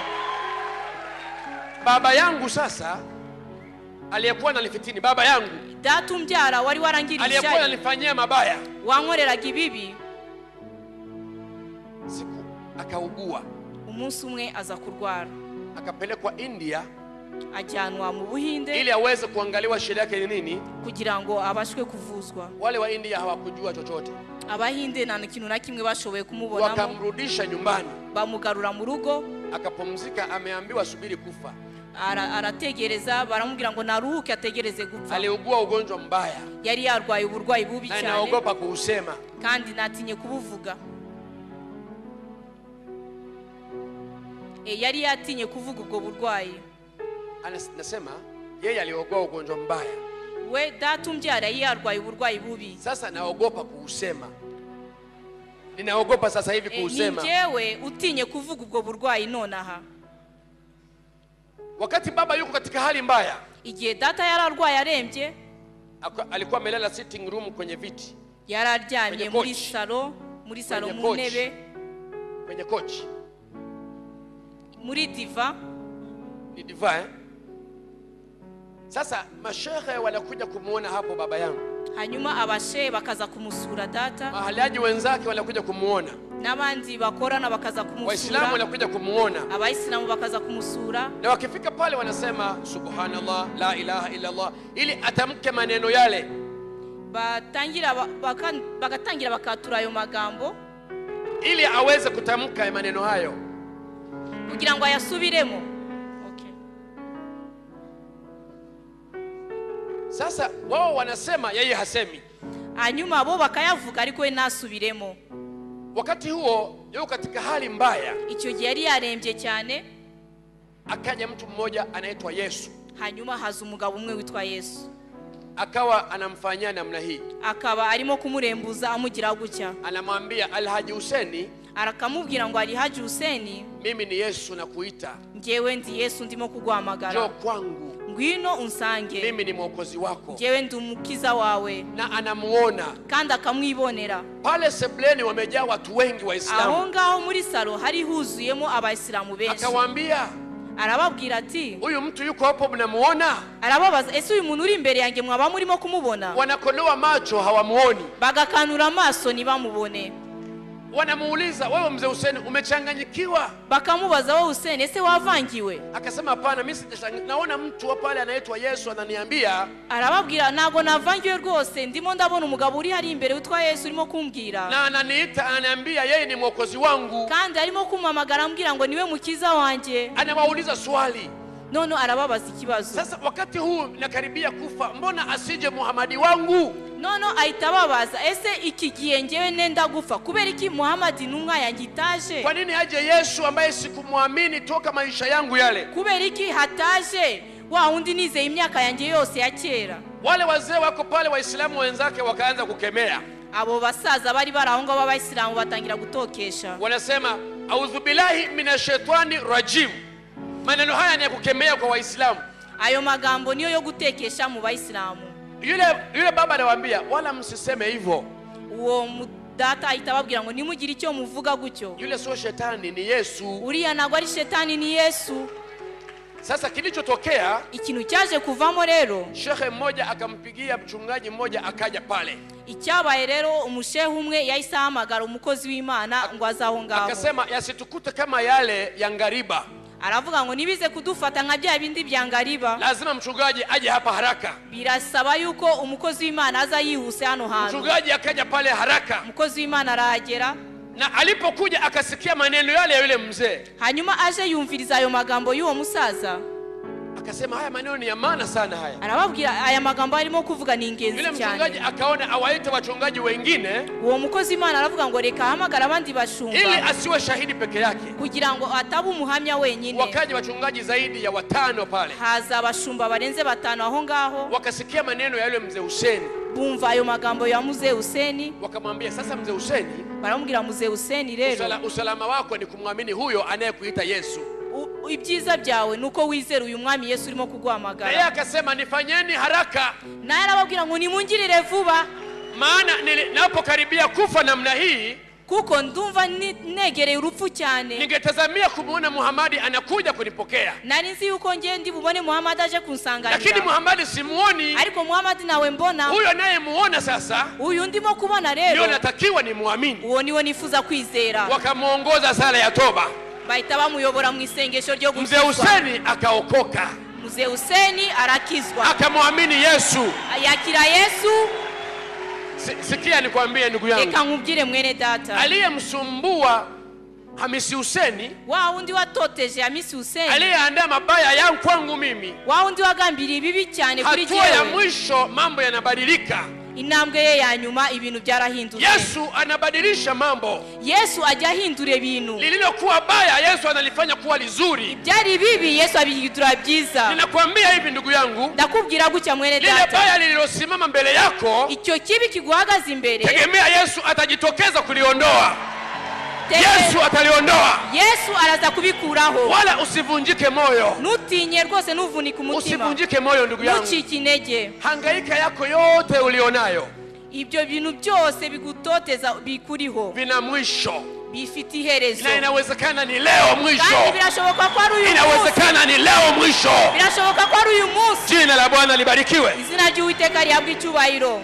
Baba yangu sasa aliyekuwa ananifitini, baba yangu data umbyara wari warangirije, aliyekuwa ananifanyia mabaya, wankoreraga ibibi, siku akaugua, umunsi umwe aza kurwara, akapelekwa India, ajyanwa mu Buhinde ili aweze kuangaliwa shida yake ni nini, kugira ngo abashwe kuvuzwa. Wale wa India hawakujua chochote, abahinde nta kintu na kimwe bashoboye kumubonamo, wakamrudisha nyumbani, bamugarura mu rugo, akapumzika. Ameambiwa subiri kufa, arategereza, baramubwira ngo naruhuke ategereze gupfa. Aliugua ugonjwa mbaya, yari yarwaye uburwayi bubi cyane, na naogopa kuusema, kandi natinye kubuvuga. Yari yatinye kuvuga ubwo burwayi. Anasema yeye aliugua ugonjwa mbaya, we data umbyara yari yarwaye uburwayi bubi. Sasa naogopa kuusema, ninaogopa sasa hivi kuusema. Ni jewe utinye kuvuga ubwo burwayi nonaha. Wakati baba yuko katika hali mbaya, igihe data yararwaye arembye, alikuwa amelala sitting room kwenye viti, yararyamye muri salo, muri salo mu ntebe, kwenye kochi, muri diva, ni diva eh? Sasa mashehe wanakuja kumuona hapo baba yangu, hanyuma abashehe bakaza kumusura data, mahalaji wenzake wanakuja kumuona, n'abandi bakorana bakaza kumusura, Waislamu wanakuja kumuona, abayisilamu bakaza kumusura, na wakifika pale wanasema subhanallah la ilaha illa Allah, ili atamke maneno yale. Batangira bagatangira bakatura ayo magambo ili aweze kutamka maneno hayo, kugira ngo ayasubiremo. Okay. Sasa wao wanasema, yeye hasemi. Hanyuma bo bakayavuga ariko we ntasubiremo. Wakati huo yuko katika hali mbaya. Icyo gihe yari yarembye cyane. Akaja mtu mmoja anaitwa Yesu. Hanyuma haza umugabo umwe witwa Yesu. Akawa anamfanyia namna hii. Akaba arimo kumurembuza amugira gutya. Anamwambia Alhaji Huseni, arakamubwira ngo Alhaji Huseni, mimi ni Yesu nakuita. Njyewe ndi Yesu ndimo kuguhamagara. Njoo kwangu. Ngwino unsange. Mimi ni mwokozi wako. Njyewe ndi umukiza wawe. Na anamuona. Kandi akamwibonera. Pale sebleni wamejaa watu wengi Waislamu. Aho ngaho muri salo hari huzuyemo abayisilamu benshi. Akawaambia, arababwira ati, huyu mtu yuko hapo mnamuona? Arababaza, ese uyu muntu uri imbere yanjye mwaba murimo kumubona? Wanakonoa macho hawamuoni. Bagakanura amaso ntibamubone. Wanamuuliza, wewe mzee Hussein umechanganyikiwa? Bakamubaza, wewe Hussein ese wavangiwe? Akasema hapana, mimi sijachanganyikiwa. Naona mtu pale anaitwa Yesu ananiambia. Arababwira, ntago navangiwe rwose, ndimo ndabona umugabo uri hari imbere witwa Yesu urimo kumbwira. Na ananiita ananiambia yeye ni mwokozi wangu. Kandi arimo kumpamagara ambwira ngo niwe mukiza wanjye. Anawauliza swali. Nono arababaza ikibazo. Sasa wakati huu nakaribia kufa, mbona asije Muhammadi wangu? Nono ahita ababaza, ese iki gihe njyewe nenda gufa kubera iki Muhammadi ntumwa yanjye itaje? Kwa nini aje Yesu ambaye sikumwamini toka maisha yangu yale? Kubera iki hataje wa wundi nizeye imyaka yanjye yose ya kera? Wale wazee wako pale Waislamu wenzake wakaanza kukemea. Abo basaza bari bari aho ngaho b'Abayisilamu batangira gutokesha. Wanasema auzu billahi minashaitani rajim. Maneno haya ni ya kukemea kwa Waislamu. Ayo magambo niyo yo gutekesha mu Bayisilamu. Yule baba anawaambia wala msiseme hivyo. Uwo data ahita ababwira ngo nimugire icyo muvuga gutyo. Yule sio shetani, ni Yesu. Uriya ntabwo ari shetani, ni Yesu. Sasa kilichotokea, ikintu cyaje kuvamo rero, shehe mmoja akampigia mchungaji mmoja akaja pale. Icyabaye rero, umushehe umwe yahise ahamagara umukozi w'Imana ngo azaho ngaho. Akasema yasitukute kama yale ya ngariba. Aravuga ngo nibize kudufata nka bya bindi bya ngariba. Lazima mchungaji aje hapa haraka. Birasaba yuko umukozi w'Imana aza yihuse hano hantu. Mchungaji akaja pale haraka. Umukozi w'Imana arahagera. Na alipokuja akasikia maneno yale ya yule mzee. Hanyuma aje yumviriza ayo magambo y'uwo musaza. Akasema haya maneno ni ya maana sana haya. Arababwira aya magambo arimo kuvuga ni ingenzi Yule cyane. mchungaji akaona awaite wachungaji wengine. Uwo mukozi Imana aravuga ngo reka ahamagara abandi bashumba ili asiwe shahidi peke yake. Kugira ngo ataba umuhamya wenyine. Wakaja wachungaji zaidi ya 5 pale. Haza abashumba barenze 5 aho ngaho. Wakasikia maneno ya yule mzee Hussein. Bumva ayo magambo ya mzee Hussein. Wakamwambia sasa mzee Hussein, baramubwira mzee Hussein rero, usalama wako ni kumwamini huyo anayekuita Yesu. Ibyiza byawe nuko wizera uyu mwami Yesu urimo kuguhamagara. Naye akasema nifanyeni haraka. Naye arababwira ngo nimungirire vuba, maana ninapokaribia kufa namna hii, kuko ndumva negereye urupfu cyane. Ningetazamia kumuona Muhammadi anakuja kunipokea. Nari nzi yuko ngiye ndi bubone Muhammad aje kunsanganira. Lakini Muhammadi simuoni. Ariko Muhammad nawe mbona. Huyo naye muona sasa. Uyu ndimo kubona rero. Ndio natakiwa ni muamini. Uwo niwe nifuza kwizera. Wakamuongoza sala ya toba. Bahita bamuyobora mu isengesho ryo gukizwa. Mzee Hussein akaokoka. Mzee Hussein arakizwa. Akamwamini Yesu. Yakira Yesu. Sikia nikwambie ndugu yangu. Reka nkubwire mwene data. Aliyemsumbua Hamisi Hussein, wa wundi watoteje Hamisi Hussein, aliyeandaa mabaya yangu kwangu mimi, wa wundi wagambiriye ibibi cyane kuri jewe, hatua ya jewe, mwisho mambo yanabadilika. Intambwe ye ya nyuma ibintu byarahindutse. Yesu anabadilisha mambo. Yesu ajya ahindura ibintu. Lililokuwa baya Yesu analifanya kuwa lizuri. Byari bibi Yesu abihindura byiza. Ninakwambia hivi ndugu yangu, ndakubwira gutya mwene lile data, baya lililosimama mbele yako, icyo kibi kiguhagaze imbere, tegemea Yesu atajitokeza kuliondoa. Yesu ataliondoa. Yesu araza kubikuraho. Wala usivunjike moyo. Nutinye rwose nuvunike umutima. Usivunjike moyo ndugu yangu. Nucike intege. Hangaika yako yote ulionayo, ibyo bintu byose bigutoteza bikuriho, vina mwisho. Bifite iherezo. Na inawezekana ni leo mwisho. Kandi birashoboka ko ari uyu munsi. Inawezekana ni leo mwisho. Birashoboka ko ari uyu munsi. Jina la Bwana libarikiwe. Izina ry'Uwiteka rihabwe icyubahiro.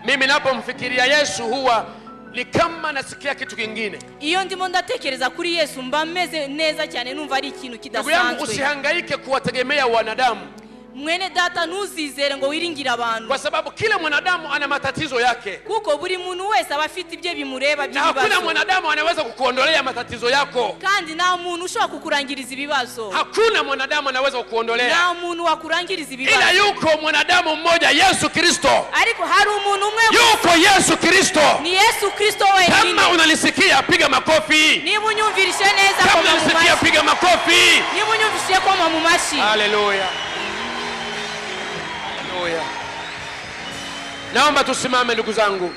Mimi napomfikiria Yesu huwa ni kama nasikia kitu kingine. Iyo ndimo ndatekereza kuri Yesu mba meze neza cyane, numva ari ikintu Ndugu yangu, kidasanzwe. usihangaike kuwategemea wanadamu. Mwene data ntuzizere ngo wiringire abantu. Kwa sababu kila mwanadamu ana matatizo yake. Kuko buri muntu wese aba afite ibye bimureba Na hakuna by'ibibazo. mwanadamu anaweza kukuondolea matatizo yako. Kandi nta muntu ushobora kukurangiriza ibibazo. Hakuna mwanadamu anaweza kukuondolea. Nta muntu wakurangiriza Ila ibibazo. yuko mwanadamu mmoja, Yesu Kristo. Ariko hari umuntu umwe Yuko Yesu Kristo. Ni Yesu Kristo wenyine. Kama unalisikia piga makofi. Niba unyumvirije neza Kama koma mu unalisikia mashyi. piga makofi. Niba unyumvishije koma mu mashyi. Haleluya. Haleluya. Naomba tusimame ndugu zangu.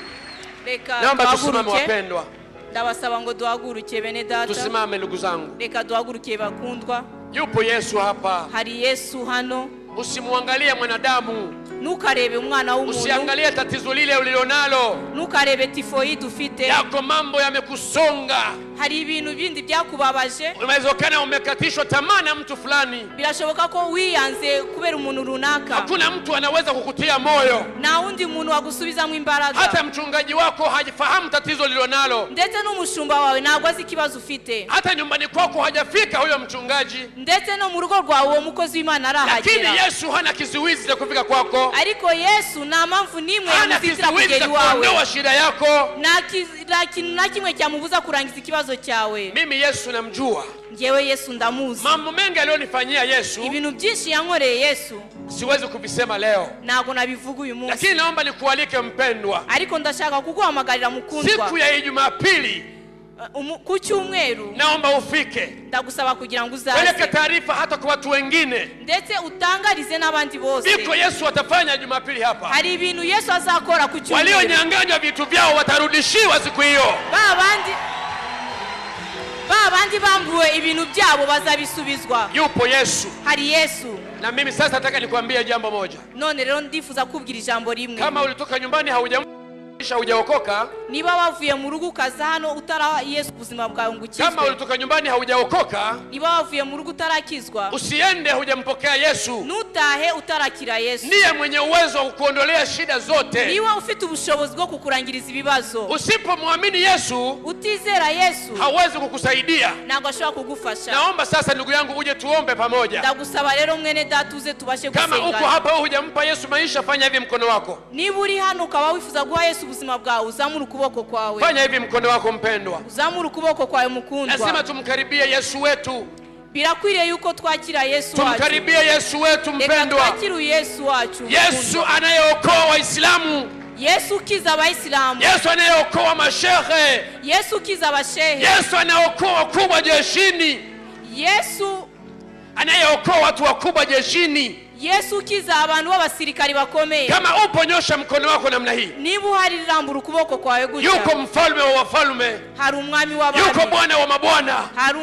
Reka Naomba tusimame duhaguruke. wapendwa. Ndabasaba ngo duhaguruke bene data. Tusimame ndugu zangu. Reka duhaguruke bakundwa. Yupo Yesu hapa. Hari Yesu hano. Usimwangalie mwanadamu. Ntukarebe umwana w'umuntu. Usiangalie tatizo lile ulilonalo. Ntukarebe tifoide ufite. Yako mambo yamekusonga. Hari ibintu bindi byakubabaje. Unawezekana umekatishwa tamaa na mtu fulani. Birashoboka ko wiyanze kubera umuntu runaka. Hakuna mtu anaweza kukutia moyo. Nta wundi muntu wagusubizamo imbaraga. Hata mchungaji wako hajifahamu tatizo lilonalo. Ndetse n'umushumba wawe ntabwo azi ikibazo ufite. Hata nyumbani kwako hajafika huyo mchungaji. Ndetse no mu rugo rwawe uwo mukozi w'Imana Lakini arahagera. Yesu hana kizuizi cha kufika kwako. Ariko Yesu nta mpamvu n'imwe Hana yamuzitira kizuizi kugera cha iwawe. kuondoa shida yako. Nta kintu na kimwe cyamubuza kurangiza ikibazo cyawe. Mimi Yesu namjua. Njyewe Yesu ndamuzi. Mambo mengi aliyonifanyia Yesu Ibintu byinshi yankoreye Yesu siwezi kuvisema leo. ntabwo nabivuga uyu munsi. Lakini naomba nikualike mpendwa. Ariko ndashaka kuguhamagarira mukundwa. Siku ya Jumapili Ku cyumweru naomba ufike. Ndagusaba kugira ngo uzaze. Peleka taarifa hata kwa watu wengine. Ndetse utangarize n'abandi bose. Biko Yesu atafanya Jumapili hapa. Hari ibintu Yesu azakora ku cyumweru. Walionyang'anywa vitu vyao watarudishiwa siku hiyo. Ba bandi bambuwe ibintu byabo bazabisubizwa. Yupo Yesu. Hari Yesu. Na mimi sasa nataka nikwambie jambo moja. None rero ndifuza kubwira ijambo rimwe. Kama ulitoka nyumbani haujaokoka, Niba wavuye mu rugo ukaza hano utara Yesu ubuzima bwawe ngo kama ukizwe. ulitoka nyumbani haujaokoka, Niba wavuye mu rugo utarakizwa, usiende hujampokea Yesu. Nutahe utarakira Yesu. Ndiye mwenye uwezo wa kukuondolea shida zote. Niwe ufite ubushobozi bwo kukurangiriza ibibazo. Usipomwamini Yesu, Utizera Yesu, hawezi kukusaidia. ntabwo ashobora kugufasha. Naomba sasa ndugu yangu uje tuombe pamoja. Ndagusaba rero mwene data uze tubashe Kama uko gusenga. hapa wewe hujampa Yesu maisha, fanya hivi mkono wako. Niba uri hano ukaba wifuza guha Yesu ubuzima bwawe, uzamure ukuboko kwawe. Fanya hivi mkono wako mpendwa. Uzamure ukuboko kwawe mukundwa. Lazima tumkaribie Yesu wetu. Birakwiriye yuko twakira Yesu wacu. Tumkaribie Yesu wetu Reka mpendwa. twakire Yesu wacu Yesu mukundwa. anayeokoa Waislamu. Yesu ukiza abayisilamu. Yesu anayeokoa mashehe. Yesu ukiza abashehe. Yesu anayeokoa wakubwa jeshini. Yesu anayeokoa watu wakubwa jeshini. Yesu ukiza abantu b'abasirikari bakomeye. Kama upo nyosha mkono wako namna hii. Niba uhari rambura ukuboko kwawe gutya. Yuko mfalme wa wafalme. Hari umwami w'abami. Yuko Bwana wa mabwana. Hari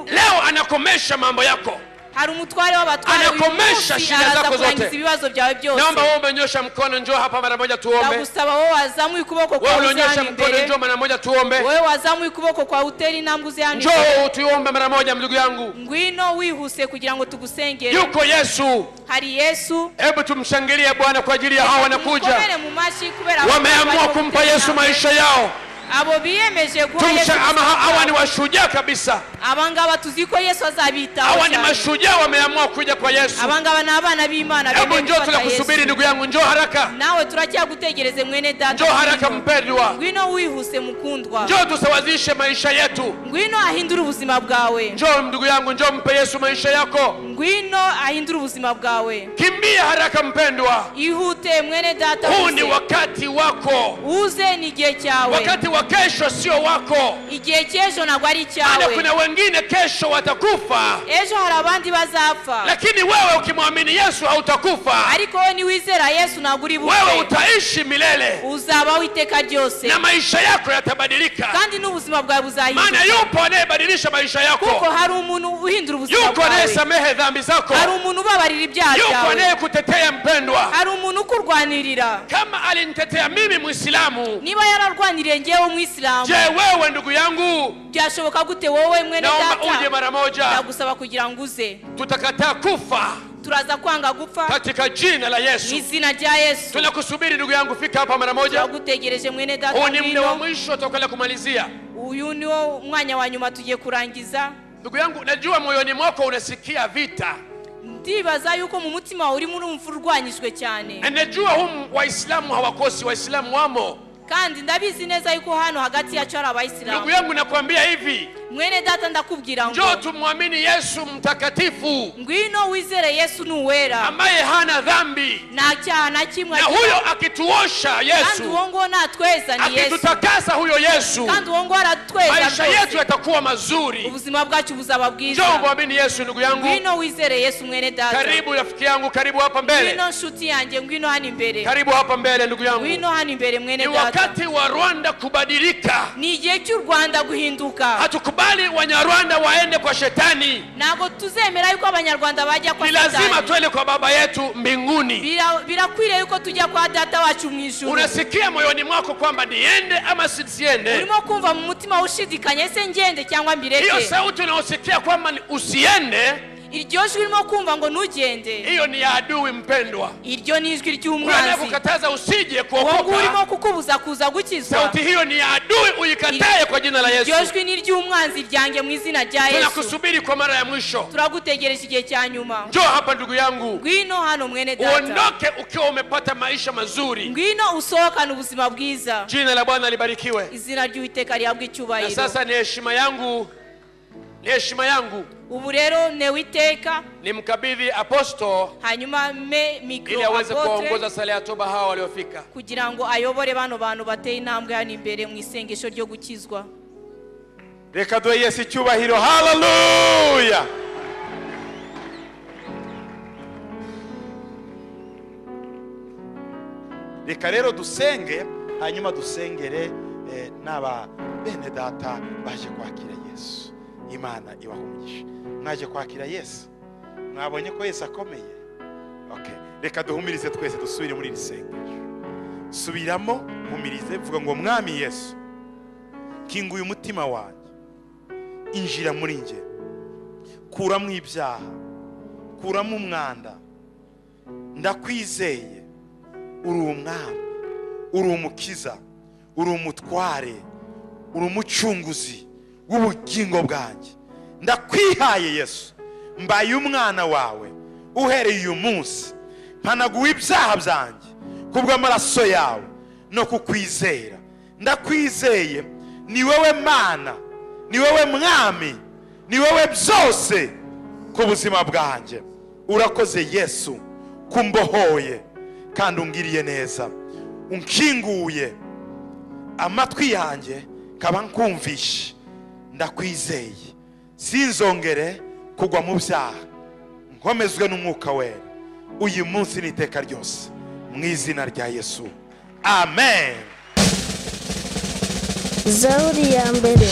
Leo anakomesha mambo yako. Hari umutware w'abatware. Anakomesha shida Araza zako kurangiza zote. ibibazo byawe byose. Naomba wewe umenyosha mkono, njoo hapa mara moja tuombe. Ndagusaba wowe wazamuye ukuboko Wewe kwawe ulionyosha uze hano mkono, imbere. njoo mara moja tuombe. Wewe wazamuye ukuboko kwawe utere intambwe uze hano imbere. Njoo tuombe mara moja ndugu yangu. Ngwino wihuse kugira ngo tugusengere. Yuko Yesu. Hari Yesu. Hebu tumshangilie Bwana kwa ajili ya hao wanakuja. Tumukomere mu mashyi kubera abo Wameamua barimo kumpa gutera Yesu intambwe. maisha yao. Abo biyemeje guha Yesu Ama hawa ni ubuzima bwabo. washujaa kabisa. Aba ngaba tuzi ko Yesu azabitaho Hawa ni cyane. mashujaa, wameamua kuja kwa Yesu. Aba ngaba ni abana b'Imana Hebu bemeye njoo, gufata tunakusubiri Yesu. ndugu yangu, njoo haraka. Nawe turacyagutegereze mwene data. Njoo haraka Ngwino. mpendwa. Ngwino wihuse mukundwa. Njoo tusawazishe maisha yetu. Ngwino ahindure ubuzima bwawe. Njoo ndugu yangu, njoo mpe Yesu maisha yako. Ngwino ahindure ubuzima bwawe. Kimbia haraka mpendwa. Ihute mwene data. Huu ni Uze. wakati wako. Uze ni igihe cyawe. Wakati wa kesho sio wako. Igihe cy'ejo ntabwo ari Maana icyawe. kuna wengine kesho watakufa. Ejo hari abandi bazapfa. Lakini wewe ukimwamini Yesu hautakufa. Ariko wowe niwizera Yesu ntabwo uri Wewe bupfe. utaishi milele. Uzabaho iteka ryose. Na maisha yako yatabadilika. Kandi n'ubuzima bwawe Maana buzahinduka. yupo anayebadilisha maisha Kuko yako. hari umuntu uhindura ubuzima Yuko bwawe. anayesamehe dhambi zako. Hari umuntu ubabarira ibyaha Yuko byawe. anayekutetea mpendwa. Hari umuntu ukurwanirira. Kama alinitetea mimi Muislamu, Niba yararwaniriye njyewe umwisilamu, je, wewe ndugu yangu? byashoboka gute wowe mwene Naomba data? uje mara moja. Ndagusaba kugira ngo uze. Tutakataa kufa Turaza kwanga gupfa katika jina la mu Yesu. izina rya Yesu. Tunakusubiri ndugu yangu, fika hapa mara moja. Turagutegereje mwene data. Huu ni muda wa Ngwino. mwisho tutakwenda kumalizia. Uyu niwo mwanya wa nyuma tugiye kurangiza. Ndugu yangu, najua moyoni mwako unasikia vita. Ndibaza yuko mu mutima wawe urimo urumva urwanyijwe cyane. Najua humu Waislamu hawakosi, Waislamu wamo. Kandi ndabizi neza yuko hano hagati yacu hari abayisilamu. Ndugu yangu nakwambia hivi. Mwene data ndakubwira ngo njoo tumwamini Yesu mtakatifu. Ngwino wizere Yesu nuwera. Ambaye hana dhambi. Nta cyaha na kimwe. Na huyo akituosha Yesu. Kandi uwo ngo natweza ni Yesu. Akitutakasa huyo Yesu. Kandi uwo ngo aratweza. Maisha yetu yatakuwa mazuri. Ubuzima bwacu buzaba bwiza. Njoo muamini Yesu ndugu yangu. Ngwino wizere Yesu mwene data. Karibu rafiki yangu, karibu hapa mbele. Ngwino nshuti yanjye, ngwino hano imbere. Karibu hapa mbele ndugu yangu. Ngwino hano imbere mwene data. Ni wakati wa Rwanda kubadilika. Ni igihe cy'u Rwanda guhinduka. Hatukubali Wanyarwanda waende kwa shetani. Ntabwo tuzemera yuko abanyarwanda bajya kwa shetani. Ni lazima twende kwa baba yetu mbinguni. Birakwiriye yuko tujya kwa data wacu mu ijuru. Unasikia moyoni mwako kwamba niende ama siende? Urimo kumva mu mutima ushidikanya ese ngende cyangwa mbireke? Hiyo sauti unayosikia kwamba usiende, iryo jwi urimo kumva ngo ntugende, hiyo ni ya adui mpendwa. Iryo ni ijwi ry'umwanzi. Anayekukataza usije kuokoka, uwo urimo kukubuza kuza gukizwa, sauti hiyo ni ya adui, uikatae kwa jina la Yesu. Iryo jwi ni ry'umwanzi ryange mu izina rya Yesu. Tunakusubiri kwa mara ya mwisho. Turagutegereje igihe cya nyuma. Njoo hapa ndugu yangu. Ngwino hano mwene data. Uondoke ukiwa umepata maisha mazuri. Ngwino usohokane ubuzima bwiza. Jina la Bwana libarikiwe. Izina ry'Uwiteka rihabwe icyubahiro. Na sasa ni heshima yangu. Ni heshima yangu. Ubu rero newiteka nimkabidhi aposto hanyuma me mikro ili aweze kuongoza sala ya toba hawa waliofika, kugira ngo ayobore bano bantu bateye intambwe hano imbere mu isengesho ryo gukizwa. Reka duhe Yesu icyubahiro. Haleluya. Reka rero dusenge, hanyuma dusengere n'aba bene data baje kwakira Yesu. Imana ibahe umugisha. Mwaje kwakira Yesu, mwabonye ko Yesu akomeye. Okay, reka duhumirize twese, dusubire muri iri sengesho. Subiramo, humirize, vuga ngo Mwami Yesu, kinguye umutima wanjye, injira muri njye, kuramo ibyaha, kuramo umwanda, ndakwizeye, uri umwami, uri umukiza, uri umutware, uri umucunguzi w'ubugingo bwanjye. Ndakwihaye Yesu, mbaye umwana wawe uhereye uyu munsi, mpanaguwe ibyaha byanjye kubw'amaraso yawe no kukwizera. Ndakwizeye, ni wowe Mana, ni wowe Mwami, ni wowe byose ku buzima bwanjye. Urakoze Yesu kumbohoye kandi ungiriye neza, unkinguye amatwi yanjye kaba nkumvishe. Ndakwizeye, sinzongere kugwa mu byaha, nkomezwe n'umwuka wera uyu munsi n'iteka ryose, mu izina rya Yesu, amen. Zaburi ya mbere.